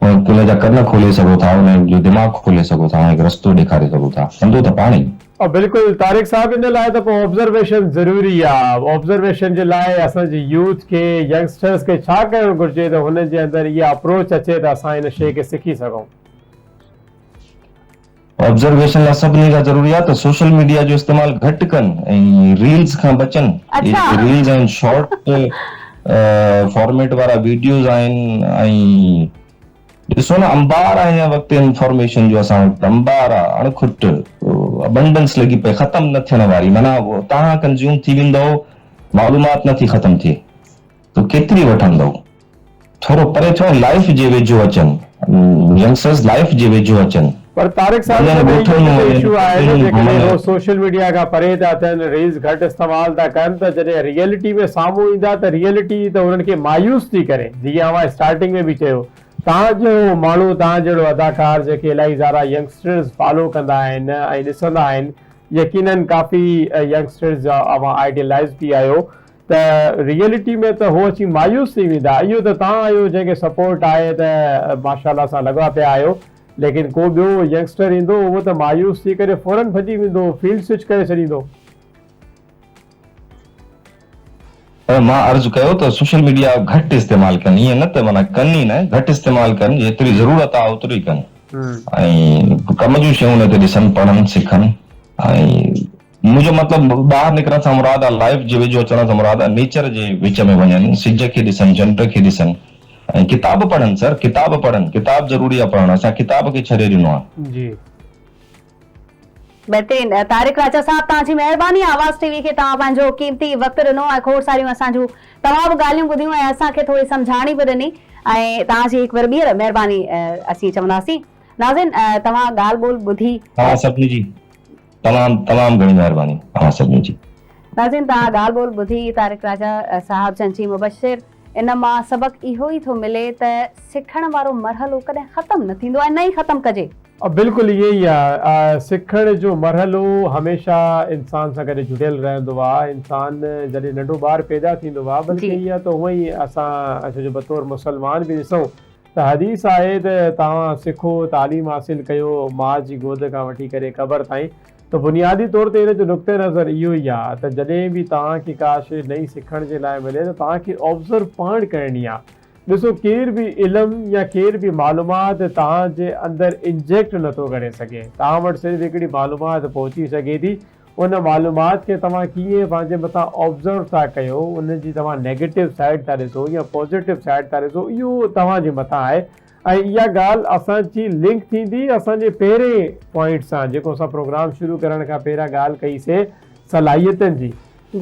ان جا ڪن کولي سگهو ٿا، ان جو دماغ کولي سگهو ٿا، ان کي رستو ڏيکاري سگهو ٿا، ڪندو ته پاڻ ئي. بلڪل طارق صاحب ان لاء ته پوء آبزرويشن ضروري آ آبزرويشن جي لاء اسان جي يوٿ کي ينگسٽرز کي ڇا ڪرڻ گهرجي ته هنن جي اندر اها اپروچ اچي ته اسان ان شيء کي سکي سگهون. آبزرويشن لاء سڀني کان ضروري آ ته سوشل ميڊيا جو استعمال گهٽ ڪن ۽ ريلز کان بچن اهي جيڪي ريلز آهن شارٽ فارميٽ وارا ويڊيوز آهن ۽ ڏسو نه انبار آهي هن وقت انفارميشن جو اسان وٽ انبار آ اڻ کٽ ابنڊنس لڳي پئي ختم نه ٿيڻ واري معنيٰ تهان ڪنزيوم ٿي ويندؤ معلومات نه ٿي ختم ٿئي ته ڪيتري وٺندؤ ٿورو پري ٿيو ۽ لائيف جي ويجهو اچن ينگسٽرز لائيف جي ويجهو اچن. پر طارق صاحب ان ۾ اهو به ته اشو آهي نه جيڪڏهن هو سوشل ميڊيا کان پري ٿا ٿين ريلز گهٽ استعمال ٿا ڪن ته جڏهن ريئلٽي ۾ سامهون ايندا ته ريئلٽي ته انهن کي مايوس ٿي ڪري جيئن اوهان اسٽارٽنگ ۾ به چيو توهان جهڙو ماڻهو توهان جهڙو اداڪار جيڪي الاهي سارا ينگسٽرز فالو ڪندا آهن ۽ ڏسندا آهن يقينن ڪافي ينگسٽرز جا اوهان آئيڊيلائز به آهيو ته ريئلٽي ۾ ته هو اچي مايوس ٿي ويندا اهو ته توهان آهيو جنهن کي سپورٽ آهي ته ماشاء الله سان لڳا پيا آهيو ليڪن ڪو ٻيو ينگسٽر ايندو اهو ته مايوس ٿي ڪري فورن ڀڄي ويندو فيلڊ سوئچ ڪري ڇڏيندو. پر مان عرض ڪيو ته سوشل ميڊيا گهٽ استعمال ڪن ائين نه ته معنيٰ ڪن ئي نه گهٽ استعمال ڪن جيتري ضرورت آهي اوترو ئي ڪن ۽ ڪم جون شيون ان تي ڏسن پڙهن سکن ۽ منهنجو مطلب ٻاهر نڪرڻ سان مراد آ لائيف جي ويجهو اچڻ سان مراد آ نيچر جي وچ ۾ وڃن سج کي ڏسن چنڊ کي ڏسن ۽ ڪتاب پڙهن سر ڪتاب پڙهن ڪتاب ضروري آ پڙهڻ اسان ڪتاب کي ڇڏي ڏنو آ. جي. بهترين طارق راجا صاحب توهان جي مهرباني آواز ٽي وي کي توهان پنهنجو قيمتي وقت ڏنو ۽ کوڙ ساريون اسان جون توهان به ڳالهيون ٻڌيون ۽ اسان کي ٿوري سمجهاڻي به ڏني ۽ توهان جي هڪ ڀيرو ٻيهر مهرباني اسين چونداسين ناظرين توهان ڳالهه ٻولهه ٻڌي. توهان سڀني جي تمام تمام گهڻي مهرباني اوهان سڀني جي. ناظرين توهان ڳالهه ٻولهه ٻڌي طارق راجا صاحب جن جي مبشر ان مان سبق اهو ئي ٿو ملي ته سکڻ وارو مرحلو ڪڏهن ختم نه ٿيندو آهي نه ئي ختم ڪجي. بلڪل ائين ئي آهي سکڻ جو مرحلو هميشه انسان سان گڏ جڙيل رهندو آهي انسان جڏهن ننڍو ٻار پيدا ٿيندو آهي بلڪه اها ته هونئن ئي اسان جو بطور مسلمان به ڏسون. ته حديث آهي ته توهان سکو، تعليم حاصل ڪيو، ماء جي گود کان وٺي ڪري قبر تائين ته بنيادي طور تي ان جو نقطه نظر اهو ئي آهي ته جڏهن به توهان کي ڪا شيء نئين سکڻ جي لاء ملي ته توهان کي آبزرو پاڻ ڪرڻي آهي. ڏسو ڪير به علم يا ڪير به معلومات توهان جي اندر انجيڪٽ نٿو ڪري سگهي. توهان وٽ صرف هڪڙي معلومات پهچي سگهي ٿي ان معلومات کي توهان ڪيئن پنهنجي مٿان آبزرو ٿا ڪيو، ان جي توهان نيگيٽو سائيڊ ٿا ڏسو يا پازيٽو سائيڊ ٿا ڏسو اهو توهان جي مٿان آهي ۽ اها ڳالهه اسان جي لنڪ ٿيندي اسان جي پهرين پوائنٽ سان جيڪو اسان پروگرام شروع ڪرڻ کان پهريان ڳالهه ڪئي سي صلاحيتن جي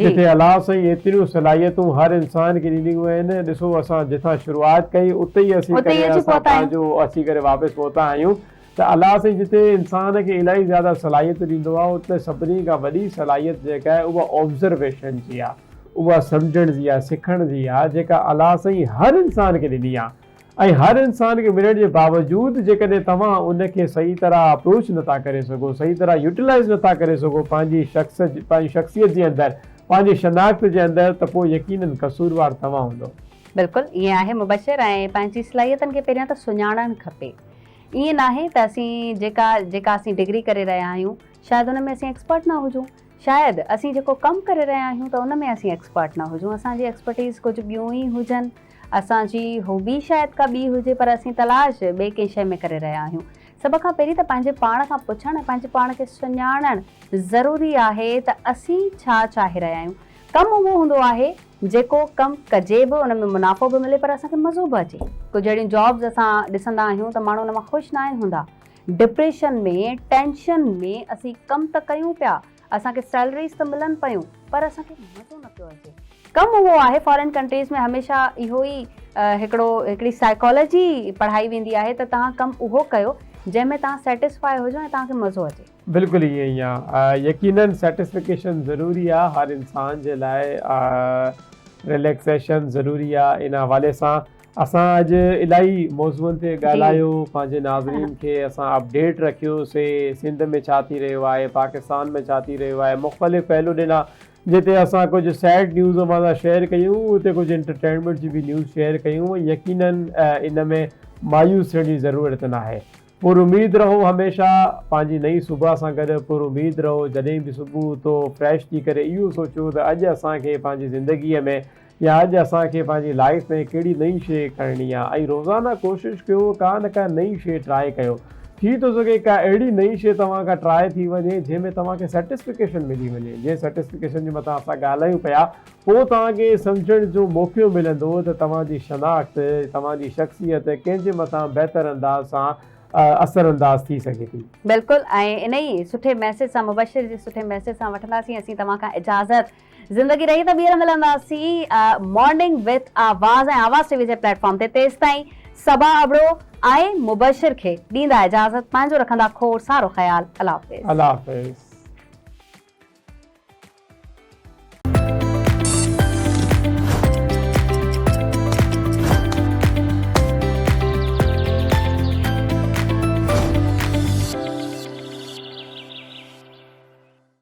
جتي الله سائين ايتريون صلاحيتون هر انسان کي ڏنيون آهن ڏسو اسان جتان شروعات ڪئي اتي ئي اسين ڪري اسان پنهنجو اچي ڪري واپس پهتا آهيون ته الله سائين جتي انسان کي الاهي زياده صلاحيت ڏيندو آهي اتي سڀني کان وڏي صلاحيت جيڪا آهي اها آبزرويشن جي آهي اها سمجهڻ جي آهي سکڻ جي آهي جيڪا الله سائين هر انسان کي ڏني آهي ۽ هر انسان کي ملڻ جي باوجود جيڪڏهن توهان ان کي صحيح طرح اپروچ نٿا ڪري سگهو صحيح طرح يوٽيلائز نٿا ڪري سگهو پنهنجي شخص پنهنجي شخصيت جي اندر پنهنجي شناخت جي اندر ته پوء يقينن قصوروار توهان هوندو. بلڪل ائين آهي مبشر ۽ پنهنجي صلاحيتن کي پهريان ته سڃاڻڻ کپي ائين ناهي ته اسين جيڪا جيڪا اسين ڊگري ڪري رهيا آهيون شايد ان ۾ اسين ايڪسپرٽ نه هجون شايد اسين جيڪو ڪم ڪري رهيا آهيون ته ان ۾ اسين ايڪسپرٽ نه هجون اسان جي ايڪسپرٽيز ڪجهه ٻيون ئي هجن اسان جي هوبي شايد ڪا ٻي هجي پر اسين تلاش ٻي ڪنهن شيء ۾ ڪري رهيا آهيون سڀ کان پهرين ته پنهنجي پاڻ کان پڇڻ ۽ پنهنجي پاڻ کي سڃاڻڻ ضروري آهي ته اسين ڇا چاهي رهيا آهيون ڪم اهو هوندو آهي جيڪو ڪم ڪجي به ان ۾ منافعو به ملي پر اسان کي مزو به اچي. ڪجهه اهڙيون جابز اسان ڏسندا آهيون ته ماڻهو ان مان خوش ناهن هوندا. ڊپريشن ۾ ٽينشن ۾ اسين ڪم ته ڪيون پيا، اسان کي سيلريز ته ملن پيون پر اسان کي مزو نه پيو اچي. ڪم اهو آهي فارين ڪنٽريز ۾ هميشه اهو ئي هڪڙو هڪڙي سائيڪالاجي پڙهائي ويندي آهي ته توهان ڪم اهو ڪيو جنهن ۾ توهان سيٽسفائي هجو ۽ توهان کي مزو اچي. بلڪل ائين ئي آ يقينن سيٽسفڪيشن ضروري آ هر انسان جي لاء رليڪسيشن ضروري آ ان حوالي سان اسان اڄ الاهي موضوعن تي ڳالهايو پنهنجي ناظرين کي اسان اپڊيٽ رکيو سي سنڌ ۾ ڇا ٿي رهيو آهي پاڪستان ۾ ڇا ٿي رهيو آهي مختلف پهلو ڏنا جتي اسان ڪجهه سيڊ نيوز اوهان سان شيئر ڪيون اتي ڪجهه انٽرٽينمينٽ جي به نيوز شيئر ڪيون يقينن ان ۾ مايوس ٿيڻ جي ضرورت ناهي پر اميد رهو هميشه پنهنجي نئين صبح سان گڏ پر اميد رهو جڏهن به صبح اٿو فريش ٿي ڪري اهو سوچو ته اڄ اسان کي پنهنجي زندگي ۾ يا اڄ اسان کي پنهنجي لائف ۾ ڪهڙي نئين شيء ڪرڻي آهي ۽ روزانه ڪوشش ڪيو ڪا نه ڪا نئين شيء ٽرائي ڪيو ٿي ٿو سگهي ڪا اهڙي نئين شيء توهان کان ٽرائي ٿي وڃي جنهن ۾ توهان کي سيٽسفڪيشن ملي وڃي جنهن سيٽسفڪيشن جي مٿان اسان ڳالهايون پيا پوء توهان کي سمجهڻ جو موقعو ملندو ته توهان جي شناخت، توهان جي شخصيت ڪنهن جي مٿان بهتر انداز سان اثر انداز ٿي سگهي ٿي. بلڪل ۽ انهي سٺي ميسيج سان مبشر جي سٺي ميسيج سان وٺنداسين اسين توهان کان اجازت زندگي رهي ته ٻيهر ملنداسين مارننگ وٿ آواز ۽ آواز ٽي وي جي پليٽ فارم تي تيستائين صبا ابڙو ۽ مبشر کي ڏيندا اجازت پنهنجو رکندا کوڙ سارو خيال الله حافظ. الله حافظ.